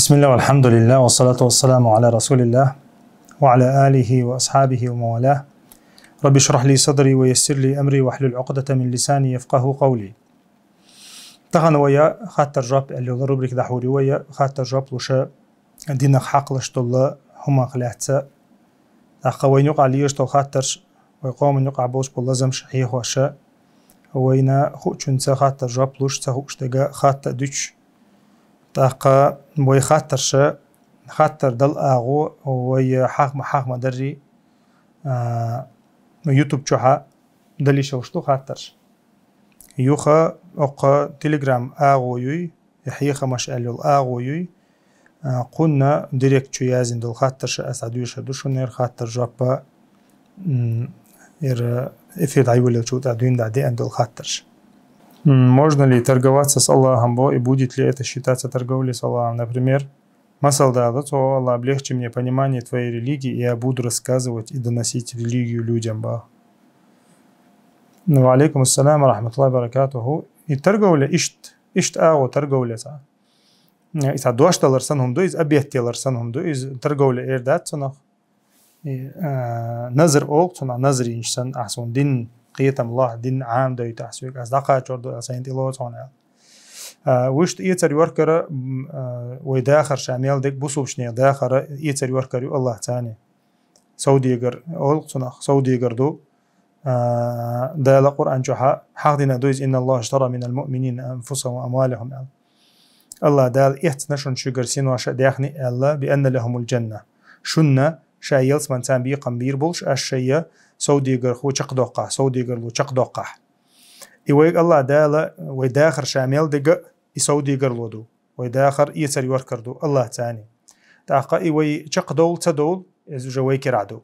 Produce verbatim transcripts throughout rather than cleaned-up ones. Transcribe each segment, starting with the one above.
بسم الله والحمد لله والصلاة والسلام على رسول الله وعلى آله وأصحابه ومن والاه. رب اشرح لي صدري ويسر لي أمري واحلل عقدة من لساني يفقهوا قولي. Тахан вай хаттар-жоп аьлла рубрика дӀахьур ю вай, хаттар-жоп луш динах хьакхалуш дола хӀуманах лаьцна. ТӀаккха вайна юкъахь лелаш дола хаттарш, вай къомана юкъахь болаш бола лазамаш хьехош, вайна хуучунца хаттар-жоп луш, ца хууш дерг хатта дуьтуш. ТӀаккха вай хаттарш, хаттар дала агӀо, вай хьахма-, хьахма дарри, а, YouTube чухьа дала йиш йолаш ду хаттарш. Юха, оккха Telegram агӀо юй, я хьехамаш аьлла йола агӀо юй, а, кхунна директ чу яздина дола хаттарш аз дӀадоьшур ду шуна, ер хаттар-жоп, м, ер эфир дӀайолалучул тӀехьа дуьйна дӀадеана дола хаттарш. М, можно ли торговаться с Аллахом, бо, и будет ли это считаться торговлей с Аллахом? Например, масал дала, цо: «Аллах, облегчи мне понимание твоей религии, и я буду рассказывать и доносить религию людям», бо. Ва алейкум ассалам ва рахматуллахи ва баракатуху. И торговля ишт, ишт агӀо торговля цхьа. Иза дош далар санна хӀума ду, иза обет ялар санна хӀума ду, иза торговля эр дац цунах. И, а, назр олу цунах, назр йинчу санна, ахь суна дин кхетам лохь, дин Ӏамадойту ахь соьга, ас дӀакхачор ду, ас хьайна тӀелоцу хьуна аьлла. А, вуьшта эцар йохкара, м, а, вай дахар ша мел дерг бусулбачу нехан дахар эцар йохкар ю Аллах царна. Совдегар олу цунах, совдегар ду. А, Дала Къуръан чохьа хьахдина ду иза: «Инна Аллаха иштара минал муъминина анфусахум ва амвалахум», аьлла. Аллах Дала эцна шуна шуьгара синош а, даьхни а аьлла, «би анна лахумул джанна». Шуна ша ялсамани царна бекхам бийр болуш, аш шайя совдегархо чекхдоккхахь, совдегарло чекхдоккхахь. И вайга Аллах Дала, вай дахар ша мел дерг а, и совдегарло ду. Вай дахар эцар йохкар ду Аллах царна. ТӀаккха и вай чекхдовла ца довла, иза уже вай кирахь ду.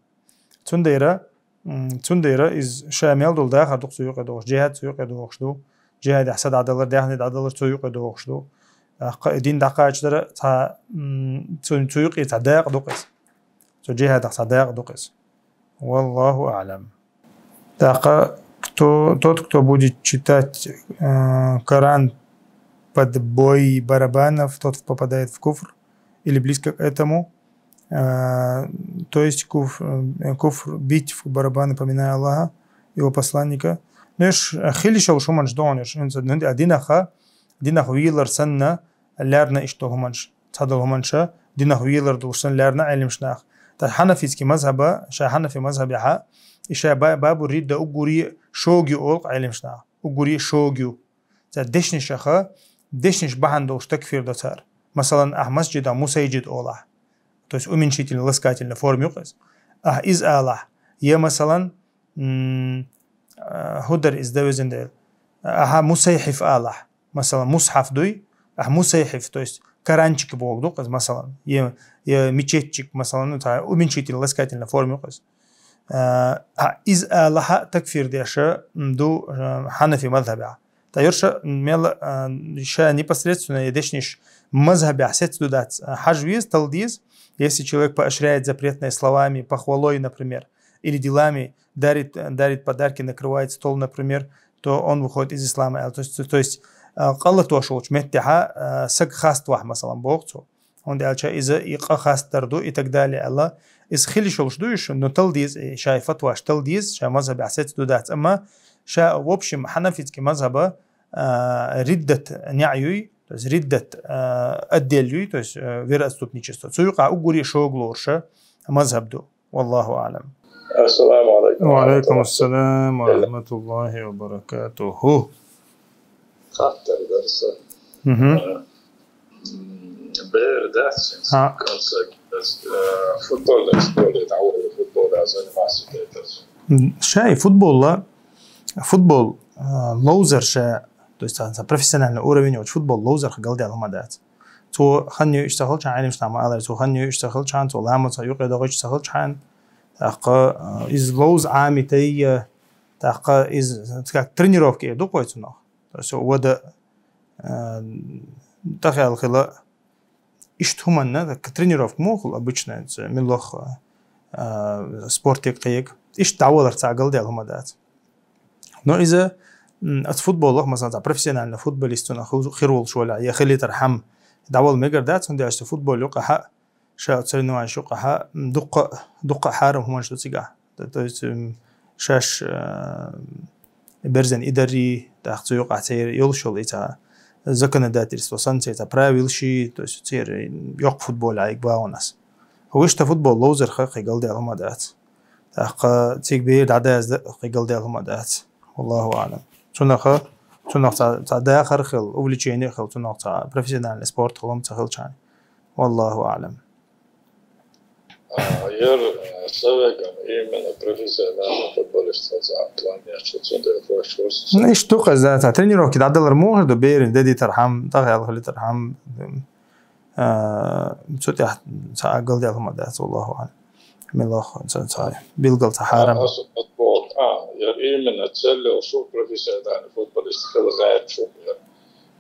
Цундела, м, цундела иза ша мел долу дахар ду-кх цу юкъе дохуш, джихад цу юкъе дохуш ду, джихадехь са дӀадалар, даьхни дӀадалар цу юкъе дохуш ду. ТӀаккха и дин дӀакхачадар цхьа, м, цу, цу юкъе цхьа дакъа ду-кх иза. Цу джихадах цхьа дакъа ду-кх иза. Валлаху аълам. Так, а кто, тот, кто будет читать, э, Коран под бой барабанов, тот попадает в куфр или близко к этому. Э, то есть куф-, э, куфр бить в барабаны, поминая Аллаха, его посланника. Ну, иш, э, хила йиш йолу хӀуманаш ду хьуна иш, хӀинца, хӀинца а динах, динах велар санна, лаьрна иштта долу хӀуманаш, цхьадолу хӀуманаш динах велар долуш санна лаьрна Ӏеламнаха. Ткъа хьанафитский мазхаба, ша хьанафи мазхабехьа, и ша ба-, бабу ридда уггаре шога ю олу-кх Ӏеламнаха. Уггаре шога ю. Цара дешнашаха, дешнаш бахьана долуш такфир до цара. Масалан, ахь масджидах мусайджид олахь. То есть уменьшительно-ласкательно форма ю-кх иза. Ахь иза алахь. Я, масалан, м, а, хӀу дара иза, дан везан Дела? Ахьа мусайхьиф алахь. Масалан, мусхьаф дуй, ахь мусайхьиф, то есть коранчик бохург ду-кх иза, масалан, я, я мечетчик, масалан, ну, цхьа уменьшительно-ласкательно форма ю-кх иза. А, а, иза алахьа такфир деш, м, ду, а, хьанафи мазхабехь. Ткъа юьрша мел, а, ша непосредственно я дешнаш мазхабехь сецна ду дац, а, хьажа веза, талла деза, если человек поощряет запретное словами, похвалой, например, или делами, дарит, дарит подарки, накрывает стол, например, то он выходит из ислама, аьлла. То есть, то есть, а, къа латош волчу меттехьа, а, саг хастахь, масалан, боху цо. ХӀунда аьлча иза и къа хастар ду, и так далее, аьлла. Иза хила йиш йолуш ду уьш, но талла деза, и шайн фатваш талла деза, шайн мазхабехь сецна ду дац. Амма ша, в общем, хьанафитский мазхаба, а, риддат неӀ юй, то есть риддат, а, отдел юй, то есть, а, вероотступничество. Цу юкъахь уггаре шога лоруш мазхаб ду. Валлаху аълам. Ассаламу алейкум. Ва алейкум ассалам ва рахматуллахи ва баракатуху. Хаттар дара сан. Мгм. Э, м, бер дац, ха, конца, э, футбольная история, там, футбол, да, занимался, это всё. М, шай футболла, футбол, э, ловзар ша, то есть, а, профессиональный уровень, вот, футбол ловзар галдаьлла хӀума дац. Цо хан йоьуш ца хилчахьана, Ӏеламнаха ма-аллара, цо хан йоьуш ца хилчахьана, цо ламаз ца юкъе догӀуш ца хилчахьана, тӀаккха, а, иза ловза Ӏамитайя, тӀаккха иза, как тренировка эр ду-кх вай цунах. То есть, вада, а, тӀахаьлла хила, иштта хӀуманна, так, тренировка муха хуьлу обычно, ца милох, а, спортега кхега. Иштта дӀавалар цхьа галдаьлла хӀума дац. Но иза, м, оцу футболах, масалан, цхьа профессиональный футболист цунах хир волуш валахь, я хилийтархьама, дӀавала мегар дац, хӀунда аьлча футбол юкъахьа, ша соревнованеш юкъахьа, м, дуккха, дуккха хьарам хӀуманаш ду цигахь. То, то есть, м, шаьш, э, берзен идарри, тӀаккха цу юкъахь церан йолуш йолу и цхьа законодательство санна, церан цхьа правилаши, то есть церан йоккха футбол Ӏайг багӀунас. Вуьшта футбол ловзарха кхин галдаьлла хӀума дац. ТӀаккха цига бер дӀадазда кхин галдаьлла хӀума дац. Валлаху аълам. Цунах, цунах цхьа, цхьа дахар хила, увлечение хила, цунах цхьа профессиональный спорт хила, ца хилчахьана. Валлаху аълам. А, яр, а, совегам именно профессиональный футболист хилча план яхчу, цундела хӀош хӀорш. Ну, иштта ду-кх иза, цхьа тренировки дӀадалар муха ду, берийн дедийтархьама, тӀаха яьлла хилийтархьама, а, цу тӀехь цхьа галдаьлла хӀума дац, валлаху аълам. Мелох цхьа, цхьа билггал цхьа хьарам. А, ас, ас боху, а, яр именно цель шу профессиональный футболист хила гӀерташ шу, яр.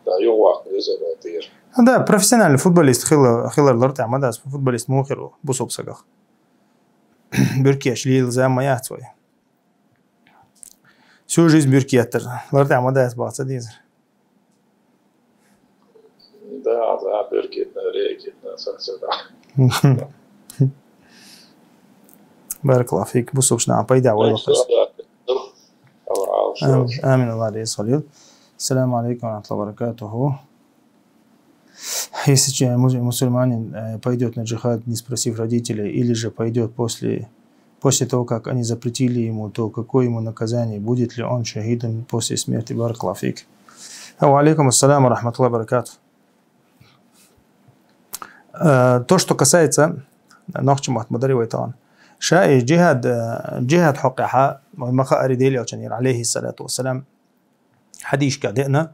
Да, юхаваккха везар вай тӀера. Да, профессиональный футболист хила, хилар лартӀехь ма дац, футболист муха хир ву бусалба сагах. Буьркеш лела зама ма яц вай. Всю жизнь буьркеттар лартӀехь ма дац баха ца дезар. Да, да, буьркетна, рекетна, саксада. Баракаллаху фик, бусалба нахана пайда вай лакхаш. Амин, амин, Аллах реза хуьлийла. Ассаламу алейкум ва рахматуллахи ва баракатуху. Если че-, мус-, мусульманин, э, пойдёт на джихад, не спросив родителей, или же пойдёт после, после того, как они запретили ему, то какое ему наказание? Будет ли он шахидом после смерти? Баракаллаху фик. Ва алейкум ассалам ва рахматуллахи ва баракатух. Э, то, что касается, нохчийн мотт ма дарий вай тахана. Ша и джихад, э, джихад хьокъехьа, вай ма хаари Делан элчанера, алейхиссалату вассалам, хьадисашкахь деана,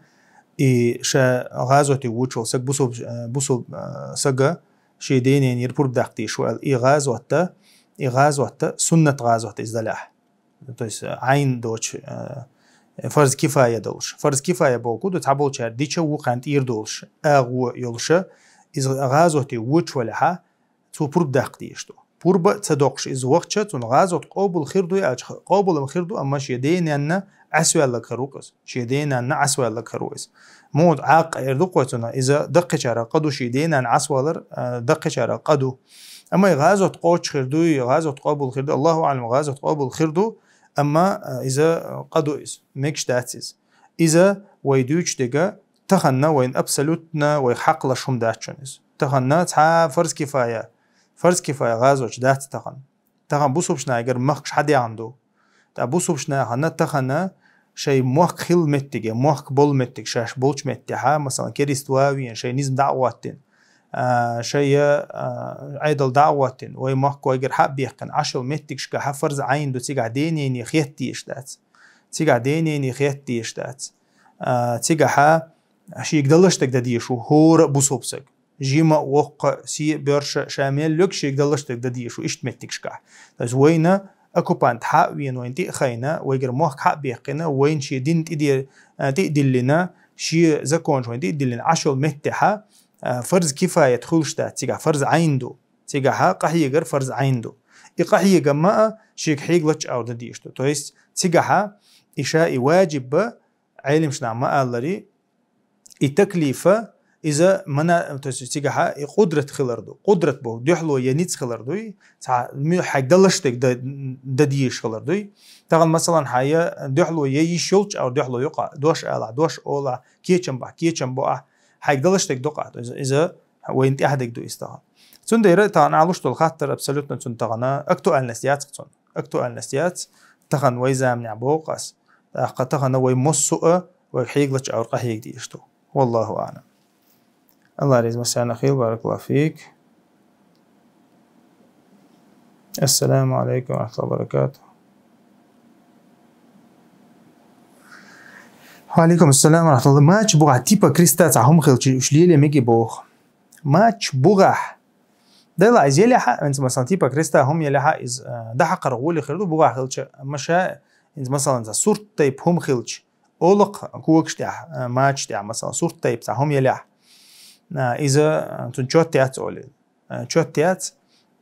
и ша гӀазоте вочу волу саг бусул, э, бусул, э, сага шен ден-ненера пурба даккха дезаш ву аьлла. И гӀазотта, и гӀазотта, суннат гӀазотта иза далехь. То есть, э, Ӏайн доцу, э, фарз кифая долуш. Фарз кифая бохург ду, цхьаболчара дича вукхарна тӀера долуш, агӀо йолуша, иза гӀазоте вочу валехьа, цо пурба даккха дезаш ду. Пурба а ца доккхуш иза вахча, цунна гӀазот къобал хир дуй аьлча, къобал-м хир ду, амма шен ден-ненна Ӏаьсваьлларг хир ву-кх иза. Шен ден-ненна Ӏаьсваьлларг хир ву иза. Муха Ӏакъ эр ду-кх вай цунах, иза даккхийчарах къа ду, шен ден-ненна Ӏаьсвалар, а, даккхийчарах къа ду. Амма и гӀазот кхочуш хир дуй, гӀазот къобал хир ду, Аллаху аӀлам, гӀазот къобал хир ду, амма, а, иза къа ду иза, мегаш дац иза. Иза вай дуьйцуш дерг тахана вайна абсолютно вайх хьакхалаш хӀума дац шуна иза. Тахана цхьа фарз кифая, фарз кифая гӀазоташ дац тахана. Тахана бусалба нахагара махкаш хьадаьхна ду. ТӀаккха бусалба нахана тахана шайн мохк хилла меттиг, я мохк болу меттиг, шаьш болчу меттехьа, масалан, керист ван а вийна, шайн низам дӀа а гӀоттийна, а, шайн, а, Ӏедал дӀа а гӀоттийна, вай мохк вайгара хьа а баьккхина, Ӏаш йолу меттигашкахьа фарз Ӏайн ду, цигахь ден-нене хетта дезаш дац. Цигахь ден-нене хетта дезаш дац. А, цигахьа шега далаш дерг дан дезаш ву хӀора а бусалба саг. Жима а, воккха а, сий а, боьрша а, ша мел луьгу, шега далаш дерг дан дезаш ву иштта меттигашкахь. То есть вайна оккупант хьа а вийна, вайна тӀе а хайна, вайгара мохк хьа а баьккхина, вайна шен дин тӀе де-, а, тӀе а диллина, шен законаш вайна тӀе а диллина, Ӏаш йолу меттехьа, а, фарз кифаят хуьлуш дац, цигахь фарз Ӏайн ду. Цигахьа къахьегар фарз Ӏайн ду. И къахьегам а шега хьега лачкъа дан дезаш ду. То есть цигахьа и ша и ваджиб а, Ӏелимаш наха ма-аллари, и таклифа, иза мана-, то есть цигахьа и къудрат хилар ду. Къудрат боху дуьхьало я ницкъ хилар дуй, цхьа муьлхха хьайга далаш дерг да-, дан дезаш хилар дуй. Тахана, масалан, хьан я дуьхьало я йиш йолчу агӀор дуьхьало йо-кх ахь, дош алахь, дош олахь, кечам бахь, кечам бо ахь, хьайга далаш дерг до-кх ахь. То есть иза вайна тӀехь дерг ду иза тахана. Цундела тахана ахь луш долу хаттар абсолютно цунна тахана актуальность яц-кх цунна. Актуальность яц, тахана вай заманехь боху ас. ТӀаккха тахана вай массо а вайга хьега лачкъа агӀор къахьега дезаш ду. Валлаху аӀлам. Аллах реза массарна хила, баракаллаху фик. Ассаламу алейкум ва рахматуллахи ва баракатух. Ва алейкум ассалам ва рахматуллах. Мача бухахь типа креста цхьа хӀума хилча, уьш леле меги боху. Мача бухахь. Дела иза елехьа, хӀинца, масалан, типа креста хӀума елехьа, иза, а, дӀахьакхар гӀоле хир ду, бухахь хилча, амма ша, хӀинца, масалан, цхьа сурт тайпа хӀума хилча, олакх когаш тӀехь, а, мача тӀехь, масалан, сурт тайпа цхьа хӀума елехь, а, иза, а, цунна чот яц олий. А, чот яц,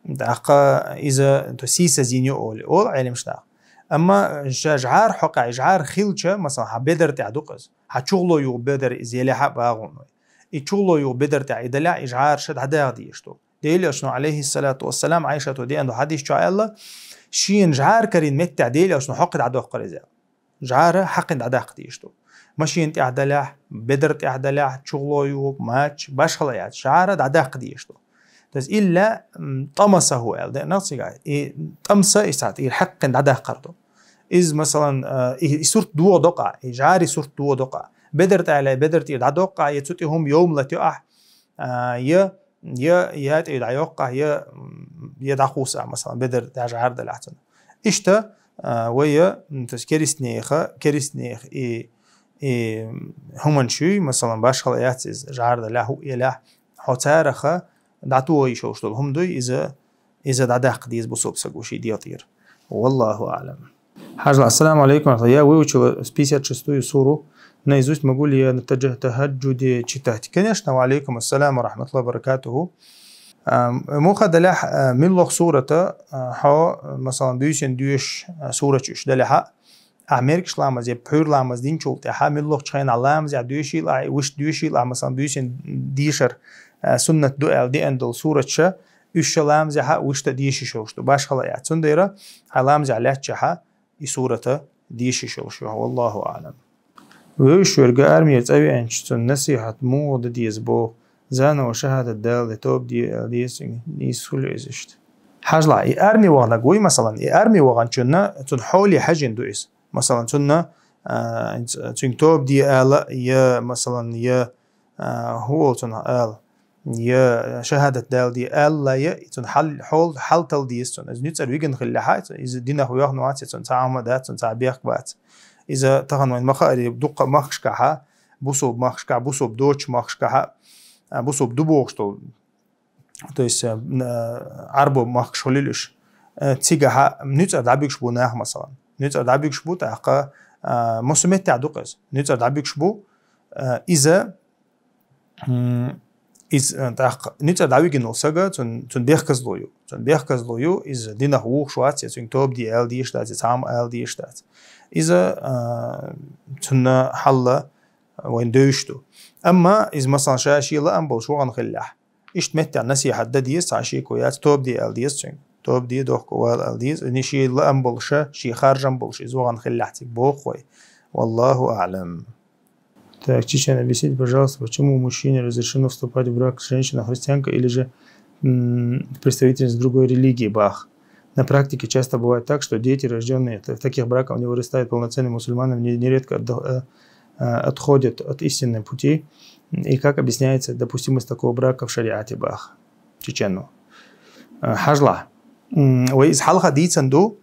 тӀаккха иза, то сийсаз йина ю олий, олу Ӏелимаш наха. Амма ша жӀара хьокъехь, жӀара хилча, масалан, хьан бедар тӀехь ду-кх иза. Хьан чухло юха бедар иза елехьа а багӀун вай. И чугӀло юха бедар тӀехь и далехь, и жӀара ша дӀадаккха дезаш ду. Делан Элчано, алейхиссалату вассалам, Ӏайшата деана ду хьадис чу аьлла, шена жӀара карийна меттехь Делан Элчано хьокхе дӀадоккхур иза. ЖӀара хьакхин дӀадаккха дезаш ду. Машина тӀехь далехь, бедар тӀехь далехь, чугӀло юха, мач, башхала яц, жӀара дӀадаккха дезаш ду. То есть илла, м, тӀамасаху аьлла, деана цига. И тӀамса и сагӀат, и хьакхин дӀадаккхар ду. Иза, масалан, а, и, и сурт догӀу доккха, и жӀара и сурт догӀу доккха. Бедар тӀехь ле, бедар тӀера дӀадоккха, я цу тӀе хӀума йовма латайо ахь, а, я, я, я тӀе дӀайоккха, я, м, я дӀакхувса, масалан, бедар тӀехь жӀара далехь цунна. Иштта, а, вай, м, то есть керистанеха, керистанех и, и хӀуманаш юй, масалан, башхала яц иза, жӀара далехь, хӀу елехь, хьо цараха дӀатоха йиш йолуш долу хӀума дуй, иза, иза дӀадаккха деза бусалба саго шен дегӀ тӀера. Валлаху аълам. Хьажа, ассаламу алейкум. Я выучила с пятьдесят шестую суру наизусть. Могу ли я на таджа-, тахаджуде читать? Конечно, ва алейкум ассалам ва рахматуллахи ва баракатуху. Ам, муха далехь, а, муьлхха сурата, а, хьо, масалан, буьйсанна доьшуш, а, сурачаш далехь, ахь мергаш ламаз я пхьуьйра ламаз динчул тӀаьхьа, муьлххачу хенахь ламазехь доьшийла ахь, вуьшта доьшийла ахь, масалан, буьйсанна дийшар, а, суннат ду аьлла деана долу сурачаш, уьш ша ламазехь а вуьшта дийшиш йолуш ду, башхала яц. Цундела хьайн ламазехь лаьттачехь и сурата дийшиш йолуш ю. Валлаху аълам. Вевзаш верг армера цӀа веанчу цунна насихьат муха дан деза боху, заново шахӀадат дала де тоба де аьлла деза цуьнга, нийса хуьлу иза иштта. Хьажа, и арме ваханарг вуй, масалан, и арме ваханчунна, цунна хьоле хьаьжжина ду иза. Масалан, цунна, а, цуьнга тоба де ала, я, масалан, я, а, хӀун олу цунах ала, я шахӀадат дала де ала, я цунна хьал-, хьол-, хьалтала деза цунна. Иза нуьцкъара вигина хиллехь, иза динах воьхна вац, я цунна цхьа хӀума дац, цунна цхьа бехк бац. Иза тахана вайн ма-хаъара, дуккха махкашкахь, бусалба махкашкахь, бусалба доцучу махкашкахь, а, бусалба ду бохуш долу, то есть, э, н-, э, Ӏарбо махкаш хуьлийла уьш. Э, цигахь нуьцкъара дӀабуьгуш бу нах, масалан. Нуьцкъара дӀабуьгуш бу, тӀаккха, а, массо меттехь ду-кх иза. Нуьцкъара дӀабуьгуш бу, а, иза, м, иза, а, тӀаккха нуьцкъара дӀавигина волу сага, цун, цун бехказло ю. Цун бехказло ю, иза динах вухуш вац, я цуьнга тоба де ала дезаш дац, я цхьа хӀума ала дезаш дац. Иза, а, цунна хьалла вайна девзаш ду. Амма иза, масалан, ша шен лаам болуш вахана хиллехь, иштта меттехь насихьат дан деза, цхьа шеко яц, тоба де ала деза цуьнга. Тоба де, дохко вала ала деза. Иза шен лаам болуша, шен харжам болуш иза вахана хиллехь цига боху вай. Валлаху аълам. Так, Чечен, объясните, пожалуйста, почему мужчине разрешено вступать в брак с женщиной-христианкой или же, м, в представительницу другой религии, бах? На практике часто бывает так, что дети, рождённые в таких браках, не вырастают полноценными мусульманами, не-, нередко отда-, э, э, отходят от истинной пути. И как объясняется допустимость такого брака в шариате, бах? Чечену. Э, хьажа. М, вай иза хьалха дийцан ду,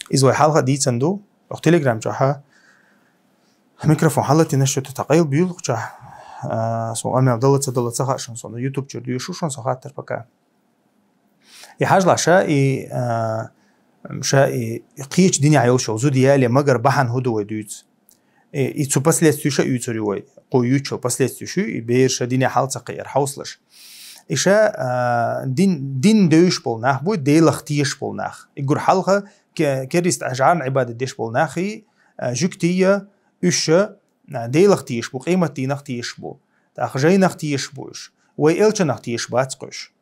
иза вай хьалха дийцан ду, ох, Telegram чохь, а? Микрофон хьалатина, что-то тӀаккха къайла буьйлу кхучахь. А, со амел дала ца дала ца хаьа шуна, со YouTube чуьра дуьйшу шуна, со хаттар пока. И хьажа, ша и, а, ша и кхечу динехь йолуш йолу зуда яле магар бахьана хӀун ду вай дуьйцу? И, и цу последствиеша оьцур ю вай. Кху юьйцучу последствиеша ю, и бераша дине хьал ца кхиар, хьовсалаш. И ша, а, дин, дин девзаш болу нах бу, Делах тешаш болу нах. И гур хьалха ке-, кериста жӀарна Ӏибадат деш болу нах и, а, жуьгтий я, уьш ша, а, Делах тешаш бу, къематдийнах тешаш бу. ТӀаккха жайнах тешаш бу уьш. Вай элчанах тешаш бац-кх уьш.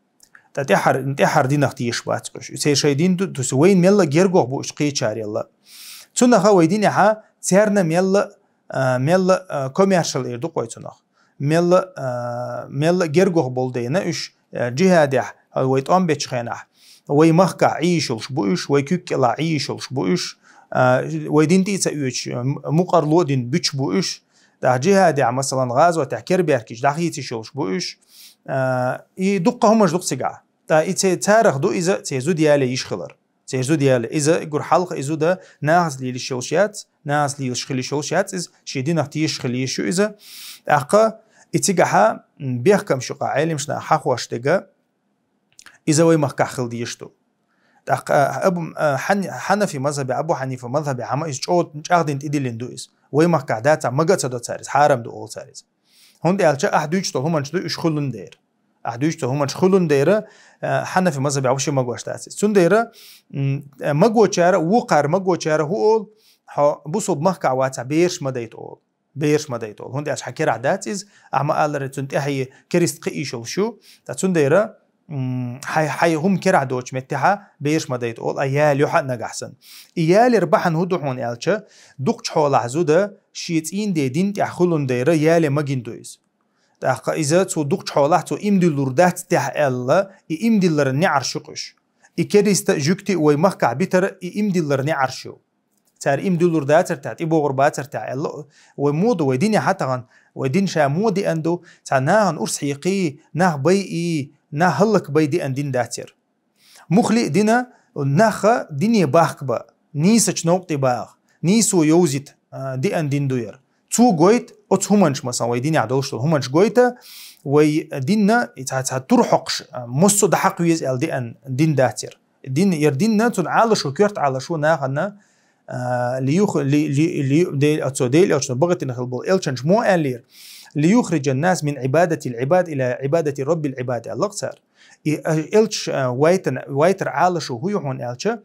Ткъа тӀаьхьар-, тӀаьхьара динах тешаш бац-кх уьш. Церан шайн дин ду, то есть вайна мелла а гергох бу уьш кхечарел а. Цунах вай динехь царна мелла, а, мелла, а, коммершал эр ду-кх вай цунах. Мелла, а, мелла а гергох болу дайна уьш, а, джихадехь, а, вай тӀом бечу хенахь. Вай махкахь Ӏийш йолуш бу уьш, вай куьг кӀелахь Ӏийш йолуш бу уьш, а, вай дин тӀе а ца оьцуш, м-, мукъарло а дина буьтуш бу уьш. ТӀаккха джихадехь, масалан, гӀазотехь керберкича дӀахийцаш йолуш бу уьш. А, и дуккха хӀумаш ду-кх цигахь. ТӀаккха и ца-, царах ду иза, церан зуда яле йиш хилар. Церан зуда яле. Иза гур хьалха и зуда нахаца лелаш йолуш яц, нахаца лелаш хила йиш йолуш яц иза, шен динах тешаш хила йиш ю иза. ТӀаккха и цигахьа, м, бехкамаш юкъа Ӏелимаш наха хьахош дерг, иза вай махкахь хила дезаш ду. ТӀаккха, а, Абу, а, Хьан-, Хьанафи мазхабе, Абу Хьанифа мазхабе хьама иза чӀо-, чӀагӀдина тӀедиллина ду иза. Вай махкахь дацахь, мага а ца до цара иза, хьарам ду олу цара иза. ХӀунда аьлча ахь дуьйцуш долу хӀуманаш ду уьш хуьлун дера. Ахь дуьйцуш долу хӀуманаш хуьлун дера, а, Хьанафи мазхабе вообще магош дац иза. Цундела, м, а, магочара, вукхара магочара хӀун олу, хьо бусалба махкахь вацахь, бераш ма дайта олу. Бераш ма дайта оал. ХӀунда аьлча хьа керахь дац из, ахьа ма аллара цунна тӀаьхье керист кхиийш йолуш ю. Ткъа цундайра, м, хьай, хьай хӀума керахь доцучу меттехьа бераш ма дайта оал, а ялайо хьа а нагахь санна. И ялаяра бахьана хӀун ду хьуна аьлча, дукхачу хьолахь зуда шен цӀийнан ден дин тӀехь хуьлун дайра яле магийна ду иза. ТӀаккха иза цо дукхачу хьолахь цо имдиллур дац тӀехь аьлла, и имдилларан неӀарш ю-кх уьш. И кериста а, жуьгти а вай махкахь битара и имдилларан неӀарш ю. Цара имдиллур дацар тӀехь, тӀебогӀур бацар тӀехь аьлла, вай муха ду, вай динехьа тахана, вай дин ша муха деана ду, цхьа нахана урс хьекхий, нах байий, нах хӀаллакбай деана дин дац яра. Муххале а дина, наха дине бахка бан, нийсачу новкъа тӀе багӀа, нийсо йовзийта, а, деана дин ду яра. Цо гойту оцу хӀуманаш, масалан, вай динехь долуш долу хӀуманаш гойту, вай динна и цхьа, цхьа тур хьокхуш, а, массо а дӀахьакха веза аьлла деана дин дац яра. Дин, яра динна, цунна Ӏалашо, коьрта Ӏалашо нахана, а, лиюх-, ли-, ли-, ли-, Дел-, оцо Дела элчано бахийтина хила болу элчанаш мо аьллера: «Лиюхриджан нас мин Ӏибадатил Ӏибад ила Ӏибадати Раббил Ӏибад», аьлла-кх цара. И, а, элча, а, вайтан-, вайтар Ӏалашо хӀун ю хьуна аьлча,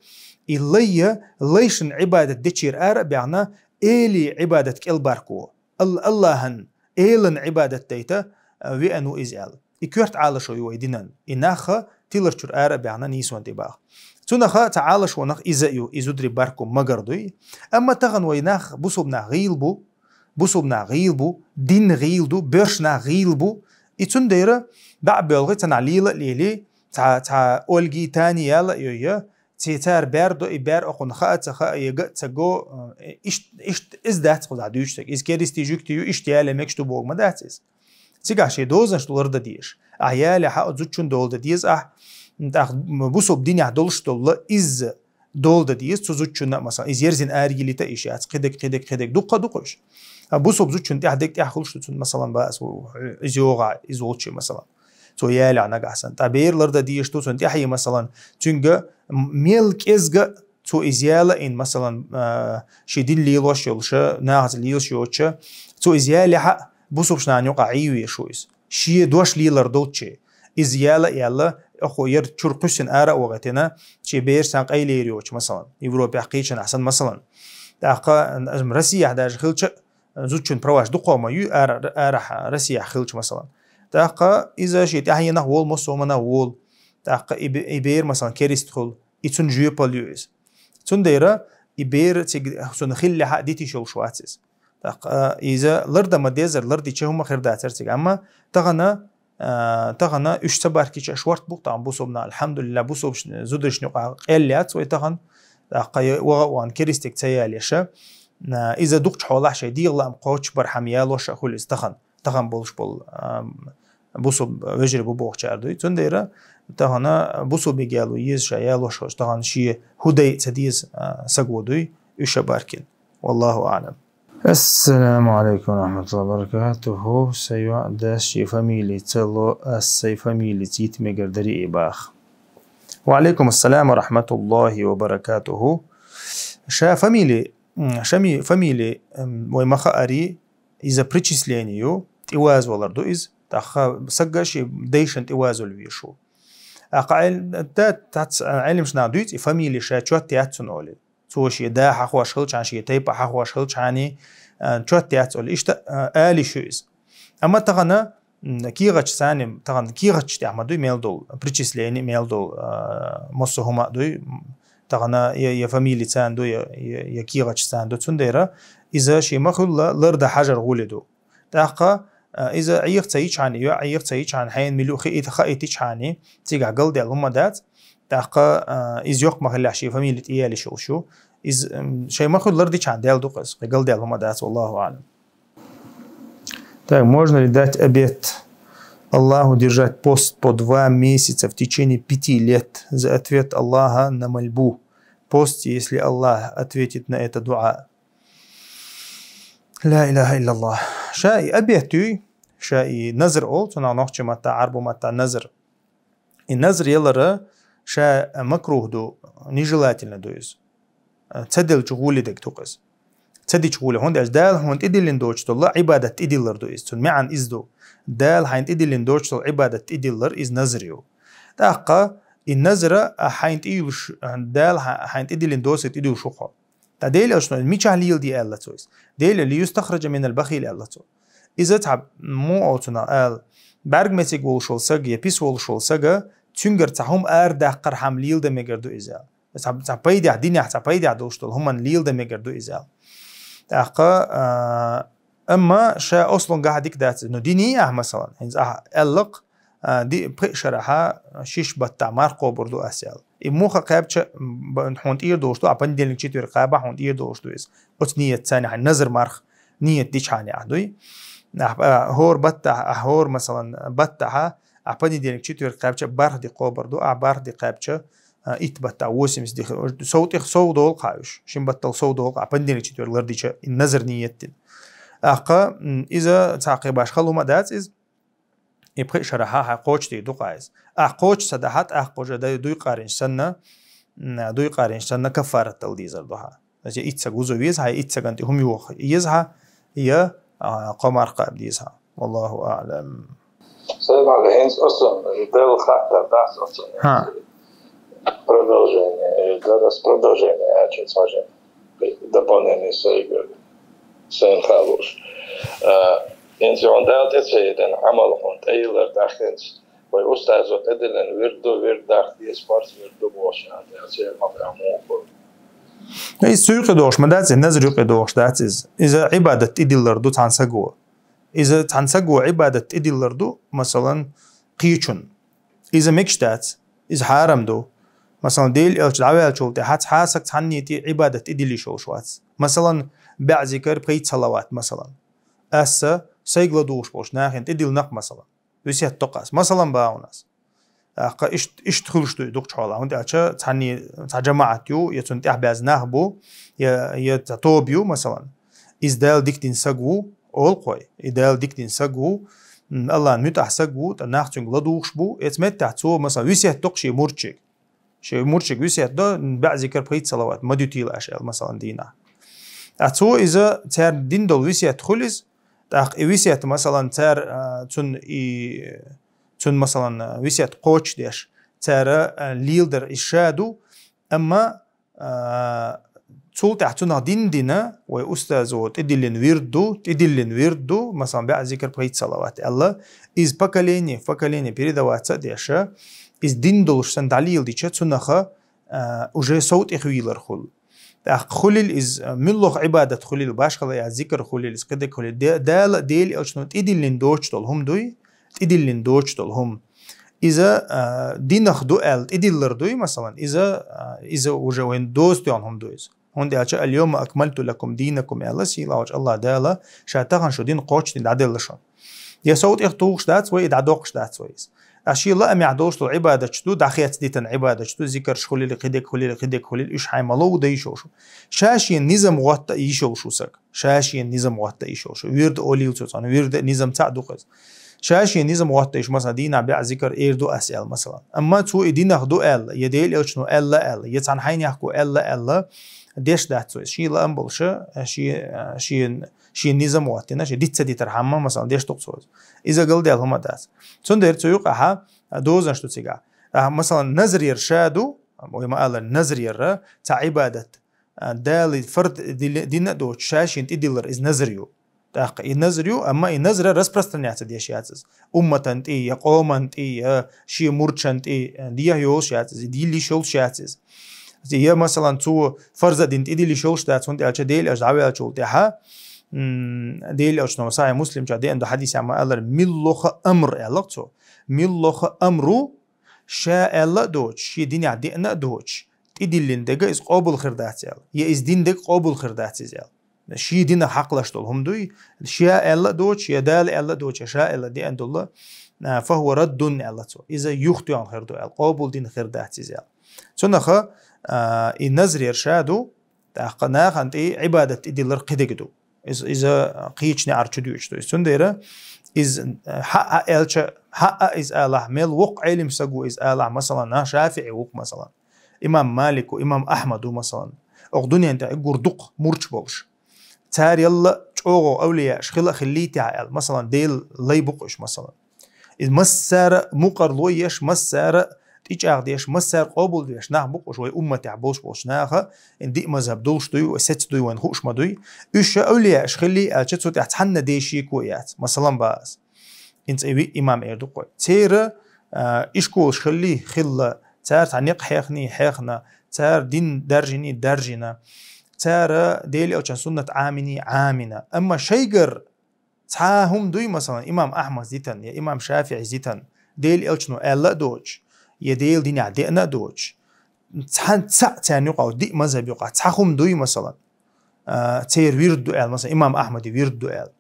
и лайя, лайшна Ӏибадат дечера ара а баьхна, эли Ӏибадат кӀелбарко, Ал-, Аллахьан, элан Ӏибадат дайта, а, веана ву иза аьлла. И коьрта Ӏалашо ю вай динан. И наха тиларчуьра ара а баьхна нийсонан тӀе баха. Цунаха цхьа Ӏалашонах иза а ю, и зударий барко магар дуй. Амма тахана вай нах, бусулба нах гӀийла бу, бусулба нах гӀийла бу, дин гӀийла ду, боьрша нах гӀийла бу. И цундайра дӀа а боьлхий, цхьанхьа лела а лелий, цхьа, цхьа Ольги, Тани яла а йой, ци цара бер до, и бер окхунна хаа а ца хаа, я ган а ца го, э, ишт-, ишт-, иза дац кхузахь дуьйцуш дерг. Иза керистий, жуьгтий ю, иштта яле мегаш ду боху ма дац иза. Цигахь шен дозанаш лардан дезаш. Ахьа яле хьа а зудчун дола дан деза ахь, тӀаккха бусулба динехь долуш долу иза дола дан деза цу зудчунна а, масалан, иза ерзина ара йилийта а йиш яц, кхидерг, кхидерг, кхидерг, дуккха а ду-кх уьш. А бусулба зудчун тӀехь дерг тӀехь хуьлуш ду цунна, масалан, бац, иза йогӀахь, иза волчу, масалан. Цо ялехь нагахь санна. Ткъа бер лардан дезаш ду цунна тӀаьхье, масалан, цуьнга мел кӀезга цо иза яла а йина, масалан, а, шен дин лелош йолуша, нахаца лелаш йоцуша, цо иза ялехьа а, бусулба нахана юкъахь Ӏийвеш ву иза. Шен дош лелар долчче. Иза яла а яьлла, ахьо яра чуьра кхуьссина ара а вахийтина, шен бераш санна къайлера йоцуш, масалан, Европехь кхечанахь санна, масалан. ТӀаккха, м, Россияхь даже хилча, зудчун праваш дукхох ма ю, ара-, арахь Россияхь хилча, масалан. ТӀаккха иза шен тӀаьхьенах волу, массо а хӀуманах волу. ТӀаккха и бе-, и бер, масалан, керист хуьлу, и цунна жоьпалла ю иза. Цундела и бер цига цунна хиллехьа а дитиш йолуш вац иза. ТӀаккха, а, иза лардан ма дезара, лардича хӀума хир дацара цига. Амма тахана, а, тахана уьш ца баркича шорт бу-кх тахана бусулба нах, алхьамдулиллахӀ, бусулба зударшна юкъахь къел яц вай тахана. ТӀаккха я ваха а вахана керистиг ца ялеша, а, иза дукхачу хьолахь шайн дегӀан лаам кхочуш бархьама ялош а хуьлу иза тахана. Тахана болуш болу, а, бусулба вежарий бу бохучара дуй. Цундела тахана бусулбиг яло еза ша ялош хилча, тахана шен хӀу дай а ца деза, а, саг ву дуй, уьш а баркина. Валлаху аӀлам. Ассаламу алейкум ва рахматуллахи ва баракатуху. Сайн йоӀ дас шен фамили ца ло, ас сайн фамили цийта мегар дарий и баха. Ва алейкум ассалам ва рахматуллахи ва баракатуху. Ша фамили, м, шами-, фамили, м, вай ма хаарий, иза причисление ю, тӀевазавалар ду иза. ТӀаккха сагга шен дайшна тӀевазавала везаш ву. ТӀаккха Ӏел-, да, тац-, Ӏелимаш наха дуьйцу, и фамили ша чот яц цунна олий. Цо шен да хьахош хилчхьана, шен тайпа хьахош хилчхьана, а, чот яц олий. Иштта, а, алиш ю иза. Амма тахана, м, кехаташ царна, тахана кехаташ тӀехь ма дуй мел долу, причисление мел долу, а, массо а хӀума а дуй, м, тахана я, я фамили царна ду, я, я, я кехаташ царна ду. Цундела иза шен ма хуьлла, лардан хьажар гӀоли ду. ТӀаккха, а, иза Ӏеха ца йичхьана, йоӀ Ӏеха ца йичхьана, хьайна мила ю хиита, хаийтичхьана, цигахь галдаьлла хӀума дац. ТӀаккха, а, иза йоккха ма хиллехь шен фамили тӀеялиш йолуш ю. Иза, м, шайн ма хуьлла лардичхьана даьлла ду-кх иза, кхин галдаьлла хӀума дац, валлаху аӀлам. Так, можно ли дать обет Аллаху держать пост по два месяца в течение пяти лет за ответ Аллаха на мольбу? Пост, если Аллах ответит на это дуа. Ла илаха иллаллах. Ша и обет юй, ша и назр ол, цунах нохчи матта, Ӏарбу матта назр. И назр ялара ша макрух ду, нежелательно ду иза. Ца делча гӀоли дерг ду-кх иза. Ца дича гӀоли, хӀунда аьлча Дала хьуна тӀедиллина доцуш долу Ӏибадат тӀедиллар ду иза. Цун маьӀна иза ду. Дала хьайна тӀедиллина доцуш долу Ӏибадат тӀедиллар иза назр ю. ТӀаккха и назра а хьайна тӀеюлуш, Дала хьа-, хьайна тӀедиллина доцург тӀедуьллуш ву хьо. ТӀаккха Делан элчано мичахь леладе аьлла цо иза? Делан «ليستخرج من البخيل» аьлла цо. Иза цхьа муха оцуна аьлла, бӀаьрг мецига волуш волу саг я пис волуш волу сага, цуьнгара цхьа хӀума арадаккхархьама леладан мегар ду иза аьлла. Цхьа, цхьа пайдехь, динехь цхьа пайдехь долуш долу хӀуманна леладан мегар ду иза аьлла. ТӀаккха, а, амма ша ослунгахь дика дац иза. Ну, диний ахь, масалан, хӀинца ахь аьллакх, а, ди-, пхи шарахьа шиш баттахь марха кхобур ду ас аьлла. И муха кхаьбча, б-, хьуна тӀера долуш ду, а понедельник, четверг кхаба хьуна тӀера долуш ду иза. Оцу ниет царна хьайн назар марха ниет дичхьана ахь дуй. Ахь, а, хӀора баттахь, а, хӀора, масалан, баттахьа, а понедельник, четверг кхаьбча барх ди кхобур ду, а барх ди кхаьбча, а, итт баттахь восемьдесят ди, сов тӀех сов долу кхаьуш, шин баттал сов долу кхаьу, понедельник, четверг лардича, и назар ниет дина. ТӀаккха, м, иза цхьа кхин баш хала хӀума дац иза, и пхи шарахьа хьайн кхочу дийр ду кхаьуш. Ахь кхочу ца дахьа, тӀаккха уже дай дуй къаринчу санна, м, дуй къаринчу санна каффарат дала дезар ду хьан. Значит, итт саг вуза веза хьан, итт саган тӀе хӀума йоха еза хьан, я, а, кхо марха кхаба деза хьан. Валлаху аълам. Сайн бала, хӀинца оцу Делан хаттар дац оцу. ХӀа. Продолжение, э, да, да, с продолжение, а, чё, сложение. Дополнение сайга, сайн халуш. А, хӀинца он Дала тӀе ца йеден Ӏамал хьуна тӀейиллар дахинца. Вай устазо тӀедиллина вирд ду, вирд даха деза, парз вирд ду бохуш, а, тӀе ца йеден ма баьхьа муха. Иза цу юкъе дохуш ма дац, и назар юкъе дохуш дац иза. Иза Ӏибадат тӀедиллар ду цхьана саго. Иза цхьана саго Ӏибадат тӀедиллар ду, масалан, кхечун. Иза мегаш дац, иза хьарам ду. Масалан, Делан элча дӀаваьллачул тӀаьхьа цхьа а саг цхьанне тӀе Ӏибадат тӀедиллиш йолуш вац. Масалан, бӀе зикар, пхийтта салават, масалан. Аса сайга ладугӀуш болчу нахана тӀедиллинарг, масалан. Весет до-кх ас. Масалан, бахьана ас. ТӀаккха ишт-, иштта хуьлуш ду и дукхачу хьолахь. ХӀунда аьлча цхьанне цхьа жамаӀат ю, я цунна тӀаьхьабаьзза нах бу, я, я цхьа тоба ю, масалан. Иза Дала дика дина саг ву, олу-кх вай. И Дала дика дина саг ву, м, Аллахьна муьтӀахь саг ву, тӀаккха нах цуьнга ладугӀуш бу. Эцу меттехь цо, масалан, весет до-кх шен мурдашка. Шен мурдашка весет до, бӀе зикар, пхийтта салават ма дуьтийла аша аьлла, масалан, дийнахь. ТӀаккха цо иза, царна дина долу весет хуьлу иза, тӀаккха и весет, масалан, цара, а, цунна и, цунна, масалан, весет кхочушдеш, цара, а, леладар иза ша ду, амма, а, цул тӀаьхьа цунах дина дина, вай устазо тӀедиллина вирд ду, тӀедиллина вирд ду, масалан, бӀе зикар, пхийтта салават аьлла, иза поколение в поколение передаваться а деш, иза дина долуш санна дӀалеладича, цунах, а, уже сов тӀехвийлар хуьлу. ТӀаккха хуьлийла иза, муьлхха Ӏибадат хуьлийла, башхала я зикар хуьлийла, иза кхидерг хуьлийла, Де-, Дала а, Делан элчано тӀедиллина доцуш долу хӀума дуй, тӀедиллина доцуш долу хӀума. Иза, а, динах ду аьлла, тӀедиллар дуй, масалан, иза, а, иза уже вайн доза тоьхна хӀума ду иза. ХӀунда аьлча: «اليوم أكملت لكم دينكم», аьлла сийлахьчу Аллахь Дала, ша тахана шун дин кхочушдина дӀаделла шуна. Я сов тӀех тухуш дац вай, и дӀадоккхуш дац вай иза. Ткъа шен лаамехь долуш долу Ӏибадаташ ду, дӀахецна дитина Ӏибадаташ ду, зикарш хуьлийла, кхидерг хуьлийла, кхидерг хуьлийла, уьш хьайн ма ловда йиш йолуш ву. Ша шена низам гӀотта а йиш йолуш ву саг. Ша шена низам гӀотта а йиш йолуш ву. Вирд олийла цо цхьана, вирд а, низам цхьаъ ду-кх иза. Ша шена низам гӀотта йиш, масалан, дийнахь бӀе зикар эр ду ас аьлла, масалан. Амма цо и динах ду аьлла, я Делан элчано аьлла аьлла, я цхьана хьайнехко аьлла аьлла, деш дац цо иза. Шен лаам болуша, шен, шен, шен низам гӀоттина, шен диц ца дитархьама, масалан, деш ду-кх цо иза. Иза галдаьлла хӀума дац. Цундела цу юкъахьа дозанаш ду цигахь. А, масалан, назар яр ша ду, вай ма-аллара, назар яр, цхьа Ӏибадат, а, Дала фард дили-, дина а доцуш, ша шена тӀедиллар иза назар ю. ТӀаккха и назар ю, амма и назар распространяться деш яц иза. Умматан тӀе, я къоман тӀе, я шен мурдашан тӀе, а, дехьа йолуш яц иза, дилла йиш йолуш яц иза. Я, масалан, цо фарза дина тӀедилла йиш йолуш дац, хӀунда аьлча Делан элча дӀаваьллачул тӀаьхьа, м, Делан элчано Сахьихь Муслим чохь деана ду хьадис, я ма-аллара, муьлхха амр аьлла-кх цо. Муьлхха амру ша аьлла а доцуш, шен динехь деана а доцуш, тӀедиллина дерг иза къобал хир дац аьлла, я иза дина дерг къобал хир дац иза аьлла. Шен динах хьакхалаш долу хӀума дуй, ша аьлла а доцуш, я Дала аьлла а доцуш, я ша аьлла деана долу, а, «فهو رد», аьлла цо. Иза юхатоьхна хир ду аьлла, къобал дина хир дац иза аьлла. Цунах, а, и назар яр ша ду, тӀаккха нахана тӀе Ӏибадат тӀедиллар кхидерг ду. Иза, иза кхечу неӀар чу дуьйцуш ду. Иза цундела иза, э, хьаъа аьлча, хьаъа иза алахь, мел воккха Ӏелим саг ву иза алахь, масалан, а, ШафиӀи ву-кх, масалан. Имам Малик ву, имам Ахьмад ву, масалан. Окху дуьнен тӀехь гур дукха мурдаш болуш. Цара ялла чӀогӀа авлияаш хила а хиллийтехьа аьлла, масалан, Делан лай бу-кх уьш, масалан. Иза массара а мукъарло еш, массара а и чӀагӀдеш, массара къобалдеш нах бу-кх уж вай умматехь болуш болчу наха, диъ мазхӀаб долуш дуй, вай сецца дуй, вайна хууш ма дуй. Уьш ша авлияаш хилли аьлча, цу тӀехь цхьанна дешико яц, масалан, бааз. Ин цӀе виъ имам эр ду-кх вай. Церан, а, ишколаш хилли хилла, цара цхьа некъ хьехни хьехна, цара дин даржини даржина, цара Дела элчан суннат Ӏамини Ӏамина. Амма шайгара цхьа хӀума дуй, масалан, имам Ахьмад зитан я имам ШафиӀи зитан, Дела элчано аьлла а доцуш, я Дела динехь деана а доцуш, цхьа, цхьаъ царна юкъахь, диъ мазхӀаб юкъахь, цхьа хӀума дуй, масалан, а, церан вирд ду аьлла, масалан, имам Ахьмади вирд ду аьлла,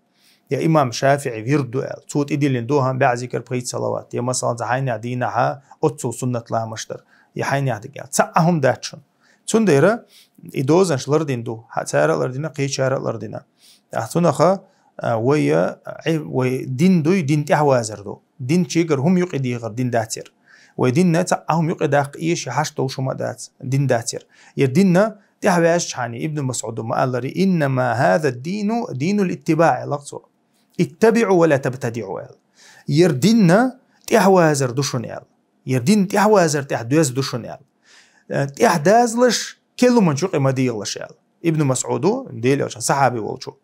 я имам ШафиӀи вирд ду аьлла, цо тӀедиллина ду хӀан бӀе зикр, пхийтта салават, я, масалан, цхьа хьайнехь дийнахьа оццул суннат ламаш дар, я хьайнехь дика аьлла. Цхьа а хӀума дац шуна. Цундела и дозанаш лардина ду, хьа цара а лардина, кхечара а лардина. Ахь цунаха, а, вай, а, Ӏи-, вай дин дуй, дин тӀаьхьавазар ду. Дин чигара хӀума юкъа дехар дин дацар. Вай динна цхьа а хӀума юкъа даккха эши хьаш долуш хӀума а дац, дин дацар. Я динна тӀаьхьаваьжчхьана, Ибн МасӀуда ма-аллара: «Иннама хаза дину динул иттибаъ», аьлла-кх цо. «ИттабиӀу ва ла табтадиӀу», аьлла. Яр динна тӀаьхьавазар ду шуна аьлла. Яр динна тӀаьхьавазар тӀехь доьзна ду шуна аьлла. Э, тӀаьхьадазалаш, керлачу хӀуманна юкъа ма дехалаш аьлла. Ибн МасӀуда, Дела элчан сахьаби волчу.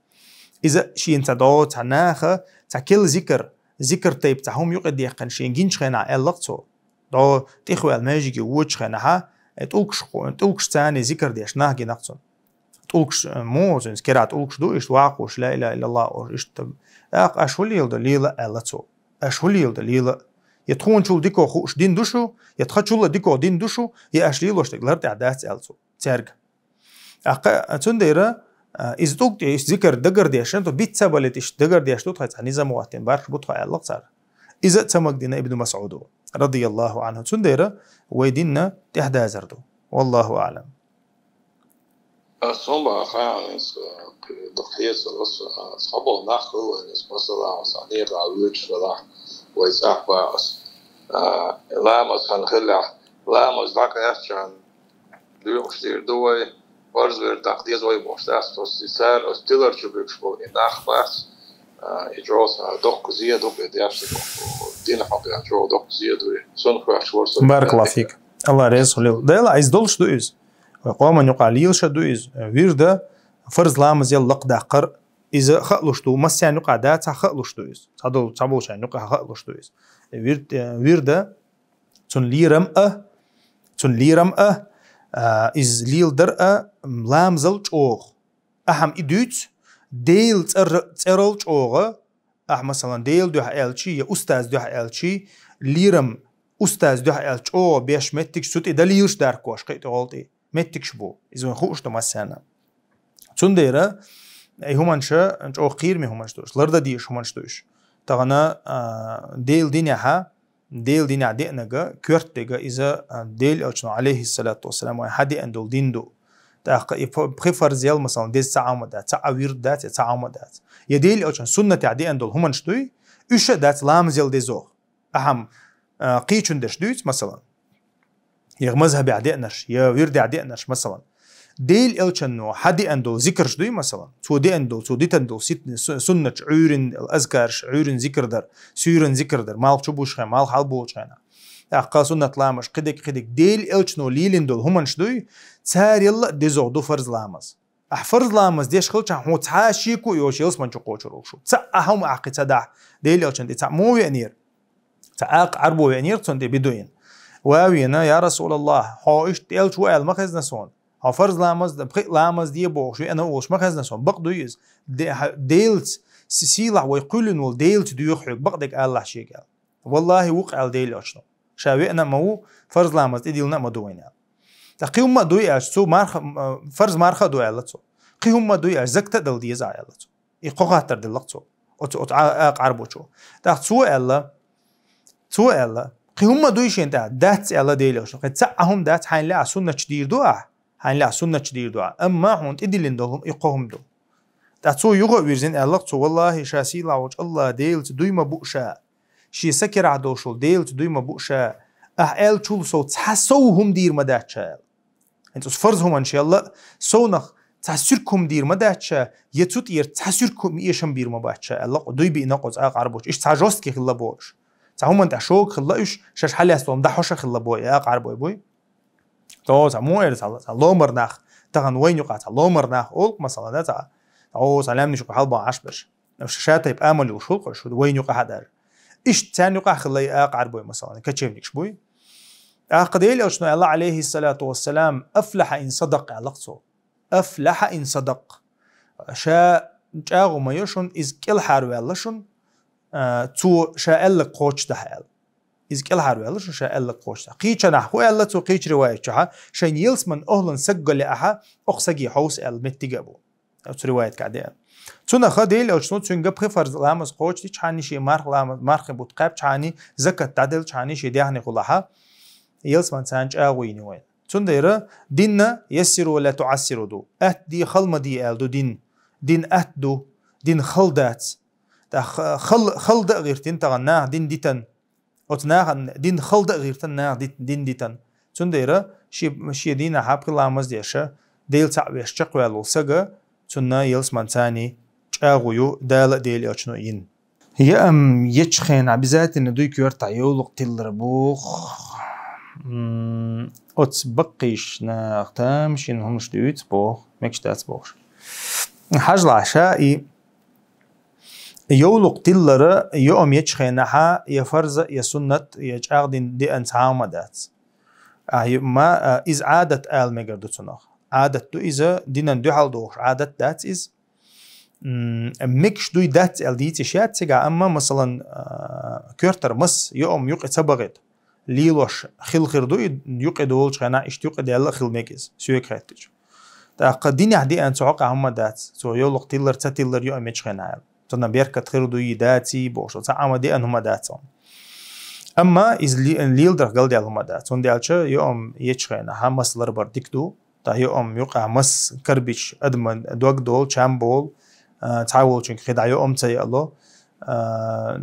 Иза шена цхьа догӀу цхьа наха, цхьа керла зикр, зикр тайпа цхьа хӀума юкъа дехкина шена гинчу хенахь аьлла-кх цо. ДогӀу тӀехваьлла маьждиге воьдучу хенахьа, э, тӀулгаш, тӀулгаш царна зикр деш нах гина-кх цунна. ТӀулгаш, э, муха цуьнца керахь тӀулгаш ду, иштта ваккхуш, ла илаха иллаллах олуш, иштта. ТӀаккха аша хӀун леладо, лела, аьлла цо. Аша хӀун леладо, лела. Я тхуначул дика хууш дин ду шу, я тхачул а дика дин ду шу, я аша лелош дерг лар тӀехь дац, аьлла цо цаьрга. ТӀаккха цундела, а, иза тӀулг тӀе, иза зикр дагардеш, то биц ца балийта, иштта дагардеш ду тхайн цхьа низам хӀоттийна, бархӀ бу тхо, аьлла-кх цара. Иза а ца магадина Ибн МасӀуда, радияллаху Ӏанху. Цундела вай динна тӀаьхьадазар ду. Валлаху аӀлам. Ас хӀун баха, ас, э, дукха хьецалуш, ас, э, цхьаболу нах хуьлу вайн, ас, масала, ас, некъа вуьйцуш велахь, вай цӀахь бан ас, э, ламаз хан хиллехь, ламаз дӀакъаьстча, доькъуш дийр ду вай, фарз вирд даккха деза вай бохуш дац, ас, цара ас тилар чу буьгуш болу и нах бац, э, и чӀогӀа сан доккха зе ду, и деш ду, дина хьокъехь чӀогӀа доккха зе ду, и цунна хоьттуш вара со. Баракаллаху фик. Алла реза хуьлийла. Дела, иза долуш ду иза. Вай къоман юкъахь лелаш а ду иза. Вирда, фарз ламазел лакхадаккхар, иза хаалуш ду, массарна юкъахь дацахь хаалуш ду иза. Цхьадолу, цхьаболчарна юкъахь хаалуш ду иза. Вирд-, э, вирда, цунна лерам а, цунна лерам а, а, иза леладар а, ламазал чӀогӀа. Ахьа-м и дуьйцу, Делан цӀер-, цӀерал чӀогӀа, ахьа, масалан, Делан дуьхьа аьлчи я устаз дуьхьа аьлчи, лерам устаз дуьхьа аьлча чӀогӀа беш меттигаш цу тӀе далилаш даркош, кхин а тӀе гӀолтӀе меттигаш бу. Иза вайн хууш ду массарна. Цундела и хӀуманаш чӀогӀа кхераме хӀуманаш ду уьш, лардан дезаш хӀуманаш ду уьш. Тахана, а, Делан динехьа, Делан динехь деанарг, коьрта дерг иза, а, Делан элчано, алейхиссалату вассалам, вайн хьадеана долу дин ду. ТӀаккха и фа-, пхи фарзел, масалан, деза цхьа а хӀума дац, цхьа а вирд дац, я цхьа а хӀума дац. Я Делан элчан суннатехь деана долу хӀуманаш дуй, уьш а дац ламазел дезох. Ахьа-м, а, кхечун дерш дуьйцу, масалан. Я мазхабехь деанарш, я вирдехь деанарш, масалан. Делан элчано хьадеана долу зикарш дуй, масалан. Цо деана долу, цо дитина долу сит-, су-, суннаташ, Ӏуьйрин азкарш, Ӏуьйрин зикр дар, суьйран зикр дар, малх чу буьгуш хенахь, малх хьалаболучу хенахь. ТӀаккха суннат ламазаш, кхидерг, кхидерг. Делан элчано лелийна долу хӀуманаш дуй, царел а дезох ду фарз ламаз. Ахьа фарз ламаз деш хилчахь, хьо цхьа а шеко а йоцуш ялсамани чу кхочур ву шу. Цхьа а хӀума ахь кхин ца дахь, Делан элчанна тӀе цхьаъ муха веанера? Цхьа акха Ӏарбо веанера цунна тӀе бедуин? Ва вена, я Расулаллах, хьо иштта элча ву аьлла ма хезна суна. Хьо фарз ламаз, пхиъ ламаз де бохуш веана волуш ма хезна суна. Бакъ дуй иза? Де-, хьа-, Делаца, си-, сийлахь вай кхоьллина волу Делаца доьху хьоьга, бакъдерг алалахь шега аьлла. Валлахи, ву-кх аьлла Делан элчано. Ша веана а ма ву, фарз ламаз тӀедиллина а ма ду вайна аьлла. Ткъа кхин хӀумма а дуй аьлча, цо марха, м, фарз марха а ду аьлла цо. Кхин хӀумма а дуй аьлча, закат а дала деза ахь аьлла цо. И кхо хаттар делла-кх цо. Оцу, оцу а-, акха Ӏарбочо. ТӀаккха цо аьлла, цо аьлла, кхин хӀумма а дуй шена тӀехь, дац аьлла Делан элчано. Кхин цхьа а хӀума дац, хьайна лаьа суннаташ дийр ду ахь, хьайна лаьа суннаташ дийр ду ахь. Амма хьуна тӀедиллина долу хӀума и кхо хӀума ду. ТӀаккха цо юха а вирзина аьлла-кх цо, валлахи, ша сийлахь волчу Аллах Делаца дуй ма бу ша. Шен са керахь долуш волу Делаца дуй ма бу ша. Ахь аьллачул сов цхьа сов хӀума дийр ма дац ша аьлла. ХӀинца оцу фарз хӀуманаш елла а, совнах цхьа суьрг хӀума дийр ма дац ша, я цу тӀера цхьа суьрг хӀума эшам бийр ма бац ша аьлла-кх, дуй биъна-кх оцу акха Ӏарбочо. Иштта цхьа жёсткий хилла бохуш. Цхьа хӀуман тӀехь шога хилла уьш, шаьш хьалъястон дӀахьош хилла бой, акъ Ӏарбой бой. Цо цхьа муэр цхьа, цхьа ломар нах, тахан вайна юкъахь цхьа ломар нах олу, масала, да, цхьа, цхьа, о, цхьа лаьмнаш юкъа хьалбан Ӏаш берш. Ш-, ша тайпа амал йолуш хуьлу-кх уьш, вайна юкъахь а дар. Иштта царна юкъахь хилла и акъ Ӏарбой, масала, кочевникаш буй. ТӀаккха Делан Элчано аьлла, Ӏалайхи салату вассалам, «Афлаха ин садакъ», аьлла-кх цо. «Афлаха ин садакъ». Ша чӀагӀо ма йо шуна, иза кӀелхьарваьлла шуна, а, цо ша аьлларг кхочушдахь аьлла. Иза кӀелхьарваьлла шуна, ша аьлларг кхочушдахь. Кхечанахь хӀун аьлла цо кхечу риваят чохь, шайна ялсаманин охӀлан саг гӀо лаахь, оха саге хьовса аьлла меттиг а бу. Оцу риваятка деана. Цунах Делан Элчано цуьнга пхи фарз ламаз кхочушдичхьана, шен марх ламаз, мархин бутт кхаьбчхьана, закат дӀаделчхьана, шен даьхни хулахь, ялсаманин царна чӀагӀо йина вайна. Цундела дин «яссиру ва ла туӀассиру» ду. Атта де, хала ма де аьлла ду дин. Дин атта ду, дин хала дац. ТӀаккха хала, хала дан а гӀиртина тахана наха дин дитан. Оцу нахана дин хала дан а гӀиртина наха дит-, дин дитан. Цундела ши-, шен дийнахь пхи ламаз деш, Дела цхьаъ веш чекхваьлла волу саг, цунна ялсаманин царна чӀагӀо ю, Дала а Делан Элчано а йина. Яам ечу хенахь обязательно дуй коьртахь йовлакх тиллар боху. М, оцу баккхийчу наха тамашийна хӀуманаш дуьйцу боху, мегаш дац бохуш. Хьажалахь, ша и йовлакх тиллар йоам ечу хенахь я фарз, я суннат, я чӀагӀдина деана цхьа а хӀума дац. А, ю-, ма, а, иза Ӏадат ала мегар ду цунах. Ӏадат ду иза, динан дуьхьал дохуш Ӏадат дац иза. М, мегаш дуй дац аьлла дийца йиш яц цигахь, амма, масалан, а, коьртара мас йоам юкъе ца бахийта, лелош хила хир ду и, юкъе долучу хенахь, иштта юкъе даьлла а хила мега иза, соьга хеттича. ТӀаккха динехь деана цу хьокъехь хӀума дац, цо йовлакх тиллар, ца тиллар йоам ечу хенахь аьлла. Цунна беркат хир дуй, даций бохуш, цхьа а хӀума деана хӀума дац цунна. Амма иза ле-, леладарх галдаьлла хӀума дац, хӀунда аьлча йоам ечу хенахь мас ларбар дика ду, ТӀаккха йоам юкъахь мас карбича, адаман дог долу, чам болу, а, цхьаволчуьнга кхидӀа йоам ца яало, а,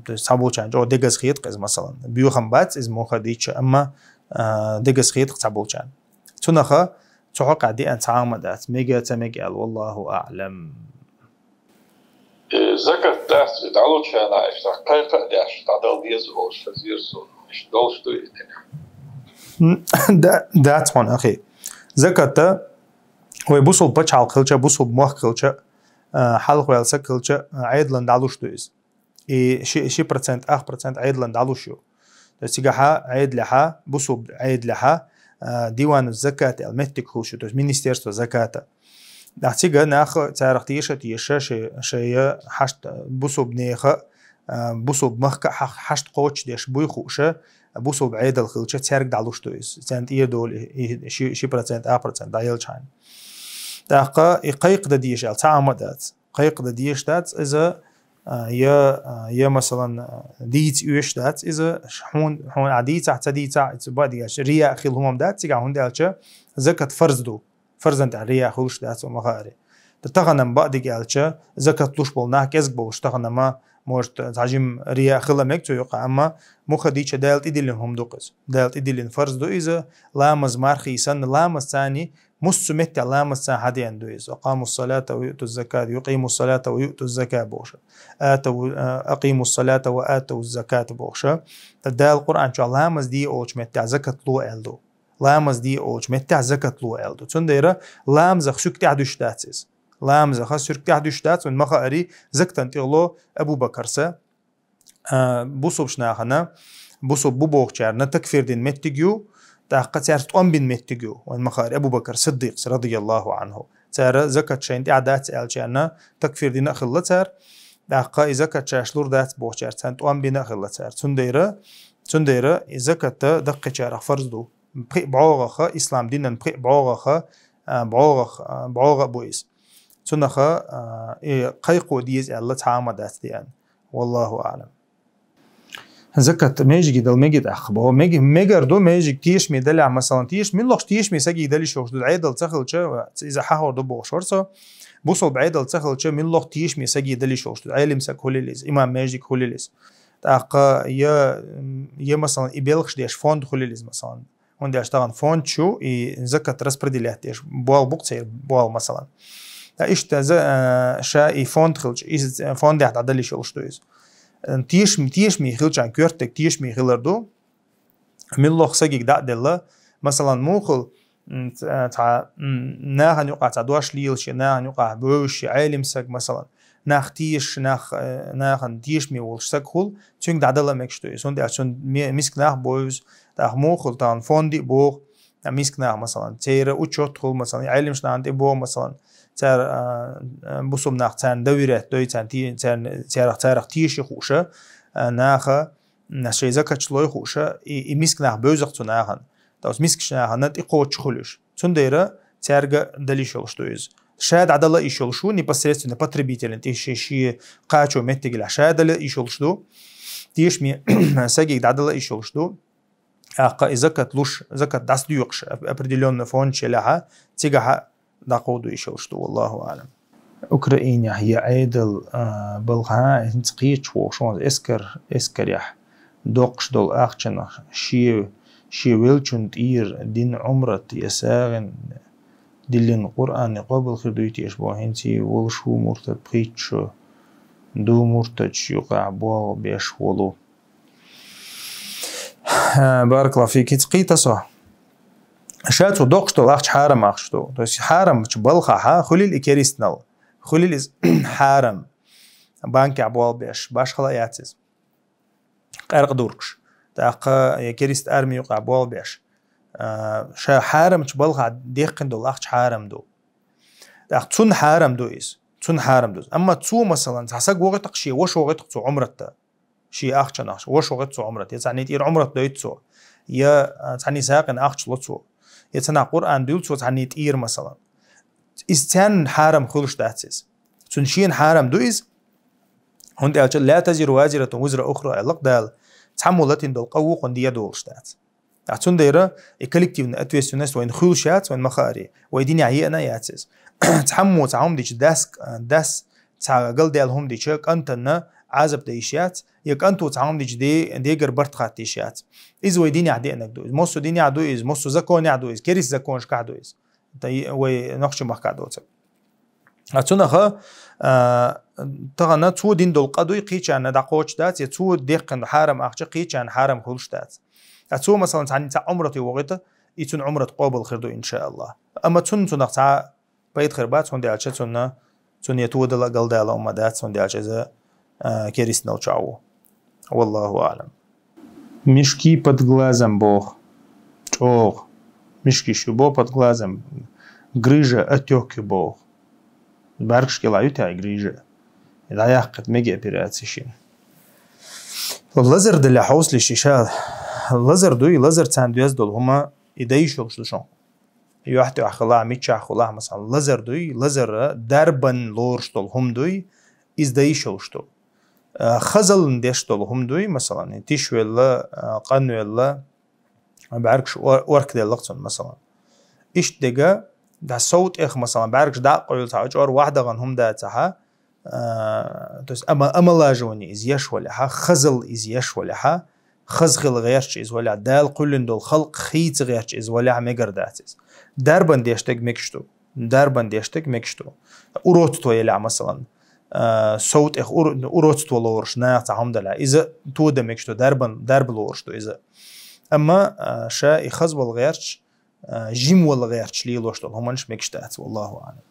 то есть цхьаболчарна чӀогӀа дегаза хета-кх иза, масалан. Боьхам бац иза муха дийча, амма, а, дегаза хета-кх цхьаболчарна. Цунах цу хьокъехь деана цхьа а хӀума дац, мега а ца мега аьлла, валлаху аӀлам. Э, закат дац, дӀалучарна иштта кхайкха а деш, дӀадала деза олуш хезира суна. Иштта долуш дуй и динехь? М, да-, дац хьуна, ахи. Закат, вай бусулба пачхьалкх хилча, бусулба мохк хилча, а, хьалхаваьлла саг хилча, а, Ӏедалан дӀалуш ду иза. И ши, ши процент, ах процент Ӏедалан дӀалуш ю. То есть цигахьа Ӏедалехьа, бусулба Ӏедалехьа, а, дивану закат аьлла меттиг хуьлуш ю, то есть министерство заката. ТӀаккха цига нах царах теша а теша, шай-, шайа хьашт бусулба неха, а, бусулба махка а хьах-, хьашт кхочушдеш буй хууша, бусулба Ӏедал хилча, цаьрга дӀалуш ду иза. Царна тӀера долу и, и ши, ши процент, а процент дӀаелчхьана. ТӀаккха и кхайкха дан дезаш аьлла цхьа а хӀума дац. Кхайкха дан дезаш дац иза, а, я, а, я, масалан, а, дийца оьшуш дац иза, ш-, хьуна, хьуна ахь дийцахь, ца дийцахь, иза бан дезаш, рияъ хила хӀума дац цигахь, хӀунда аьлча закат фарз ду. Фарзан тӀехь рияъ хуьлуш дац, ма хаари. Т-, таханам баъдиг аьлча, закат луш болу нах кӀезиг болуш, таханама, может, цхьа жим рияъ хила мега цу юкъа, амма муха дийча Дала тӀедиллина хӀума ду-кх иза. Дала тӀедиллина фарз ду иза, ламаз мархий санна, ламаз царний, муссу меттехь ламаз царна хьадеана ду иза. «Акъаму ссалата ва юъту ззакат, юкъиму ссалата ва юъту ззака», бохуша. «Ату, а, акъиму ссалата ва ату ззакат», бохуша. Дала Къуръан чохь ламаз де олучу меттехь закат ло аьлла ду. Ламаз де олучу меттехь закат ло аьлла ду. Цундела ламазах суьрг тӀехь дуьсуш дац иза. Ламазаха суьрг тӀехь дуьсуш дац, вайн ма хаари, закатан тӀехула Абу Бакарса, а, бусулбачу нахана, бусулба бу бохучарна такфир дина меттиг ю, тӀаккха цаьрца тӀом бина меттиг ю, вайн ма хаари, Абу Бакар Сиддикъс, радияллаху анхӀу. Цара закат шайна тӀехь дац аьллачарна такфир дина а хилла цара, тӀаккха и закат шаьш лур дац бохучаьрца тӀом бина а хилла цара. Цундела, цундела и закат даккхийчарах фарз ду. Пхи бӀогӀах, ислам динан пхи бӀогӀах, а, бӀогӀах, а, бӀогӀа а бу иза. Цунах, а, и кхайкхо деза аьлла цхьа а хӀума дац деана. Валлаху аӀлам. Закат межиге дала мега тӀаккха боху. Мег-, мегар ду межиг тешаме далехь, масалан, теш-, муьлххачу тешаме саге дала йиш йолуш ду, Ӏедал ца хилча, иза хьахор ду бохуш вара со. Бусулба Ӏедал ца хилча, муьлхха тешаме саге дала йиш йолуш ду. Ӏелим саг хуьлийла иза, имам межиг хуьлийла иза. ТӀаккха я, я, масалан, и белхаш деш фонд хуьлийла иза, масалан. ХӀунда аьлча тахана фонд чу и закат распределять деш, болу бу-кх церан болу, масалан. Ткъа иштта за-, а, ша и фонд хилча, и фондехь дӀадала йиш йолуш ду иза. Тешам-, тешаме хилча коьртаг тешаме хилар ду, милла сагага дӀа а делла, масалан, мухул, м, ц-, цхьа, м, нахана юкъа цхьа дош лелаш, нахана юкъа бовзаш, Ӏелим саг, масалан, нах тешаш, нах, э, нахана тешаме волаш саг хул, цунга дӀадала мегаш ду из. ХӀунда аьлча цун ме-, миска нах бовз, тӀаккха мухул, тахан фонди боху, а, миска нах, масалан, церан учёт хул, масалан, Ӏелимаш нахана тӀе боху, масалан, цар, а, а, бусулба нах царна доверять дой, царна те-, царна, царах, царах теша хууша, а, наха, м, шайн закаташ лой хууша, и, и миска нах бевза-кх цу нахана. Товс мискача нахана тӀекхочуш хуьлуш. Цундела цаьрга дала йиш йолуш ду иза. Ша дӀадала йиш йолуш ву, непосредственно потребителан тӀе ши-, шен кхачо меттигехь ша дала йиш йолуш ду. Тешаме сагага дӀадала йиш йолуш ду. ТӀаккха и закат луш, закат дӀасадоькъуш оп-, определённый фонд елахь, цигахь дӀакховдо йиш йолуш ду, валлаху аӀлам. Украинехь я Ӏедал, а, балхахь, хӀинца кхеташ вогӀуш ву эскар, эскарехь доккхуш долу ахчанах шен, шен веллачун тӀера дина Ӏумрат я сагӀина диллина Къуръан къобал хир дуй теша боху, хӀинца и волуш ву муртад, пхийтта шо ду муртадаш юкъахь болх беш волу. Баракаллаху фик, хӀинца кхета со. Ша цо доккхуш долу ахча хьарам ахча ду. То есть хьарамчу балхахь хуьлийла и керистанал. Хуьлийла иза хьарам. Банкехь болх беш, башхала а яц иза. Къаьркъа дуркуш. ТӀаккха я кериста арми юкъахь болх беш. А, ша хьарамчу балхахь дехкина долу ахча хьарам ду. ТӀаккха цунна хьарам ду иза. Цунна хьарам ду иза. Амма цо, масалан, цхьа саг вогӀуьйту-кх, шен ваша вогӀуьйту-кх цо Ӏумратта. Шен ахчанах, ваша вогӀуьйту цо Ӏумрат, я цхьанний тӀера Ӏумрат дойту цо, я, а, цхьанний сагӀина ахча ло цо, я цхьаннах Къуръан дуьйлу цо цхьанний тӀера, масалан. Иза царна хьарам хуьлуш дац иза. Цунна шена хьарам ду иза, хӀунда аьлча: «Ла тазиру вазиратун визра ухра», аьлла-кх Дала, цхьаммо латийна долу къа вукхунна ден долуш дац. Ткъа цундела и коллективная ответственность вайна хуьлуш яц, вайна ма-хаъара, вай динехь еана яц иза. Цхьаммо цхьа хӀума дича дас, дас цхьа галдаьлла хӀума дича кӀантана Ӏазап дан йиш яц, я кӀанто цхьа хӀума дича де-, дегара барт хатта йиш яц. Иза вай динехь деанарг ду. Иза массо динехь ду иза, массо законехь ду иза, кериста законашкахь ду иза. ТӀа и-, вай нохчийн махкахь доцург. А цунах, а, тахана цо дина долу къа дуй, кхечарна дӀакхочуш дац, я цо дехкина хьарам ахча кхечарна хьарам хуьлуш дац. А цо, масалан, цхьанний цхьа Ӏумрате вогӀуьйту, и цуьнан Ӏумрат къобал хир ду, иншааллахӀ. Амма цунна цунах цхьа пайда хир бац, хӀунда аьлча цунна, цунна я тодала а, галдала а хӀума дац, хӀунда аьлча иза, а, керистанал чохь ву. Валлаху аӀлам. Мешки под глазом боху. ЧӀогӀа. Мешкиш ю боху под глазом. Грыжа, отёк ю боху. БӀаьргаш кӀелахь ю тӀе грыжа. ДӀаяккхийта мега операци шена. Лазар дале хьовсалаш ша. Лазар дуй, лазар царна доьзна долу хӀума, и дан йиш йолуш ду шуна. Юьхь-тӀехь хилахь, миччахь хилахь, масалан, лазар дуй, лазар дарбан лоруш долу хӀума дуй, иза дан йиш йолуш ду. А, хазаллин деш долу хӀума дуй, масалан, тишвелла, а, къанвелла, бӀаьргаш ор-, оркаделла-кх цунна, масалан. Иштта дега, да сов тӀех, масалан, бӀаьргаш дӀа а къевлла, цхьа чӀор вахь дахана хӀума дацахьа, а, то есть ама-, омолаживание иза еш валехьа, хазалла иза еш валехьа, хаза хила гӀерташ иза валехьа, Дала кхоьллина долу халкъ хийца гӀерташ иза валехьа, мегар дац иза. Дарбан деш дерг мегаш ду. Дарбан деш дерг мегаш ду. Уродство елехьа, масалан, а, сов тӀех ур-, уродство лоруш, наха цхьа хӀума далахь. Иза тодан мегаш ду, дарбан, дарба лоруш ду иза. Амма, а, ша и хаза вала гӀерташ, а, жима вала гӀерташ лелош долу хӀуманаш мегаш дац, валлаху аӀлам.